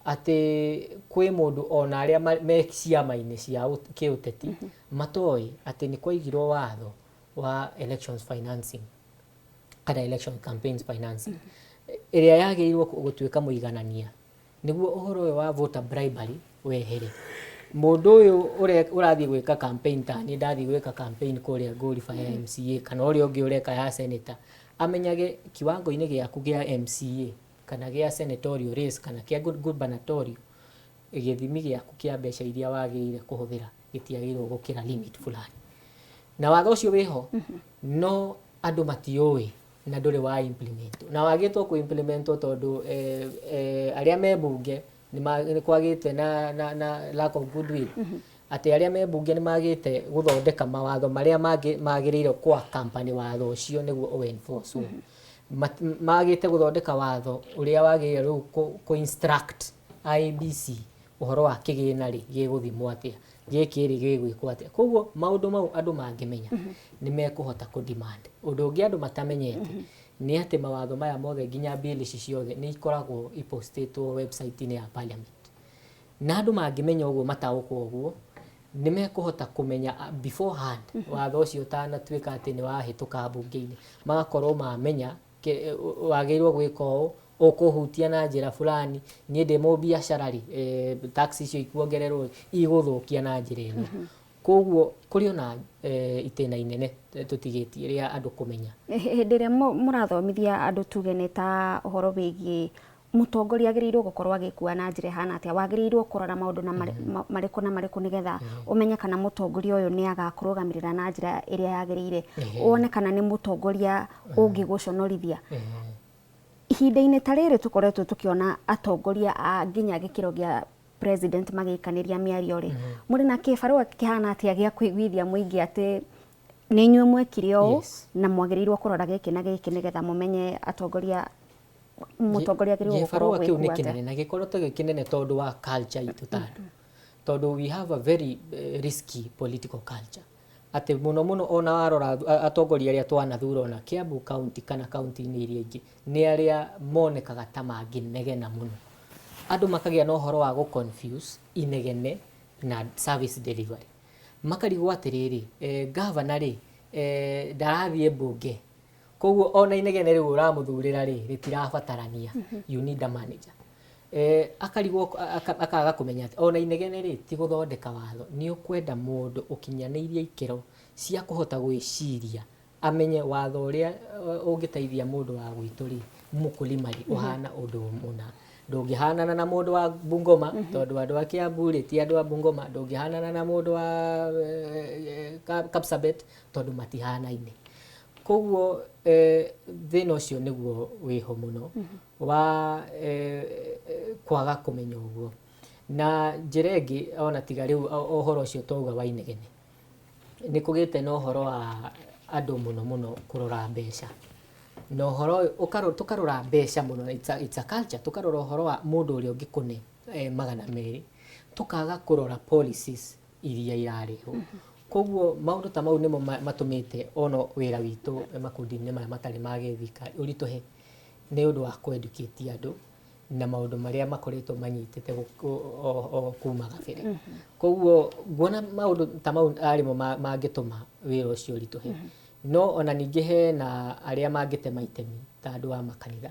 atĩ kwĩ mũndũ ona arĩa me ciama-inĩ cia kĩũteti matoĩ atĩ nĩ kwaigirwo watho wa elections financing kana election campaigns financing, ĩrĩa yagĩrĩirwo gũtuĩka mũiganania nĩguo ũhoro ũyũ wa voter bribery wehere. Mũndũ ũyũ ũrathiĩ gwĩka campaign, ta niĩ ndathiĩ gwĩka campaign kũrĩa ngũriba ya MCA, kana ũrĩa ũngĩ ũreka ya senator, amenyage kiwango-inĩ gĩaku gĩa MCA kana gĩa senatorial race kana kĩa gubernatorial, gĩthimi gĩaku kĩa mbeca iria wagĩrĩire kũhũthĩra gĩtiagĩrĩirwo gũkĩra limit fulani. Na watho ũcio wĩho, no andũ matiũĩ na ndũrĩ wa implement, na wagĩtwo kũ implement tondũ arĩa me mbunge nĩ kwagĩte na lack of goodwill, atĩ arĩa me mbunge nĩ magĩte gũthondeka mawatho marĩa magĩrĩire kwa company watho ũcio nĩguo ũ enforce. Magĩte gũthondeka watho ũrĩa wagĩrĩire rĩu kũ instruct IEBC ũhoro wa kĩgĩna rĩ gĩgũthimwo atĩa, gĩkĩ rĩ gĩgwĩkwo atĩa. Koguo maũndũ mau andũ mangĩmenya nĩ mekũhota kũ demand. Ũndũ ũngĩ andũ matamenyete nĩ atĩ mawatho maya mothe, nginya bill ici ciothe, nĩ ikoragwo ipostĩtwo website-inĩ ya parliament, na andũ mangĩmenya ũguo, mataũkwo ũguo, nĩ mekũhota kũmenya beforehand watho ũcio ũtanatuĩka atĩ nĩ wahĩtũka mbunge-inĩ, magakorwo mamenya wagĩrĩirwo gwĩka ũũ, ũkũhutia na njĩra fulani. Niĩ ndĩ mũbiacara rĩ, tax icio ikuongererwo igũthũkia na njĩra ĩno. Koguo kũrĩ ona itĩna inene tũtigĩtie rĩa andũ kũmenya. Hĩndĩ ĩrĩa mũrathomithia andũ, tuge nĩ ta ũhoro wĩgiĩ mũtongoria agĩrĩirwo gũkorwo agĩkua na njĩra ĩhana atĩa, wagĩrĩirwo kũrora maũndũ na marĩkũ na marĩkũ nĩgetha ũmenye kana mũtongoria ũyũ nĩ agakũrũgamĩrĩra na njĩra ĩrĩa yagĩrĩire, wone kana nĩ mũtongoria ũngĩgũconorithia. Ihinda-inĩ ta rĩrĩ tũkoretwo tũkĩona atongoria a nginya gĩkĩro gĩa president magĩikanĩria mĩario rĩ, mũrĩ na kĩbarũa kĩhana atĩa gĩa kũiguithia mũingĩ atĩ nĩ inyuĩ mwekire ũũ na mwagĩrĩirwo kũrora gĩkĩ na gĩkĩ nĩgetha mũmenye atongoria Mũtongoria agĩrĩirwo gũkorwo Gĩbarũa kĩu nĩ gwĩkwo atĩa? Kĩnene na gĩkoretwo gĩ kĩnene tondũ wa culture itũ ta andũ, tondũ we have a very risky political culture, atĩ mũno mũno ona warora atongoria arĩa twanathura ona Kiambu county kana kaunti-inĩ iria ingĩ, nĩ arĩa monekaga ta mangĩnegena mũno, andũ makagĩa na ũhoro wa gũ confuse inegene na service delivery. Makarigwo atĩrĩrĩ, gavana rĩ, ndarathiĩ mbunge, koguo ona inegene rĩu ũramũthurĩra rĩ, rĩtirabatarania. You need a manager. Akarigwo, akaga kũmenya atĩ ona inegene rĩ, ti gũthondeka watho, nĩ ũkwenda mũndũ ũkinyanĩirie ikĩro cia kũhota gwĩciria, amenye watho ũrĩa ũngĩteithia mũndũ wa gwitũ rĩ, mũkũlima rĩ, ũhana ũndũ mũna, ndũngĩhanana na mũndũ wa Bungoma, tondũ andũ a Kiambu rĩ, ti andũ a Bungoma. Ndũngĩhanana na mũndũ wa Kapsabet, tondũ matihanaine. Koguo thĩna ũcio nĩguo wĩho mũno wa kwaga kũmenya ũguo. Na njĩra ĩngĩ, ona tiga rĩu ũhoro ũcio twauga wa inegene, nĩ kũgĩte na ũhoro wa andũ mũno mũno kũrora mbeca, na ũhoro ũyũ tũkarora mbeca mũno. It's a culture. Tũkarora ũhoro wa mũndũ ũrĩa ũngĩkũne 200, tũkaga kũrora policies iria irarehwo. Koguo maũndũ ta mau nĩmo matũmĩte ona wĩra witũ makundi-inĩ maya matarĩ ma gĩthirikari ũritũhe, nĩ ũndũ wa kũ-educate andũ na maũndũ marĩa makoretwo manyitĩte o kuma gabere. Koguo nguona maũndũ ta mau arĩmo mangĩtũma wĩra ũcio ũritũhe. No ona ningĩ hena arĩa mangĩtema itemi ta andũ a makanitha,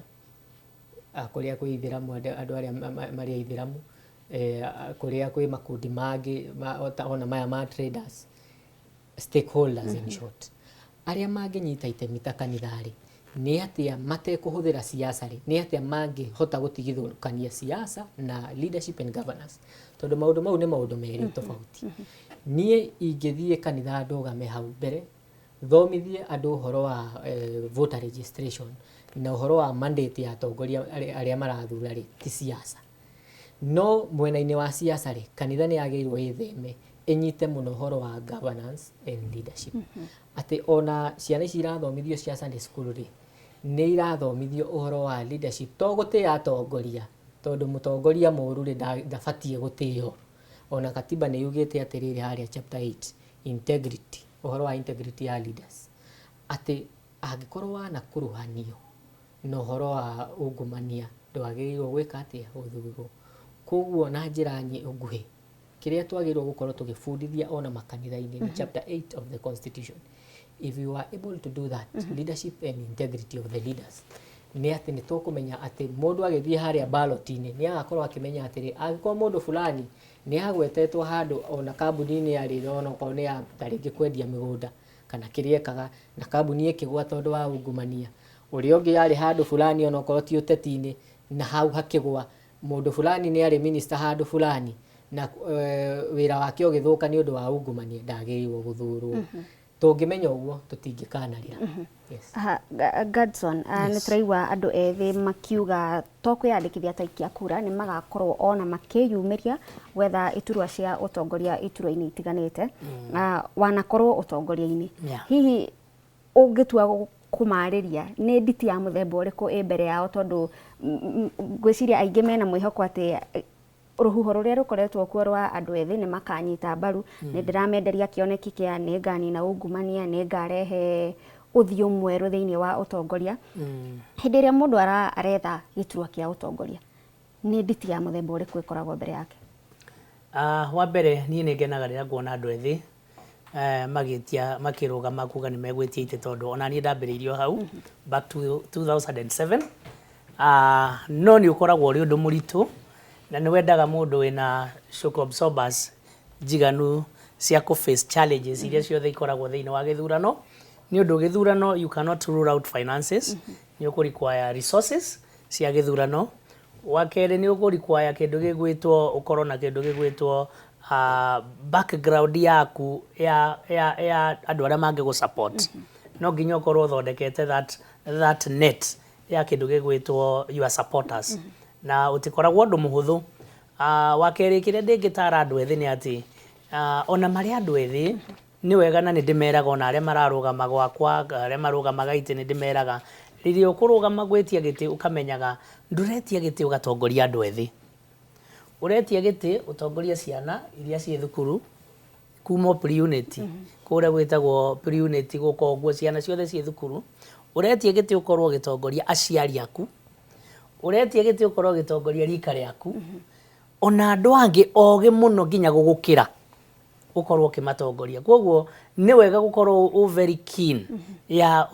kũrĩa kwĩ ithĩramu, andũ arĩa marĩ aithĩramu, kũrĩa kwĩ makundi mangĩ ona maya ma traders, stakeholders in short, arĩa mangĩnyita itemi ta kanitha rĩ, nĩ atĩa matekũhũthĩra siasa rĩ, nĩ atĩa mangĩhota gũtigithũkania siasa na leadership and governance, tondũ maũndũ mau nĩ maũndũ merĩ tofauti. Niĩ ingĩthiĩ kanitha, ndũgame hau mbere, thomithie andũ ũhoro wa voter registration na ũhoro wa mandate ya atongoria arĩa marathura rĩ, ti siasa. No mwena-inĩ wa siasa rĩ, kanitha nĩ yagĩrĩirwo ĩtheme, ĩnyite mũno ũhoro wa governance and leadership, atĩ ona ciana ici irathomithio cia Sunday school rĩ, nĩ irathomithio ũhoro wa leadership, to gũtĩa atongoria, tondũ mũtongoria mũru rĩ, ndabatiĩ gũtĩo. Ona katiba nĩ yugĩte atĩrĩrĩ, harĩa chapter 8, integrity, ũhoro wa integrity ya leaders, atĩ angĩkorwo wanakuruhanio na ũhoro wa ungumania, ndwagĩrĩirwo gwĩka atĩa? Gũthurwo. Koguo na njĩra nguhĩ, kĩrĩa twagĩrĩirwo gũkorwo tũgĩbundithia ona makanitha-inĩ nĩ chapter 8 of the constitution. If you are able to do that, leadership and integrity of the leaders, nĩ atĩ nĩ tũkũmenya atĩ mũndũ agĩthiĩ harĩa ballot-inĩ nĩ agakorwo akĩmenya atĩrĩ, angĩkorwo mũndũ fulani nĩ agwetetwo handũ ona kambuni-inĩ yarĩ, ona okorwo nĩ ya ta rĩngĩ kwendia mĩgũnda kana kĩrĩa ekaga, na kambuni ĩkĩgwa tondũ wa ungumania, ũrĩa ũngĩ yarĩ handũ fulani, ona okorwo ti ũteti-inĩ, na hau hakĩgwa, mũndũ fulani nĩ arĩ minister handũ fulani na wĩra wake ũgĩthũka nĩ ũndũ wa ungumania, ndagĩrĩirwo gũthurwo. Tũngĩmenya ũguo, tũtingĩkanarĩra. Yes. Aha, Gadson, nĩ tũraigua andũ ethĩ makiuga to kwĩyandĩkithia ta aikia kura, nĩ magakorwo ona makĩyumĩria gwetha iturwa cia ũtongoria iturwa-inĩ itiganĩte. Wanakorwo ũtongoria-inĩ, hihi ũngĩtua kũmarĩria, nĩ nditi ya mũthemba ũrĩkũ ĩ mbere yao? Tondũ ngwĩciria aingĩ mena mwĩhoko atĩ rũhuho rũrĩa rũkoretwo kuo rwa andũ ethĩ nĩ makanyita mbaru. Nĩ ndĩramenderia kĩoneki kĩa nĩ nganina ungumania, nĩ ngarehe ũthiũ mwerũ thĩinĩ wa ũtongoria. Hĩndĩ ĩrĩa mũndũ aretha gĩturwa kĩa ũtongoria, nĩ nditi ya mũthemba ũrĩkũ ĩkoragwo mbere yake? Wa mbere, niĩ nĩ ngenaga rĩrĩa nguona andũ ethĩ magĩtia, makĩrũgama kuga nĩ megwĩtia itĩ, tondũ ona niĩ ndambĩrĩirio hau back to 2007. No nĩ ũkoragwo ũrĩ ũndũ mũritũ na nĩ wendaga mũndũ wĩna shock absorbers njiganu cia kũ face challenges iria ciothe ikoragwo thĩinĩ wa gĩthurano, nĩ ũndũ gĩthurano, you cannot rule out finances. Nĩ ũkũ require resources cia gĩthurano. Wa kerĩ, nĩ ũkũ require kĩndũ gĩgwĩtwo, ũkorwo na kĩndũ gĩgwĩtwo background yaku ya andũ arĩa mangĩgũ support. No nginya ũkorwo ũthondekete that net ya kĩndũ gĩgwĩtwo your supporters, na ũtikoragwo ũndũ mũhũthũ. Wa kerĩ, kĩrĩa ndĩngĩtara andũ ethĩ nĩ atĩ ona marĩ andũ ethĩ nĩ wega, na nĩ ndĩmeraga ona arĩa mararũgama gwakwa, arĩa marũgamaga itĩ, nĩ ndĩmeraga Rĩrĩa ũkũrũgama gwĩtia gĩtĩ ũkamenyaga ndũretia gĩtĩ ũgatongoria andũ ethĩ, ũretia gĩtĩ ũtongorie ciana iria ciĩ thukuru kuma o pre-unit, kũrĩa gwĩtagwo pre-unit gũka ũguo, ciana ciothe ciĩ thukuru. Ũretia gĩtĩ ũkorwo ũgĩtongoria aciari aku, ũretia gĩtĩ ũkorwo ũgĩtongoria rika rĩaku, ona andũ angĩ ogĩ mũno nginya gũgũkĩra ũkorwo ũkĩmatongoria. Koguo nĩ wega gũkorwo ũ very keen ya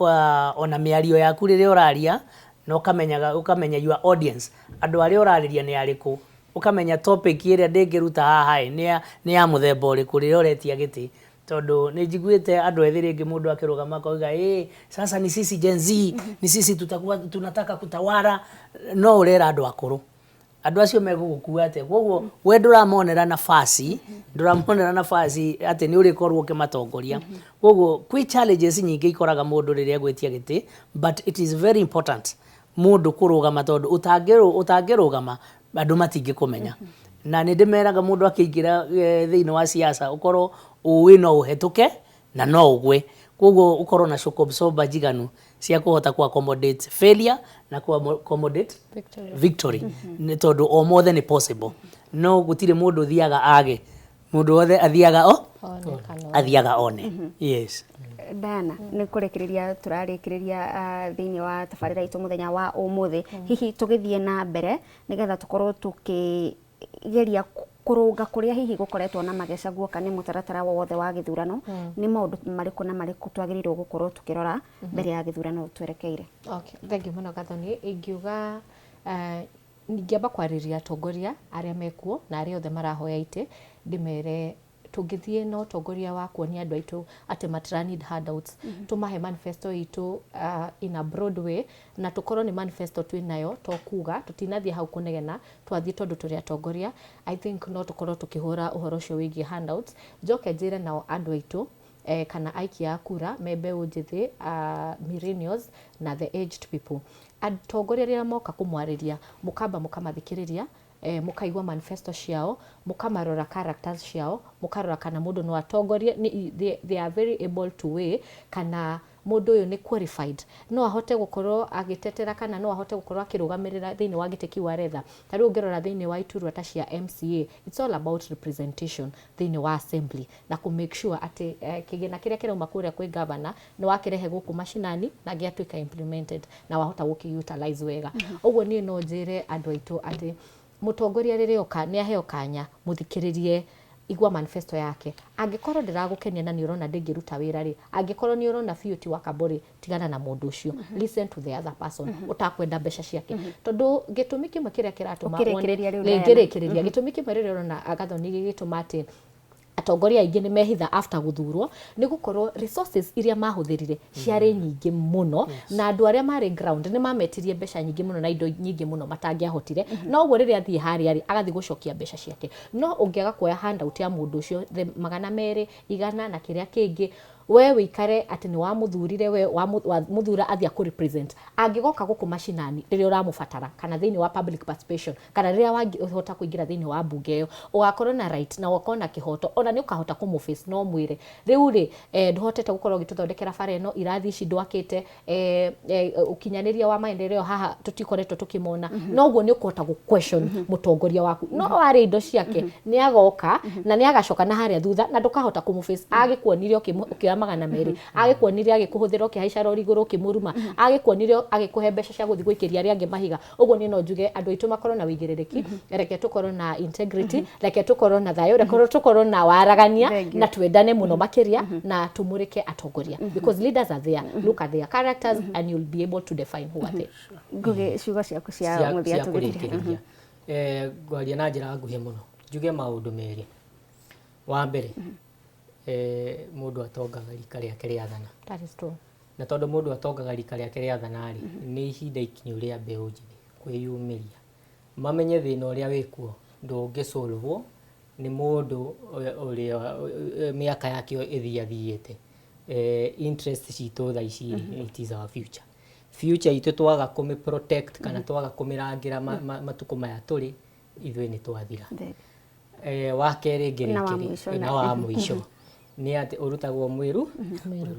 ona mĩario yaku rĩrĩa ũraria, na ũkamenyaga ũkamenya your audience, andũ arĩa ũrarĩria nĩ arĩkũ, ũkamenya topic ĩrĩa ndĩngĩruta haha ĩ nĩ ya mũthemba ũrĩkũ rĩrĩa ũretia gĩtĩ. Tondũ nĩ njiguĩte andũ ethĩ rĩngĩ mũndũ akĩrũgama akoiga, ĩ sasa ni sisi Gen Z, ni sisi tutakuwa tunataka kutawala, no ũrera andũ akũrũ, andũ acio megũgũkua atĩa? Koguo we ndũramonera nafasi, ndũramonera nafasi atĩ nĩ ũrĩkorwo ũkĩmatongoria. Koguo kwĩ challenges nyingĩ ikoraga mũndũ rĩrĩa egwĩtia gĩtĩ, but it is very important mũndũ kũrũgama, tondũ ũtangĩrũgama andũ matingĩkũmenya. Na nĩ ndĩmeraga mũndũ akĩingĩra thĩinĩ wa siasa ũkorwo ũĩ no ũhetũke na no ũgwe, koguo ũkorwo na shock absorber njiganu cia kũhota ku accommodate failure na ku accommodate victory, victory. Nĩ tondũ o mothe nĩ possible, no gũtirĩ mũndũ ũthiaga age, mũndũ wothe athiaga o one kana athiaga one. Yes. Diana, nĩ kũrĩkĩrĩria tũrarĩkĩrĩria thĩinĩ wa tabarĩra itũ mũthenya wa ũmũthĩ. Hihi tũgĩthiĩ na mbere nĩgetha tũkorwo tũkĩgeria kũrũnga kũrĩa hihi gũkoretwo na mageca guoka nĩ mũtaratara wothe wa gĩthurano, nĩ maũndũ marĩkũ na marĩkũ twagĩrĩirwo gũkorwo tũkĩrora mbere ya gĩthurano twerekeire? Okay, thank you mũno, Gathoni. Ingiuga ingĩamba kwarĩria atongoria arĩa mekuo na arĩa othe marahoya itĩ, ndĩmere tũngĩthiĩ na ũtongoria wa kuonia andũ aitũ atĩ matira need handouts, tũmahe manifesto itũ in a broad way, na tũkorwo nĩ manifesto twĩnayo, to kuga tũtinathiĩ hau kũnegena, twathiĩ tondũ tũrĩ atongoria. I think no tũkorwo tũkĩhũra ũhoro ũcio wĩgiĩ handouts. Njoke njĩre nao andũ aitũ kana aikia a kura me mbeũ njĩthĩ, millennials na the aged people, atongoria rĩrĩa moka kũmwarĩria, mũkamba mũkamathikĩrĩria, mũkaigua manifesto ciao, mũkamarora characters ciao, mũkarora kana mũndũ no atongorie. They are very able to weigh kana mũndũ ũyũ nĩ qualified, no ahote gũkorwo agĩtetera kana no ahote gũkorwo akĩrũgamĩrĩra thĩinĩ wa gĩtĩ kĩu aretha. Ta rĩu ũngĩrora thĩinĩ wa iturwa ta cia MCA, it's all about representation thĩinĩ wa assembly na kũ make sure atĩ kĩgĩna kĩrĩa kĩrauma kũrĩa kwĩ governor nĩ wakĩrehe gũkũ macinani na gĩatuĩka implemented na wahota gũkĩ utilize wega. Ũguo niĩ no njĩre andũ aitũ atĩ mũtongoria rĩrĩa oka nĩ aheo kanya, mũthikĩrĩrie, igua manifesto yake. Angĩkorwo ndĩragũkenia na nĩ ũrona ndĩngĩruta wĩra rĩ, angĩkorwo nĩ ũrona biũ ti wa kabori, tigana na mũndũ ũcio. Listen to the other person ũtakwenda mbeca ciake, tondũ gĩtũmi kĩmwe kĩrĩa kĩratũma Ũkĩrĩkĩrĩria rĩu, Diana. Ngĩrĩkĩrĩria, gĩtũmi kĩmwe rĩrĩa ũrona, Gathoni, gĩgĩtũma atĩ atongoria aingĩ nĩ mehitha after gũthurwo nĩ gũkorwo resources iria mahũthĩrire ciarĩ nyingĩ mũno, na andũ arĩa marĩ ground nĩ mametirie mbeca nyingĩ mũno na indo nyingĩ mũno matangĩahotire. No ũguo rĩrĩa athiĩ harĩa rĩ, agathiĩ gũcokia mbeca ciake. No ũngĩaga kuoya handout ya mũndũ ũcio, the 200, 100 na kĩrĩa kĩngĩ, we wĩikare atĩ nĩ wamũthurire, we wamũthura athiĩ akũ represent, angĩgoka gũkũ macinani rĩrĩa ũramũbatara kana thĩinĩ wa public participation kana rĩrĩa wahota kũingĩra thĩinĩ wa mbunge ĩyo, ũgakorwo na right na ũgakorwo na kĩhoto, ona nĩ ũkahota kũmũface no mwĩre rĩu rĩ, ndũhotete gũkorwo ũgĩtũthondekera bara ĩno, irathi ici ndwakĩte, ũkinyanĩria wa maendeleo haha tũtikoretwo tũkĩmona. No ũguo nĩ ũkũhota gũ question mũtongoria waku. No warĩa indo ciake, nĩ agoka na nĩ agacoka na harĩa thutha na ndũkahota kũmũface. Agĩkuonire ũkĩoya 200, agĩkuonire agĩkũhũthĩra ũkĩhaica rori igũrũ ũkĩmũruma, agĩkuonire agĩkũhe mbeca cia gũthiĩ gũikĩria arĩa angĩ mahiga. Ũguo niĩ no njuge andũ aitũ makorwo na wĩigĩrĩrĩki, reke tũkorwo na integrity, reke tũkorwo na thayũ, reke tũkorwo na waragania Thank you. na twendane mũno makĩria na tũmũrĩke atongoria, because leaders are there. Look at their characters and you'll be able to define who are they. Ngugi, ciugo ciaku cia mũthia cia tũgĩtire. Kũrĩkĩrĩria, ngwaria na njĩra nguhĩ mũno, njuge maũndũ merĩ. Wa mbere, mũndũ atongaga rika rĩake rĩathana. That is true. Na tondũ mũndũ atongaga rika rĩake rĩathana rĩ, nĩ ihinda ikinyu rĩa mbeũ njĩthĩ kwĩyumĩria, mamenye thĩna ũrĩa wĩkuo ndũngĩsolvwo nĩ mũndũ ũrĩa mĩaka yake ĩthiathiĩte. Interest citũ thaa ici rĩ, it is our future. Future itũ twaga kũmĩ protect kana twaga kũmĩrangĩra matukũ maya tũrĩ, ithuĩ nĩ twathira. Wa kerĩ Na wa ngĩrĩkĩria mũico na wa mũico. Nĩ atĩ ũrutagwo mwĩru,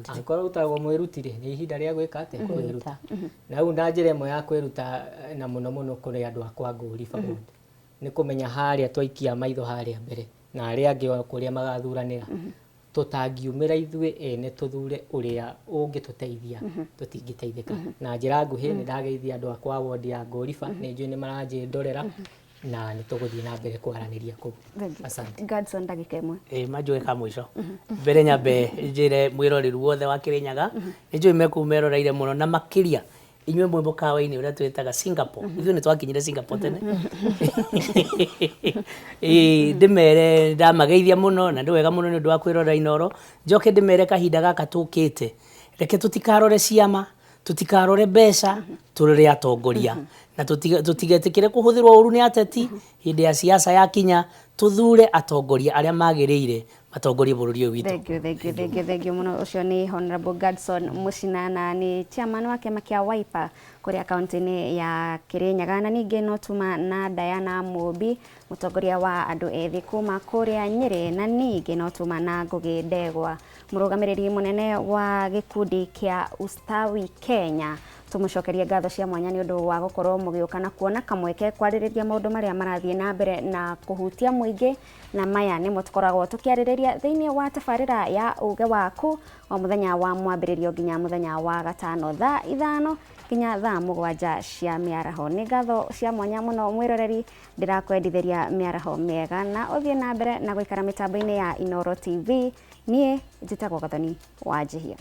angĩkorwo ũrutagwo mwĩruti rĩ, nĩ ihinda rĩa gwĩka atĩa? Kwĩruta. Na rĩu na njĩra ĩmwe ya kwĩruta, na mũno mũno kũrĩ andũ akwa Ngũriba ward, nĩ kũmenya harĩa twaikia maitho harĩa mbere na arĩa angĩ o kũrĩa magathuranĩra, tũtangiumĩra ithuĩ ene tũthure ũrĩa ũngĩtũteithia, tũtingĩteithĩka. Na njĩra nguhĩ, nĩ ndageithia andũ akwa a ward ya Ngũriba, nĩ njũĩ nĩ maranjĩndorera na nĩ tũgũthiĩ na mbere kwaranĩria kũu. Asante. Godson, ndagĩka ĩmwe. Ĩ manjũe ka mũico mbere nyambe njĩre mwĩroreri wothe wa Kĩrĩnyaga, nĩ njũĩ mekũu meroreire mũno, na makĩria inyuĩ mwĩ mũkawa-inĩ ũrĩa twĩtaga Singapore. Ithuĩ nĩ twakinyire Singapore tene. Ĩ ndĩmere ndamageithia mũno na nĩ wega mũno nĩ ũndũ wa kwĩrorera Inooro. Njoke ndĩmere kahinda gaka tũkĩte, reke tũtikarore ciama, tũtikarore mbeca, tũrore atongoria, na tũtigetĩkĩre kũhũthĩrwo ũru nĩ ateti. Hĩndĩ ya siasa yakinya, tũthure atongoria arĩa magĩrĩire matongorie bũrũri ũyũ witũ. Thank you, thank you, thank you, thank you mũno. Ũcio nĩ Honorable Godson Mũcinana, nĩ chairman wa kĩama kĩa Wiper kũrĩa kaunti-inĩ ya Kĩrĩnyaga. Na ningĩ no tuma na Diana Mũmbi, mũtongoria wa andũ ethĩ kuma kũrĩa Nyĩrĩ. Na ningĩ no tuma na Ngũgĩ Ndegwa, mũrũgamĩrĩri mũnene wa gĩkundi kĩa Ustawi Kenya. Tũmũcokerie ngatho cia mwanya nĩ ũndũ wa gũkorwo mũgĩũka na kuona kamweke kwarĩrĩria maũndũ marĩa marathiĩ na mbere na kũhutia mũingĩ, na maya nĩmo tũkoragwo tũkĩarĩrĩria thĩinĩ wa tabarĩra ya Uge Waku o mũthenya wa mwambĩrĩrio nginya mũthenya wa gatano thaa 5 nginya thaa 7 cia mĩaraho. Nĩ ngatho cia mwanya mũno mwĩroreri, ndĩrakwendithĩria mĩaraho mĩega na ũthiĩ na mbere na gũikara mĩtambo-inĩ ya Inooro TV. Niĩ njĩtagwo Gathoni wa Njihia.